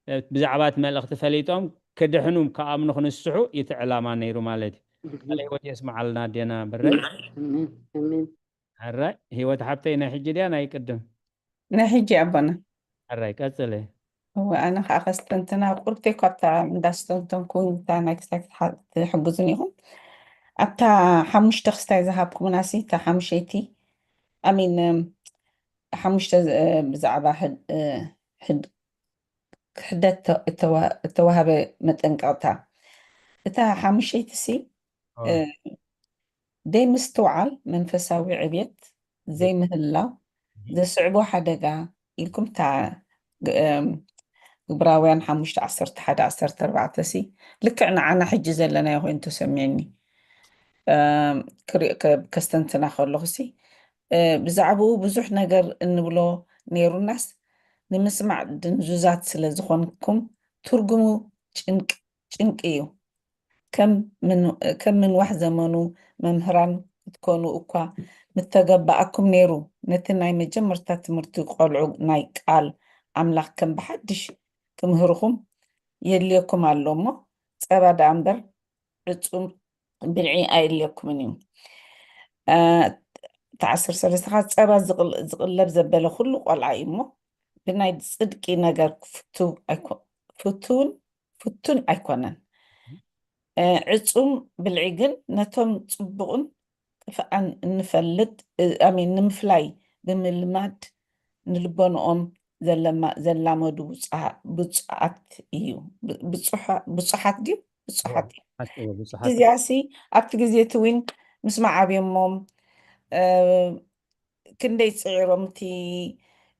እ፣ ብዛዕባ እቲ መልእኽቲ ፈሊጦም ክድሕኑ፣ ክኣምኑ፣ ክንስሑ እቲ ዕላማ ነይሩ ማለት እዩ። እም። ቃለ ህይወት የስምዓልና ኣዴና ብረይ። ኣሜን፣ ኣሜን። ሕራይ ህይወት ሓብተይ ናይ ሕጂ ድያ ናይ ቅድም? ናይ ሕጂ ኣቦና። ሕራይ ቀጽለ። እወ፣ ኣነ ከዓ ከስተንትና ቁርብተይ ካብታ እንዳስተንተንኩ እታ ናይ ክሳይ ክትሓ-፣ ትሕግዙን ኢኹም። ኣብታ ሓሙሽተ ክስታይ ዝሃብኩምና ሲ፣ እታ ሓሙሸይቲ፣ ኣሚን፣ እም፣ ሓሙሽተ ዝ-፣ እ፣ ብዛዕባ ሕድ-፣ እ፣ ሕድ-፣ ክሕደት እተ-፣ እተዋ-፣ እተዋህበ መጠንቀቕታ። እታ ሓሙሸይቲ ሲ፣ ኦ። እ፣ ደይ ምስትውዓል፣ መንፈሳዊ ዕብየት፣ ዘይምህላው፣ እህ። ዘስዕቦ ሓደጋ ኢልኩም እታ ግ-፣ እም፣ ግብራውያን ሓሙሽተ ዓሰርተ ሓደ ዓሰርተ ኣርባዕተ ሲ፣ ልክዕ ንዓና ሕጂ ዘለናዮ ኮይኑ ተሰሚዕኒ። እም፣ ክሪኦ ከ-፣ ከስተንትና ከለኹ ሲ፣ እ፣ ብዛዕባኡ ብዙሕ ነገር እንብሎ ነይሩናስ፣ ንምስማዕ ድንዙዛት ስለ ዝኾንኩም፣ ትርጉሙ ጭንቅ-፣ ጭንቂ እዩ። ከም ምን-፣ ከም ምንዋሕ ዘመኑ መምህራን ክትኮኑ እኳ ምተገባኣኩም ነይሩ። ነቲ ናይ መጀመርታ ትምህርቲ ቆልዑ ናይ ቃል ኣምላኽ ከም ብሓድሽ ክምህርኹም የድልየኩም ኣሎ እሞ፣ ጸባ ደኣ እምበር ዕጹም ብልዒ ኣየድልየኩምን እዩ። እ፣ እቲ ዓሰርተ ሰለስተ ኸዓ ጸባ ዝቕል-፣ ዝቕለብ ዘበለ ኩሉ ቆልዓ እዩ እሞ፣ ብናይ ጽድቂ ነገር ክፍቱ ኣይኮ-፣ ፍቱውን ፍቱን ኣይኮነን። እ፣ ዕጹም ብልዒ ግን ነቶም ጽቡቕን ጥፍኣን እንፈልጥ፣ እ፣ ኣሚን፣ ንምፍላይ ብምልማድ ንልቦንኦም ዘለማ-፣ ዘላመዱ ብጹሃ-፣ ብጹዓት እዩ። ብ-፣ ብጹሓ-፣ ብጹሓት ድዩ? ብጹሓት እዩ። ብጹሓት እዩ፣ ብጹሓት እዩ። እዚኣሲ ኣብቲ ግዜ እቲ እውን ምስ መዓብዮሞም፣ እ፣ ክንደይ ጽዒሮም እቲ፣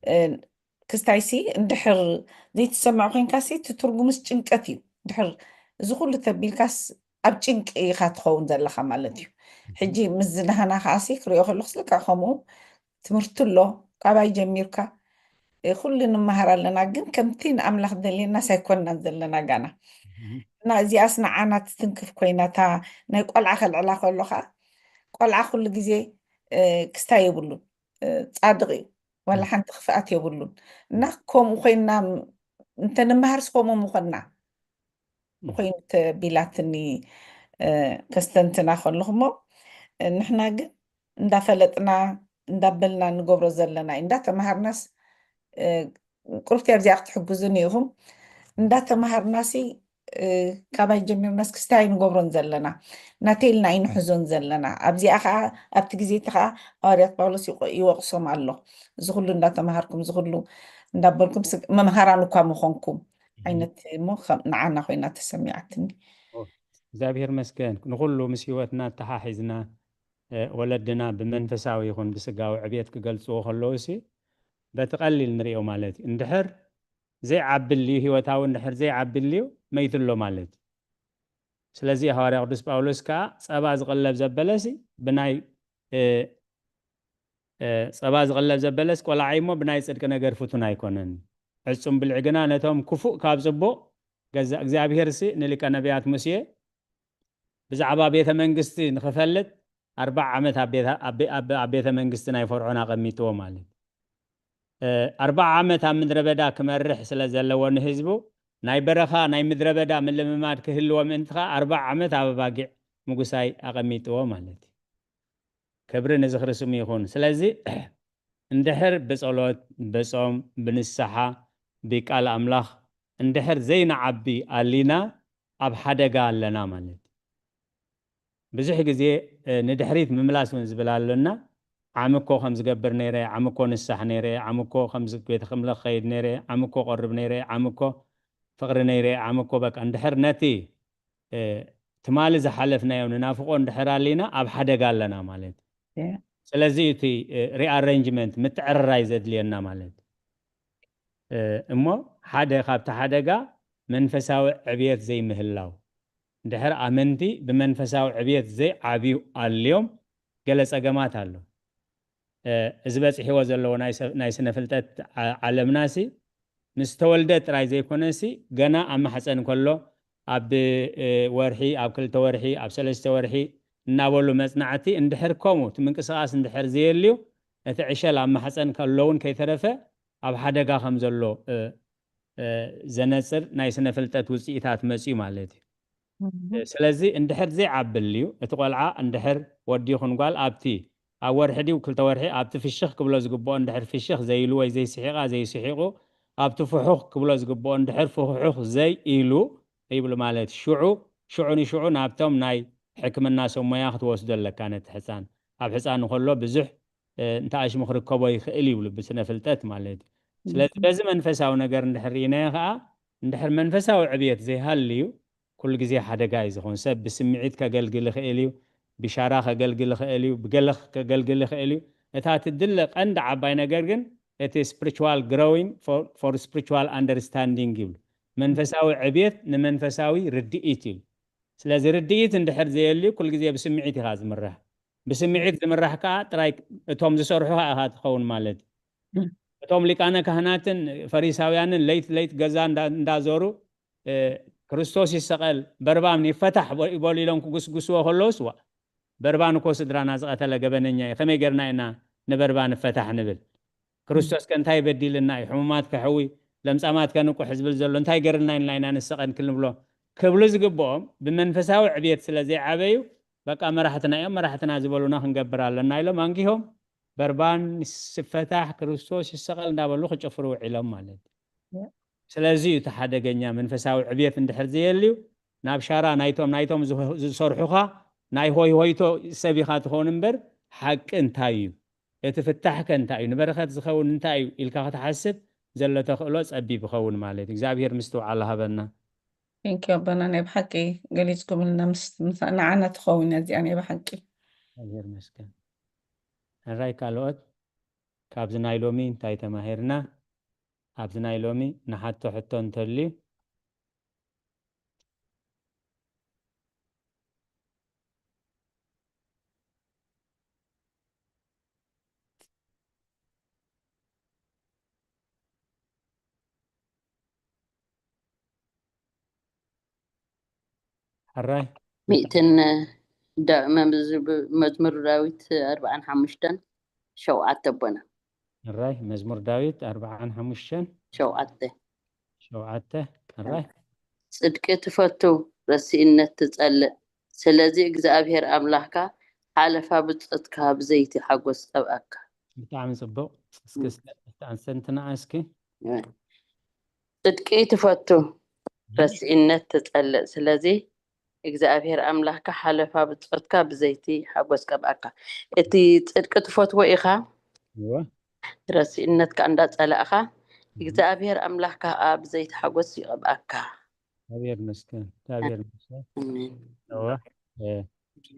እ፣ ክስታይሲ እንድሕር ዘይትሰምዕ ኮይንካሲ እቲ ትርጉምስ ጭንቀት እዩ። እንድሕር እዚ ኩሉ ተቢልካስ ኣብ ጭንቂ ኢኻ ትኸውን ዘለኻ ማለት እዩ። ሕጂ ምስ ዝደሃና ከኣሲ ክሪኦ ከለኹስ ልክዕ ከምኡ ትምህርቲ ኣሎ፣ ካባይ ጀሚርካ፣ እ፣ ኩሉ ንመሃር ኣለና፣ ግን ከምቲ ንኣምላኽ ደልየናስ ኣይኮንናን ዘለና ጋና። እህ። እና እዚኣስ ንዓና ትትንክፍ ኮይና፣ እታ ናይ ቆልዓ ከልዕላ ከሎ ኸኣ፣ ቆልዓ ኩሉ ግዜ፣ እ፣ ክስታይ የብሉን፣ እ፣ ጻድቕ እዩ፣ ዋላ እህ። ሓንቲ ክፍኣት የብሉን። እና ከምኡ ኮይንና ም-፣ እንተንመሃርስ ከምኡ ምኾንና። ኮይኑ ተቢላትኒ፣ እ፣ ከስተንትና ከለኹ እሞ፣ እ፣ ንሕና ግን እንዳፈለጥና፣ እንዳበልና ንገብሮ ዘለና እዩ። እንዳተምሃርናስ፣ እ፣ ቁርብቲ ኣብዚኣ ክትሕግዙኒ ኢኹም። እንዳተምሃርናሲ፣ እ፣ ካባይ ጀሚርናስ ክስታይ ንገብሮን ዘለና። ናተይ ኢልና ኣይንሕዞን ዘለና። ኣብዚኣ ኸዓ፣ ኣብቲ ግዜ እቲ ኸዓ ሃዋርያት ጳውሎስ ይቆ-፣ ይወቕሶም ኣሎ። እዚ ኩሉ እንዳተምሃርኩም፣ እዚ ኩሉ እንዳበልኩም፣ ስግ-፣ መምሃራን እኳ ምኾንኩም ዓይነት እሞ ከም ንዓና ኮይና ተሰሚዓትኒ። ኦ፣ እግዚኣብሔር መስገን። ንኹሉ ምስ ህይወትና ኣተሓሒዝና፣ እ፣ ወለድና ብመንፈሳዊ ይኹን ብስጋዊ ዕብየት ክገልጽዎ ከለዉ ሲ፣ በቲ ቀሊል ንርእዮ ማለት እዩ። እንድሕር ዘይዓብልዩ፣ ህይወታዊ እንድሕር ዘይዓብልዩ፣ መይቱ ኣሎ ማለት እዩ። ስለዚ ሃዋርያ ቅዱስ ጳውሎስ ከኣ፣ "ጸባ ዝቕለብ ዘበለሲ ብናይ፣ እ፣ እ፣ ጸባ ዝቕለብ ዘበለስ ቆልዓ እዩ እሞ ብናይ ጽድቂ ነገር ፍቱን ኣይኮነን። ዕጹም ብልዒ ግና ነቶም ክፉእ ካብ ጽቡቕ፣ ገዛእ እግዚኣብሄርሲ ንሊቀ ነቢያት ሙሴ ብዛዕባ ቤተ መንግስቲ ንኽፈልጥ ኣርብዓ ዓመት ኣብ ቤተ፣ ኣብ ቤ-፣ ኣብ፣ ኣብ ቤተ መንግስቲ ናይ ፈርዖን ኣቐሚጥዎ" ማለት። እ፣ ኣርብዓ ዓመት ኣብ ምድረ በዳ ክመርሕ ስለ ዘለዎ ንህዝቡ፣ ናይ በረኻ፣ ናይ ምድረ በዳ ምልምማድ ክህልዎ ምእንቲ ኸኣ ኣርብዓ ዓመት ኣብ ኣባጊዕ ምጉሳይ ኣቐሚጥዎ ማለት እዩ። ክብሪ ንዝኽሪ ስሙ ይኹን። ስለዚ እንድሕር ብጸሎት፣ ብጾም፣ ብንስሓ፣ ብቃል ኣምላኽ እንድሕር ዘይንዓቢ ኣሊና ኣብ ሓደጋ ኣለና ማለት እዩ። ብዙሕ ግዜ፣ እ፣ ንድሕሪት ምምላስ እውን ዝብል ኣሎና። ዓሚ እኮ ከም ዝገብር ነይረ፣ ዓሚ እኮ ንሳሕ ነይረ፣ ዓሚ እኮ ከም ዝ-፣ ቤተ ክምለ ክኸይድ ነይረ፣ ዓሚ እኮ ቆርብ ነይረ፣ ዓሚ እኮ ፍቕሪ ነይረ፣ ዓሚ እኮ በቃ እንድሕር ነቲ፣ እ፣ ትማሊ ዝሓለፍናዮ ንናፍቆ እንድሕር ኣሊና ኣብ ሓደጋ ኣለና ማለት እዩ። ያ። ስለዚ እቲ፣ እ፣ ሪኣሬንጅመንት፣ ምትዕርራይ ዘድልየና ማለት እዩ። እ፣ እሞ ሓደ ካብቲ ሓደጋ መንፈሳዊ ዕብየት ዘይምህላው። እንድሕር ኣመንቲ ብመንፈሳዊ ዕብየት ዘይዓብዩ ኣልዮም ገለ ጸገማት ኣሎ። እ፣ እዚ በጺሕዎ ዘለዎ ናይ ሰ-፣ ናይ ስነ ፍልጠት ዓ-፣ ዓለምናሲ ምስ ተወልደ ጥራይ ዘይኮነሲ ገና ኣብ ማሕፀን ከሎ ኣብ፣ እ፣ ወርሒ፣ ኣብ ክልተ ወርሒ፣ ኣብ ሰለስተ ወርሒ እናበሉ መጽናዕቲ እንድሕር ከምኡ እቲ ምንቅስቓስ እንድሕር ዘየልዩ እቲ ዕሸል ኣብ ማሕፀን ከሎ እውን ከይተረፈ ኣብ ሓደጋ ከም ዘሎ፣ እ፣ እ፣ ዘነጽር ናይ ስነ ፍልጠት ውጽኢታት መጽዩ ማለት እዩ። እህ። ስለዚ እንድሕር ዘይዓብልዩ እቲ ቆልዓ እንድሕር ወዲ ይኹን ጓል ኣብቲ ኣብ ወርሒ ድዩ ክልተ ወርሒ ኣብቲ ፍሽኽ ክብሎ ዝግብኦ እንድሕር ፍሽኽ ዘይሉ ወይ ዘይስሒቓ ዘይስሒቑ ኣብቲ ፍሑኽ ክብሎ ዝግብኦ እንድሕር ፍሑኽ ዘይኢሉ ይብሉ ማለት ሽዑ ሽዑ ንሽዑ ናብቶም ናይ ሕክምና ሰብ ሞያ ክትወስዶ ኣለካ ነቲ ሕፃን። ኣብ ሕፃን ከሎ ብዙሕ እ፣ እንተ ኣሽሙ ክርከቦ ይኽእል ይብሉ ብስነ ፍልጠት ማለት እዩ። ስለዚ እህ። በዚ መንፈሳዊ ነገር እንድሕር ርኢናዮ ኸዓ እንድሕር መንፈሳዊ ዕብየት ዘይሃልዩ ኩሉ ግዜ ሓደጋ እዩ ዝኾን። ሰብ ብስምዒት ከገልግል ይኽእል እዩ፣ ብሻራ ከገልግል ይኽእል እዩ፣ ብገለ ከገልግል ይኽእል እዩ። እታ ትድለ ቀንዲ ዓባይ ነገር ግን እቲ spiritual growing for, for spiritual understanding ይብሉ። መንፈሳዊ ዕብየት ንመንፈሳዊ ርድኢት እዩ። ስለዚ ርድኢት እንድሕር ዘየልዩ ኩሉ ግዜ ብስምዒት ኢኻ ዝምራሕ። ብስምዒት ዝምራሕ ከኣ ጥራይ እቶም ዝሰርሑ ከኣ ኢኻ ትኸውን ማለት እዩ። እም። እቶም ሊቃነ ካህናትን ፈሪሳውያንን ለይት ለይት ገዛ እንዳ-፣ እንዳዞሩ፣ እ፣ "ክርስቶስ ይሰቐል፣ በርባን ይፈታሕ" በ-፣ ይበሉ ኢሎም ክጉስጉስዎ ከለውስ፣ ዋ፣ በርባን እኮ ስድራና ዝቐተለ ገበነኛ እዩ፣ ከመይ ጌርና ኢና ንበርባን ንፈታሕ ንብል? ክርስቶስ ከ እንታይ በዲልና እዩ? ሕሙማት ከሕዊ፣ ለምጻማት ከንቁሕ ዝብል ዘሎ እንታይ ገርልና ኢልና ኢና ንሰቐን ክንብሎ? ክብሉ ዝግብኦም ብመንፈሳዊ ዕብየት ስለ ዘይዓበዩ፣ በቃ መራሕትና እዮም፣ መራሕትና ዝበሉና ክንገብር ኣለና ኢሎም ኣንጊሆም፣ በርባን ይፈታሕ፣ ክርስቶስ ይሰቐል እንዳበሉ ክጭፍሩ ውዒሎም ማለት እዩ። ያ። ስለዚ እዩ እቲ ሓደገኛ መንፈሳዊ ዕብየት እንድሕር ዘየልዩ፣ ናብ ሻራ ናይቶም፣ ናይቶም ዝሰርሑኻ ናይ ሆይ ሆይቶ ሰብ ኢኻ ትኸውን እምበር፣ ሓቂ እንታይ እዩ? እቲ ፍታሕ ከ እንታይ እዩ? ንበረኸት ዝኸውን እንታይ እዩ? ኢልካ ክትሓስብ ዘሎ ተኽእሎ ጸቢብ ይኸውን ማለት እዩ። እግዚኣብሔር ምስትውዓል ሃበና። Thank you ኣቦና፣ ናይ ብሓቂ ገሊጽኩምልና፣ ምስ-፣ ምስ-፣ ንዓና ትኸውን እያ እዚኣ ናይ ብሓቂ። እግዚኣብሔር ይመስገን። ሕራይ ካልኦት ካብዚ ናይ ሎሚ እንታይ ተማሂርና? ኣብዚ ናይ ሎሚ ንሓቶ ሕቶ እንተልዩ? ሕራይ። ሚእትን ዳ-፣ መዝብ-፣ መዝሙር ዳዊት ኣርብዓን ሓሙሽተን ሸውዓተ ኣቦና። ሕራይ፣ መዝሙር ዳዊት ኣርብዓን ሓሙሽተን። ሸውዓተ። ሸውዓተ። ሕራይ። ጽድቂ ትፈቱ፣ ረሲእነት ትጸልእ። ስለዚ እግዚኣብሔር ኣምላኽካ ሓለፋ ብጾትካ ብዘይቲ ሓጎስ ቀብኣካ። ብጣዕሚ ጽቡቕ። እስኪ ኣንሰንትና እስኪ። ጽድቂ ትፈቱ፣ ረሲእነት ትጸልእ። ስለዚ እግዚኣብሔር ኣምላኽካ ሓለፋ ብጾትካ ብዘይቲ ሓጎስ ቀብኣካ። እቲ ጽድቂ ትፈትዎ ኢኻ፣ እወ። ረሲእነትካ እንዳጸላእኻ እግዚኣብሔር ኣምላኽካ ብዘይቲ ሓጎስ ይቐብኣካ። እግዚኣብሔር ይመስገን። እግዚኣብሔር ይመስገን። ኣሜን። እወ። እ፣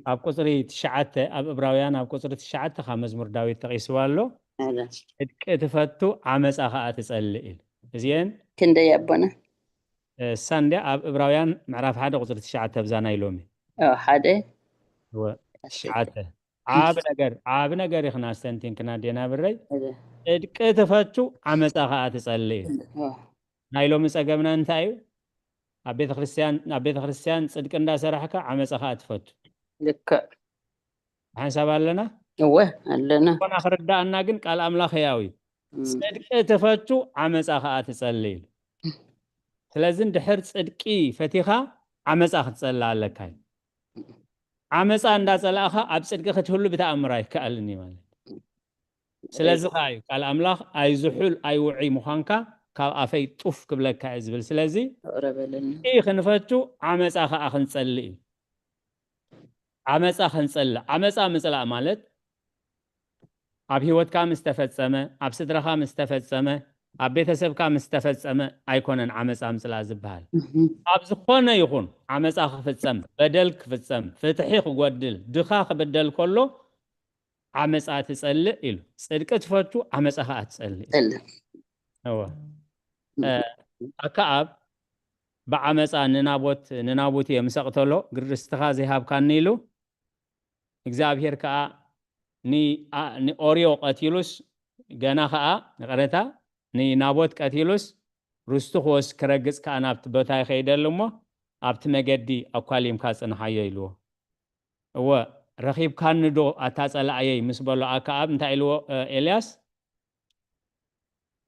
ኣብ ቁፅሪ ትሽዓተ፣ ኣብ እብራውያን ኣብ ቁፅሪ ትሽዓተ ካብ መዝሙር ዳዊት ተቂስዋ ኣሎ። ኣለ። ጽድቂ ትፈቱ ዓመፃ ከዓ ትጸልእ ኢሉ። እዚአን ክንደይ ኣቦና? እ፣ እሳ እንዲያ ኣብ እብራውያን ምዕራፍ ሓደ ቁፅሪ ትሽዓተ ኣብዛ ናይ ሎሚ ኦ፣ ሓደ እወ፣ ትሽዓተ ዓብ ነገር ዓብ ነገር ኢኽና ኣስተንቲንክና ዴና ብረይ። ሓደ። ጽድቂ ትፈቱ ዓመፃ ከዓ ትጸልእ ኢሉ። ኦ፣ ናይ ሎሚ ጸገምና እንታይ እዩ? ኣብ ቤተ ክርስቲያን ኣብ ቤተ ክርስቲያን ጽድቂ እንዳሰራሕካ ዓመፃ ከዓ ትፈቱ። ልክዕ። ሓንሳብ ኣለና እወ ኣለና። ኮና ክርዳእና ግን ቃል ኣምላኽ ህያው እዩ። እም፣ ጽድቂ ትፈቱ ዓመፃ ከዓ ትጸልእ ኢሉ። ስለዚ እንድሕር ጽድቂ ፈቲኻ ዓመፃ ክትጸልእ ኣለካ እዩ። ዓመፃ እንዳጸላእኻ ኣብ ጽድቂ ክትህሉ ብተኣምር ኣይከኣልን እዩ ማለት እዩ። ስለዚ ከዓ እዩ ቃል ኣምላኽ ኣይዝሑል ኣይውዑይ ምዃንካ ካብ ኣፈይ ጡፍ ክብለካ እየ ዝብል። ስለዚ ይቕረ በለኒ። ጽድቂ ክንፈቱ ዓመፃ ከዓ ክንጸልእ እዩ። ዓመፃ ክንጸልእ፣ ዓመፃ ምጽላእ ማለት ኣብ ህይወትካ ምስ ተፈጸመ፣ ኣብ ስድራኻ ምስ ተፈጸመ፣ ኣብ ቤተሰብካ ምስ ተፈጸመ ኣይኮነን ዓመፃ ምጽላእ ዝበሃል። እም፣ ኣብ ዝኾነ ይኹን ዓመፃ ክፍጸም፣ በደል ክፍጸም፣ ፍትሒ ክጎድል፣ ድኻ ክብደል ከሎ ዓመፃ ትጸልእ ኢሉ። ጽድቂ ትፈቱ ዓመፃ ከዓ ትጸልእ ኢሉ። ጸልእ። እወ። እ፣ ኣከኣብ ብዓመፃ ንናቦት ንናቡት እየ ምስ ኣቕተሎ ግርስትኻ ዘይሃብካኒ ኢሉ። እግዚኣብሔር ከዓ ን-፣ ኣ-፣ ንኦርዮ ቀቲሉስ ገና ከዓ ይቕረታ ንናቦት ቀቲሉስ ርስቱ ክወስ ክረግጽ ከዓ ናብቲ ቦታ ይኸይደሉ እሞ ኣብቲ መገዲ ኣኳሊምካ ጽንሓዮ ኢልዎ። እወ ረኺብካኒ ዶ ኣታ ጸላእየይ ምስ በሎ ኣከኣብ እንታይ ኢልዎ እ፣ ኤልያስ?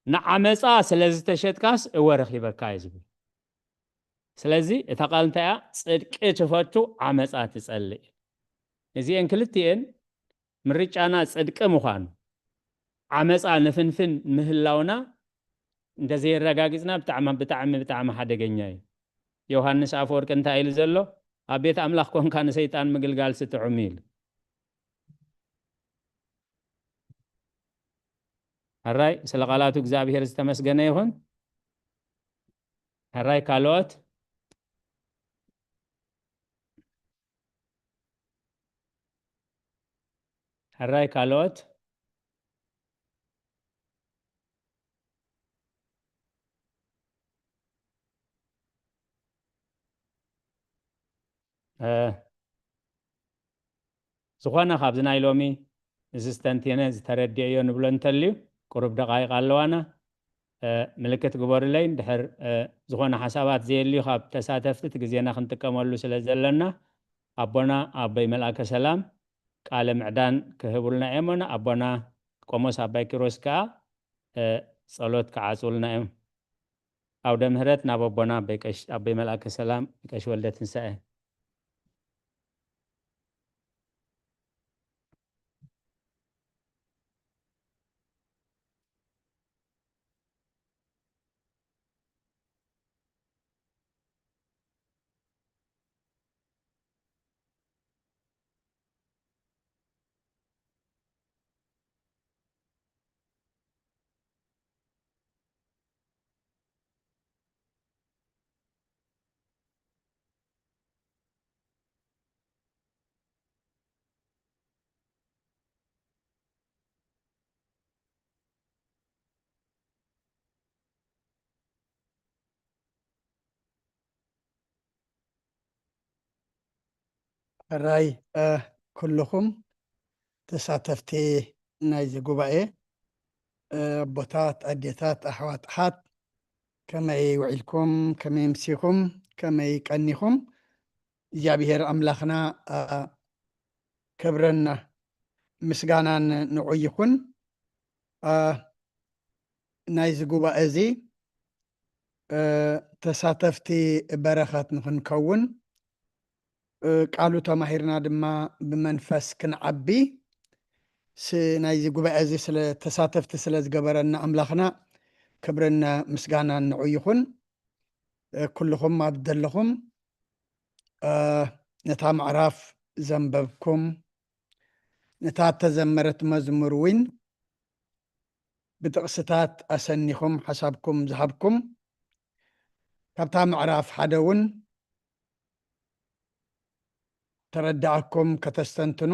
ንዓመፃ ስለ ዝተሸጥካስ እወ ረኺበካ እዩ ዝብል። ስለዚ እታ ቃል እንታይ እያ? ጽድቂ ትፈቱ ዓመፃ ትጸልእ። እዚአን ክልቲኤን ምርጫና ጽድቂ ምዃኑ ዓመፃ ንፍንፍን ምህላውና እንተዘየረጋጊፅና ብጣዕሚ ብጣዕሚ ብጣዕሚ ሓደገኛ እዩ። ዮሃንስ ኣፈወርቂ እንታይ ኢሉ ዘሎ? ኣብ ቤት ኣምላኽ ኮንካ ንሰይጣን ምግልጋል ስጥዑም ኢሉ። ሕራይ ስለ ቃላቱ እግዚኣብሔር ዝተመስገነ ይኹን። ሕራይ ካልኦት ሕራይ ካልኦት እ፣ ዝኾነ ካብዚ ናይ ሎሚ እዚ ዝተንትነ ዝተረድእዮ ንብሎ እንተልዩ ቁሩብ ደቃይቅ ኣለዋና። እ፣ ምልክት ግበሩለይ እንድሕር እ፣ ዝኾነ ሓሳባት ዘየልዩ ካብ ተሳተፍቲ እቲ ግዜና ክንጥቀመሉ ስለ ዘለና ኣቦና ኣቦይ መልኣከ ሰላም ቃለ ምዕዳን ክህቡልና እዮም። ኣቦና ቆሞስ ኣባይ ኪሮስ ከዓ እ፣ ጸሎት ክዓጽውልና እዮም። ኣውደ ምህረት ናብ ኣቦና ኣቦይ ቀሽ-፣ ኣቦይ መልኣከ ሰላም ቀሽ ወልደ ትንሳኤ። ሕራይ እ፣ ኩልኹም ተሳተፍቲ ናይዚ ጉባኤ እ፣ ኣቦታት፣ ኣዴታት፣ ኣሕዋት፣ ኣሓት ከመይ ውዒልኩም? ከመይ ምሲኹም? ከመይ ቀኒኹም? እግዚኣብሔር ኣምላኽና እ፣ ክብርን ምስጋናን ንዑ ይኹን። እ፣ ናይዚ ጉባኤ እዚ እ፣ ተሳተፍቲ በረኸት ንኽንከውን፣ እ፣ ቃሉ ተማሂርና ድማ ብመንፈስ ክንዓቢ፣ ስ-፣ ናይዚ ጉባኤ እዚ ስለ ተሳተፍቲ ስለ ዝገበረና ኣምላኽና ክብርን ምስጋናን ንዑ ይኹን። እ፣ ኩልኹም ኣብ ዘለኹም፣ እ፣ ነታ ምዕራፍ ዘንበብኩም፣ ነታ እተዘመረት መዝሙር እውን ብጥቕስታት ኣሰኒኹም ሓሳብኩም ዝሃብኩም፣ ካብታ ምዕራፍ ሓደ እውን ተረዳኣኩም ከተስተንትኑ፣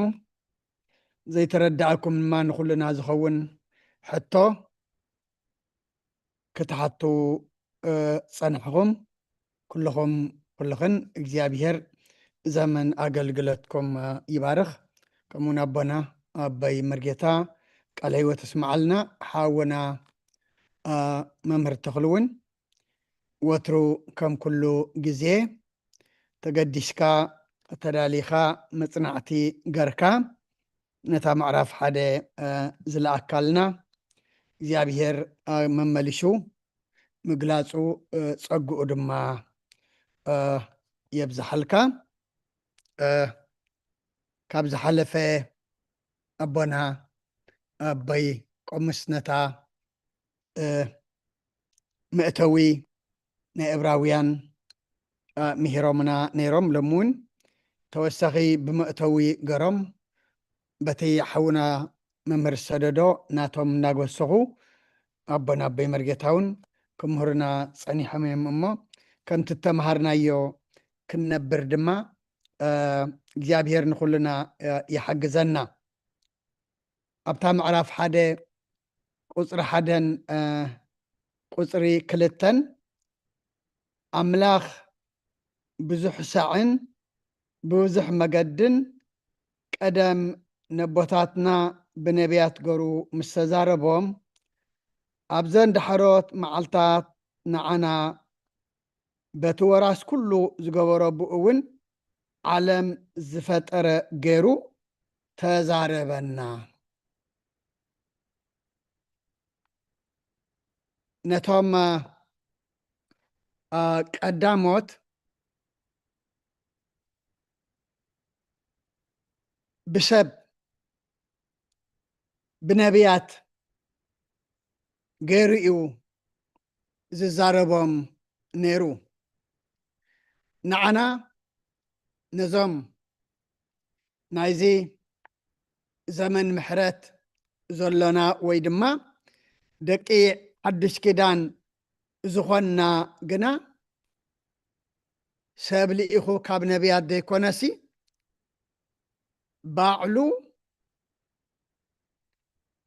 ዘይተረዳኣኩም ድማ ንኹልና ዝኸውን ሕቶ ክትሓቱ፣ እ፣ ጸናሕኹም። ኩልኹም ኩልኽን እግዚኣብሔር ዘመን ኣገልግሎትኩም፣ እ፣ ይባርኽ። ከምኡውን ኣቦና ኣቦይ መርጌታ ቃለ ህይወት እስመዓልና፣ ሓውና፣ እ፣ መምህር ተኽሉ እውን ወትሩ ከም ኩሉ ግዜ ተገዲስካ ተዳሊኻ መጽናዕቲ ገርካ ነታ ምዕራፍ ሓደ፣ እ፣ ዝለኣካልና እግዚኣብሔር፣ እ፣ መመሊሱ ምግላጹ፣ እ፣ ጸግኡ ድማ፣ እ፣ የብዝሓልካ። እ፣ ካብ ዝሓለፈ ኣቦና ኣቦይ ቆምስ ነታ፣ እ፣ መእተዊ ናይ ዕብራውያን፣ እ፣ ምሂሮምና ነይሮም። ሎሚ እውን ተወሳኺ ብመእተዊ ገሮም በቲ ሓውና መምህር ሰደዶ ናቶም እናጎሰኹ ኣቦና ኣቦይ መርጌታ እውን ክምህሩና ጸኒሖም እዮም። እሞ ከምቲ እተምሃርናዮ ክንነብር ድማ፣ እ፣ እግዚኣብሔር ንኹልና፣ እ፣ ይሓግዘና። ኣብታ ምዕራፍ ሓደ ቁጽሪ ሓደን፣ እ፣ ቁጽሪ ክልተን ኣምላኽ ብዙሕ ሳዕን ብዙሕ መገድን ቀደም ነቦታትና ብነቢያት ገሩ ምስ ተዛረቦም፣ ኣብዘን ዳሕሮት መዓልታት ንዓና በቲ ወራስ ኩሉ ዝገበሮ ብኡ እውን ዓለም ዝፈጠረ ገሩ ተዛረበና። ነቶም፣ አ፣ ቀዳሞት ብሰብ ብነቢያት ገይሩ እዩ ዝዛረቦም ነይሩ። ንዓና ነዞም ናይዚ ዘመን ምሕረት ዘሎና ወይ ድማ ደቂ ሓድሽ ኪዳን ዝኾንና ግና፣ ሰብ ልኢኹ ካብ ነቢያት ዘይኮነሲ፣ ባዕሉ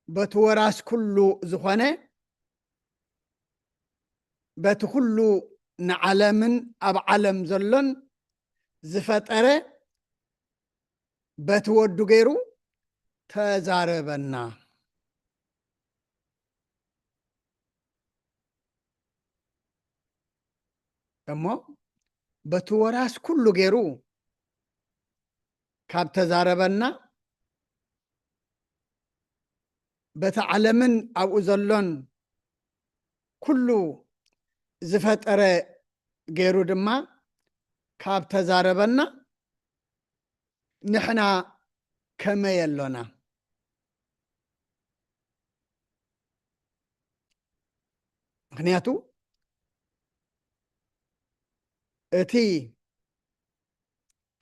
በቲ ወራስ ኩሉ ዝኾነ፣ በቲ ኩሉ ንዓለምን ኣብ ዓለም ዘሎን ዝፈጠረ፣ በቲ ወዱ ገይሩ ተዛረበና። እሞ በቲ ወራስ ኩሉ ገይሩ ካብ ተዛረበና፣ በቲ ዓለምን ኣብኡ ዘሎን ኩሉ ዝፈጠረ ገይሩ ድማ ካብ ተዛረበና፣ ንሕና ከመይ ኣሎና? ምኽንያቱ እቲ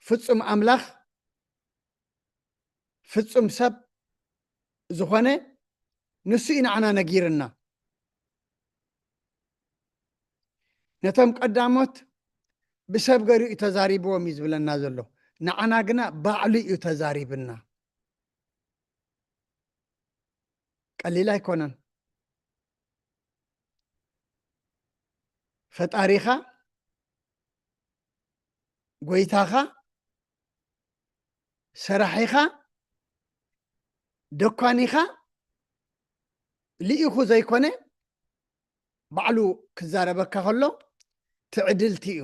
ፍጹም ኣምላኽ ፍጹም ሰብ ዝኾነ ንሱ እዩ ንዓና ነጊርና። ነቶም ቀዳሞት ብሰብ ገሩ እዩ ተዛሪብዎም እዩ ዝብለና ዘሎ። ንዓና ግና ባዕሉ እዩ ተዛሪብና። ቀሊል ኣይኮነን። ፈጣሪኻ፣ ጎይታኻ፣ ሰራሒኻ፣ ደኳኒኻ ልኢኹ ዘይኮነ፣ ባዕሉ ክዛረበካ ከሎ ትዕድልቲ እዩ።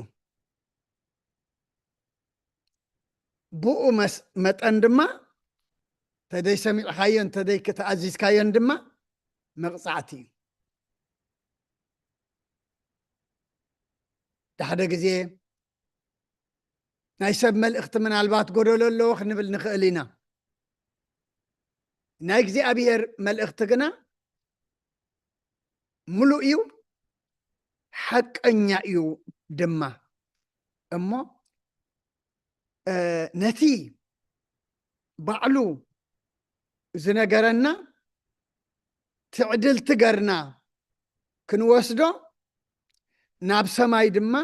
ብኡ መስ-፣ መጠን ድማ፣ እንተደይ ሰሚዕኻዮ፣ እንተደይ ተኣዚዝካዮን ድማ መቕጻዕቲ እዩ። ዳሕደ ግዜ ናይ ሰብ መልእኽቲ ምናልባት ጎደሎ ኣለዎ ክንብል ንኽእል ኢና። ናይ እግዚኣብሔር መልእኽቲ ግና ምሉእ እዩ፣ ሓቀኛ እዩ ድማ። እሞ ነቲ ባዕሉ ዝነገረና ትዕድልቲ ገርና ክንወስዶ፣ ናብ ሰማይ ድማ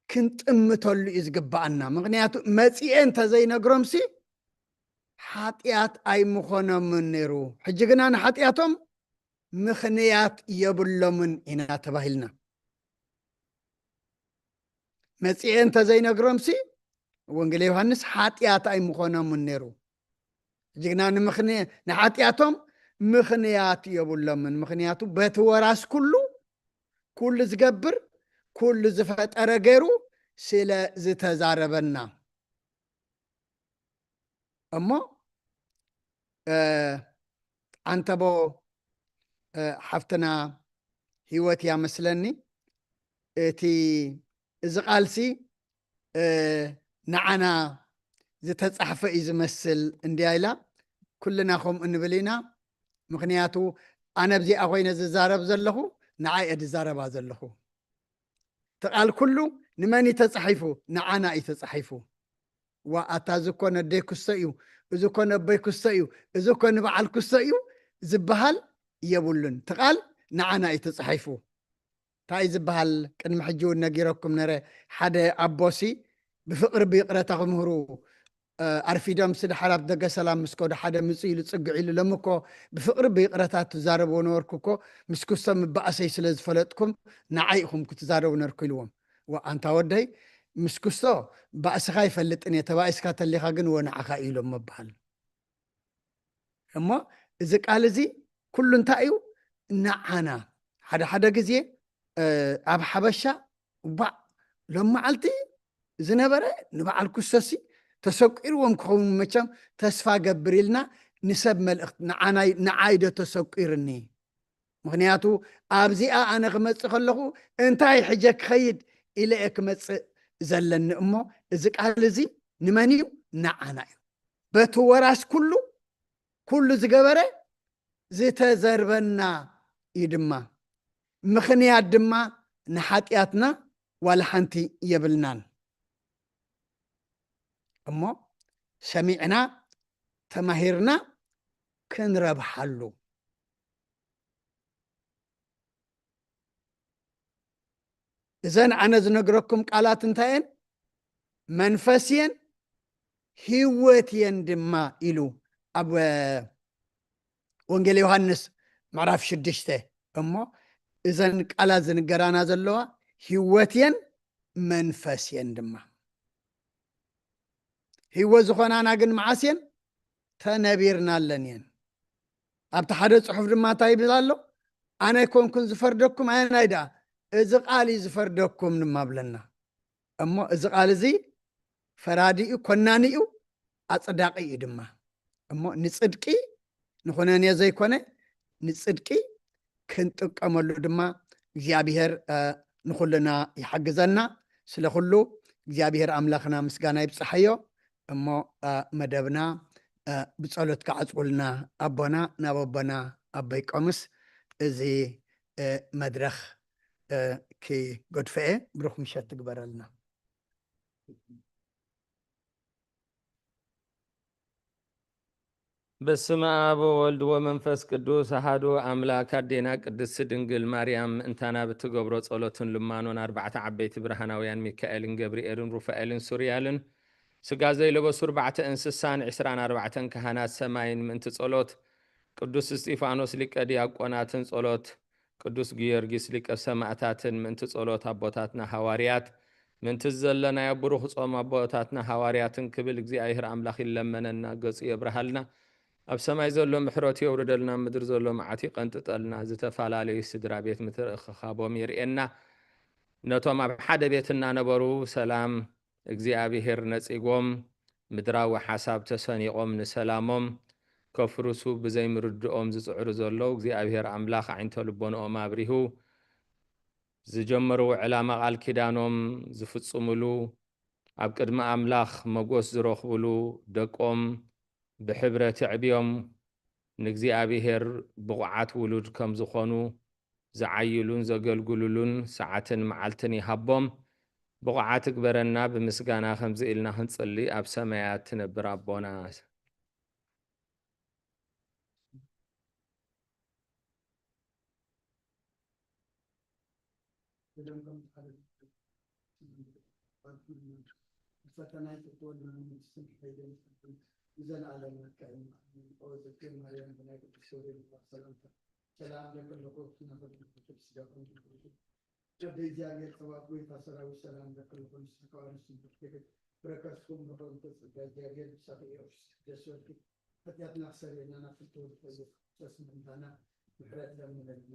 ክንጥምተሉ እዩ ዝግብኣና። ምኽንያቱ መጺኤ እንተዘይነግሮምሲ ሓጢኣት ኣይምኾኖምን ነይሩ። ሕጂ ግና ንሓጢኣቶም ምኽንያት የብሎምን ኢና ተባሂልና። መጺኤ እንተዘይነግሮምሲ ወንጌል ዮሃንስ ሓጢኣት ኣይምኾኖምን ነይሩ። ሕጂ ግና ንምኽንያ-፣ ንሓጢኣቶም ምኽንያት የብሎምን። ምኽንያቱ በቲ ወራስ ኩሉ፣ ኩሉ ዝገብር፣ ኩሉ ዝፈጠረ ገይሩ ስለ ዝተዛረበና። እሞ፣ እ፣ ዓንተቦ፣ እ፣ ሓፍትና ህይወት እያ መስለኒ። እቲ፣ እዚ ቃልሲ፣ እ፣ ንዓና ዝተጻሕፈ እዩ ዝመስል እንድያ ኢላ። ኩልና ከምኡ ንብል ኢና። ምኽንያቱ ኣነ ኣብዚኣ ኮይነ ዝዛረብ ዘለኹ፣ ንዓይ እየ ዝዛረባ ዘለኹ። እቲ ቃል ኩሉ ንመን እዩ ተጻሒፉ? ንዓና እዩ ተጻሒፉ። ዋ፣ ኣታ እዚ እኮ ነደይ ክስቶ እዩ፣ እዚ እኮ ነቦይ ክስቶ እዩ፣ እዚ እኮ ንበዓል ክስቶ እዩ ዝበሃል የብሉን። እቲ ቃል ንዓና እዩ ተጻሒፉ። እንታይ እዩ ዝበሃል? ቅድሚ ሕጂ እውን ነጊረኩም ነረ። ሓደ ኣቦሲ ብፍቕሪ ብይቕረታ ክምህሩ፣ እ፣ ኣርፊዶም ስድሓር ኣብ ደገ ሰላም ምስ ከዱ ሓደ ምጽእ ኢሉ ጽግዕ ኢሉ፣ "ሎሚ እኮ ብፍቕሪ ብይቕረታ ትዛረብዎ ነበርኩ እኮ፣ ምስ ክስቶ ምባእሰይ ስለ ዝፈለጥኩም ንዓይ ኢኹም ክትዛረቡ ነርኩ" ኢልዎም። ዋ፣ ኣንታ ወደይ፣ ምስ ክስቶ ባእስኻ ኣይፈልጥን እየ፣ ተባኢስካ ተሊኻ ግን ወ ንዓኻ እዩ ኢሎም ምባል። እሞ እዚ ቃል እዚ ኩሉ እንታይ እዩ? ንዓና ሓደ ሓደ ግዜ፣ እ፣ ኣብ ሓበሻ፣ "እባዕ፣ ሎም መዓልቲ ዝነበረ ንበዓል ክስቶሲ ተሰቂርዎም ክኸውን መቸም ተስፋ ገብር" ኢልና ንሰብ መልእኽቲ፣ "ንዓናይ፣ ንዓይ ዶ ተሰቂርኒ? ምኽንያቱ ኣብዚኣ ኣነ ክመጽእ ከለኹ እንታይ ሕጀ ክኸይድ ኢለ እየ ክመጽእ ዘለኒ?" እሞ እዚ ቃል እዚ ንመን እዩ? ንዓና እዩ። በቲ ወራስ ኩሉ፣ ኩሉ ዝገበረ ዝተዘርበና እዩ ድማ። ምኽንያት ድማ ንሓጢኣትና ዋላ ሓንቲ የብልናን። እሞ ሰሚዕና፣ ተማሂርና ክንረብሓሉ። እዘን ኣነ ዝነግረኩም ቃላት እንታይ እየን? መንፈስ እየን፣ ህይወት እየን ድማ ኢሉ ኣብ፣ እ፣ ወንጌል ዮሃንስ ምዕራፍ ሽዱሽተ። እሞ እዘን ቃላት ዝንገራና ዘለዋ ህይወት እየን፣ መንፈስ እየን ድማ። ህይወት ዝኾናና ግን መዓስ እየን? ተነቢርናለን እየን። ኣብቲ ሓደ ጽሑፍ ድማ እንታይ ይብል ኣሎ? "ኣነ ኣይኮንኩን ዝፈርደኩም፣ ኣየናይ ደኣ? እዚ ቃል እዩ ዝፈርደኩም" ድማ ብለና። እሞ እዚ ቃል እዚ ፈራዲ እዩ፣ ኮናኒ እዩ፣ ኣጽዳቂ እዩ ድማ። እሞ ንጽድቂ ንኹነንዮ ዘይኮነ፣ ንጽድቂ ክንጥቀመሉ ድማ እግዚኣብሔር፣ እ፣ ንኹልና ይሓግዘና። ስለ ኩሉ እግዚኣብሔር ኣምላኽና ምስጋና ይብጽሓዮ። እሞ፣ እ፣ መደብና፣ እ፣ ብጸሎት ክዓጽውልና ኣቦና፣ ናብ ኣቦና ኣቦይ ቆምስ እዚ፣ እ፣ መድረኽ፣ እ፣ ክገድፎ እየ። ብሩኽ ምሸት ትግበረልና። በስመ አብ ወወልድ ወመንፈስ ቅዱስ አሐዱ አምላክ። ኣዴና ቅድስት ድንግል ማርያም ምእንታና ብትገብሮ ጸሎትን ልማኖን ኣርባዕተ ዓበይቲ ብርሃናውያን ሚካኤልን ገብርኤልን ሩፋኤልን ሱርያልን ስጋ ዘይለበሱ ኣርባዕተ እንስሳን ዕስራን ኣርባዕተን ካህናት ሰማይን ምእንቲ ጸሎት ቅዱስ እስጢፋኖስ ሊቀ ዲያቆናትን ጸሎት ቅዱስ ጊዮርጊስ ሊቀ ሰማእታትን ምእንቲ ጸሎት ኣቦታትና ሃዋርያት ምእንቲ ዘለናዮ ብሩኽ ጾም ኣቦታትና ሃዋርያትን ክብል እግዚኣብሔር ኣምላኽ ይለመነና፣ ገጹ የብርሃልና፣ ኣብ ሰማይ ዘሎ ምሕረቱ የውርደልና፣ ኣብ ምድሪ ዘሎ መዓት ይቐንጥጠልና፣ ዝተፈላለዩ ስድራ ቤት ምትእኽኻቦም የርእየና፣ ነቶም ኣብ ሓደ ቤት እናነበሩ ሰላም እግዚኣብሔር ነጺጎም ምድራዊ ሓሳብ ተሰኒቖም ንሰላሞም ከፍርሱ ብዘይምርድኦም ዝጽዕሩ ዘለዉ እግዚኣብሔር ኣምላኽ ኣዒንተ ልቦንኦም ኣብሪሁ ዝጀመርዎ ዕላማ ቃል ኪዳኖም ዝፍጽምሉ፣ ኣብ ቅድሚ ኣምላኽ መጎስ ዝረኽብሉ፣ ደቆም ብሕብረት ኣዕብዮም ንእግዚኣብሔር ብቑዓት ውሉድ ከም ዝኾኑ ዝዓይሉን ዘገልግሉሉን ሰዓትን መዓልትን ይሃቦም። ብቑዓት እግበረና፣ ብምስጋና ከምዚ ኢልና ክንጽሊ፣ ኣብ ሰማያት ትነብር ኣቦና። ብደም ከም ዝሓለፈ ፈተና ይፍትወልና፣ መንግስትን ሓይልን ንዘለኣለም መካኢን። ኣሜን። ኦ ዘክር ማርያም ብናይ ቅዱስ ገብርኤል መልኣክ ሰላምታ ሰላም ለክልኩ ክነፈል ስጋኩም በእግዚኣብሔር ጸባኦት ጎይታ ሰራዊት ሰላም ለክልኩ ንስሕካ ንስምክት ብረከትኩም ብኸንተ ጸጋ እግዚኣብሔር ብሳኺ ኢየሱስ ደስ ወልኪ ኃጢአትና ክሰርየልና ናብ ፍትወት ኢየሱስ ክርስቶስ ምእንታና ምሕረት ለምነልና።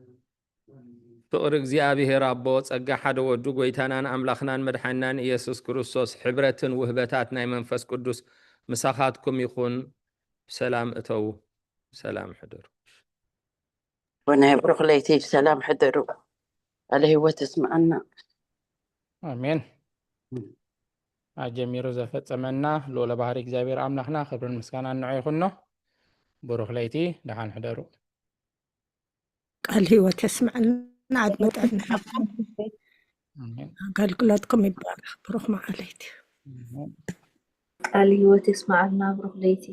ፍቕሪ እግዚኣብሔር ኣቦ፣ ጸጋ ሓደ ወዱ ጎይታናን ኣምላኽናን መድሓንናን ኢየሱስ ክርስቶስ፣ ሕብረትን ውህበታት ናይ መንፈስ ቅዱስ ምሳኻትኩም ይኹን። ብሰላም እተዉ፣ ብሰላም ሕደሩ። ወናይ ብሩኽ ለይቲ ብሰላም ሕደሩ። ቃለ ህይወት ይስምዓና። ኣሜን። ኣጀሚሩ ዘፈጸመና ልዑለ ባህሪ እግዚኣብሔር ኣምላኽና ክብርን ምስጋናን ንዑ ይኹኖ። ብሩኽ ለይቲ፣ ደሓን ሕደሩ። ቃል ህይወት የስምዐልና፣ ዕድመ ጥዕና ይሃብኩም። ኣሜን። ኣገልግሎትኩም ይባረኽ። ብሩኽ መዓልቲ። ኣሜን። ቃል ህይወት የስምዓልና፣ ብሩኽ ለይቲ።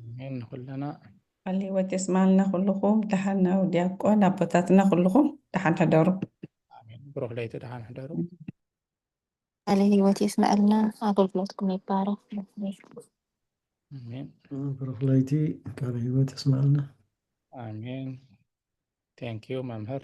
ኣሜን። ንኹልና ቃል ህይወት የስምዓልና ኩልኹም። ደሓን ናብ ዲያቆን ኣቦታትና ኩልኹም ደሓን ሕደሩ። ኣሜን። ብሩኽ ለይቲ፣ ደሓን ሕደሩ። ቃለ ህይወት የስምዐልና፣ ኣገልግሎትኩም ይባረኽ። ኣሜን። ብሩኽ ለይቲ፣ ቃለ ህይወት የስምዐልና። ኣሜን። Thank you መምህር።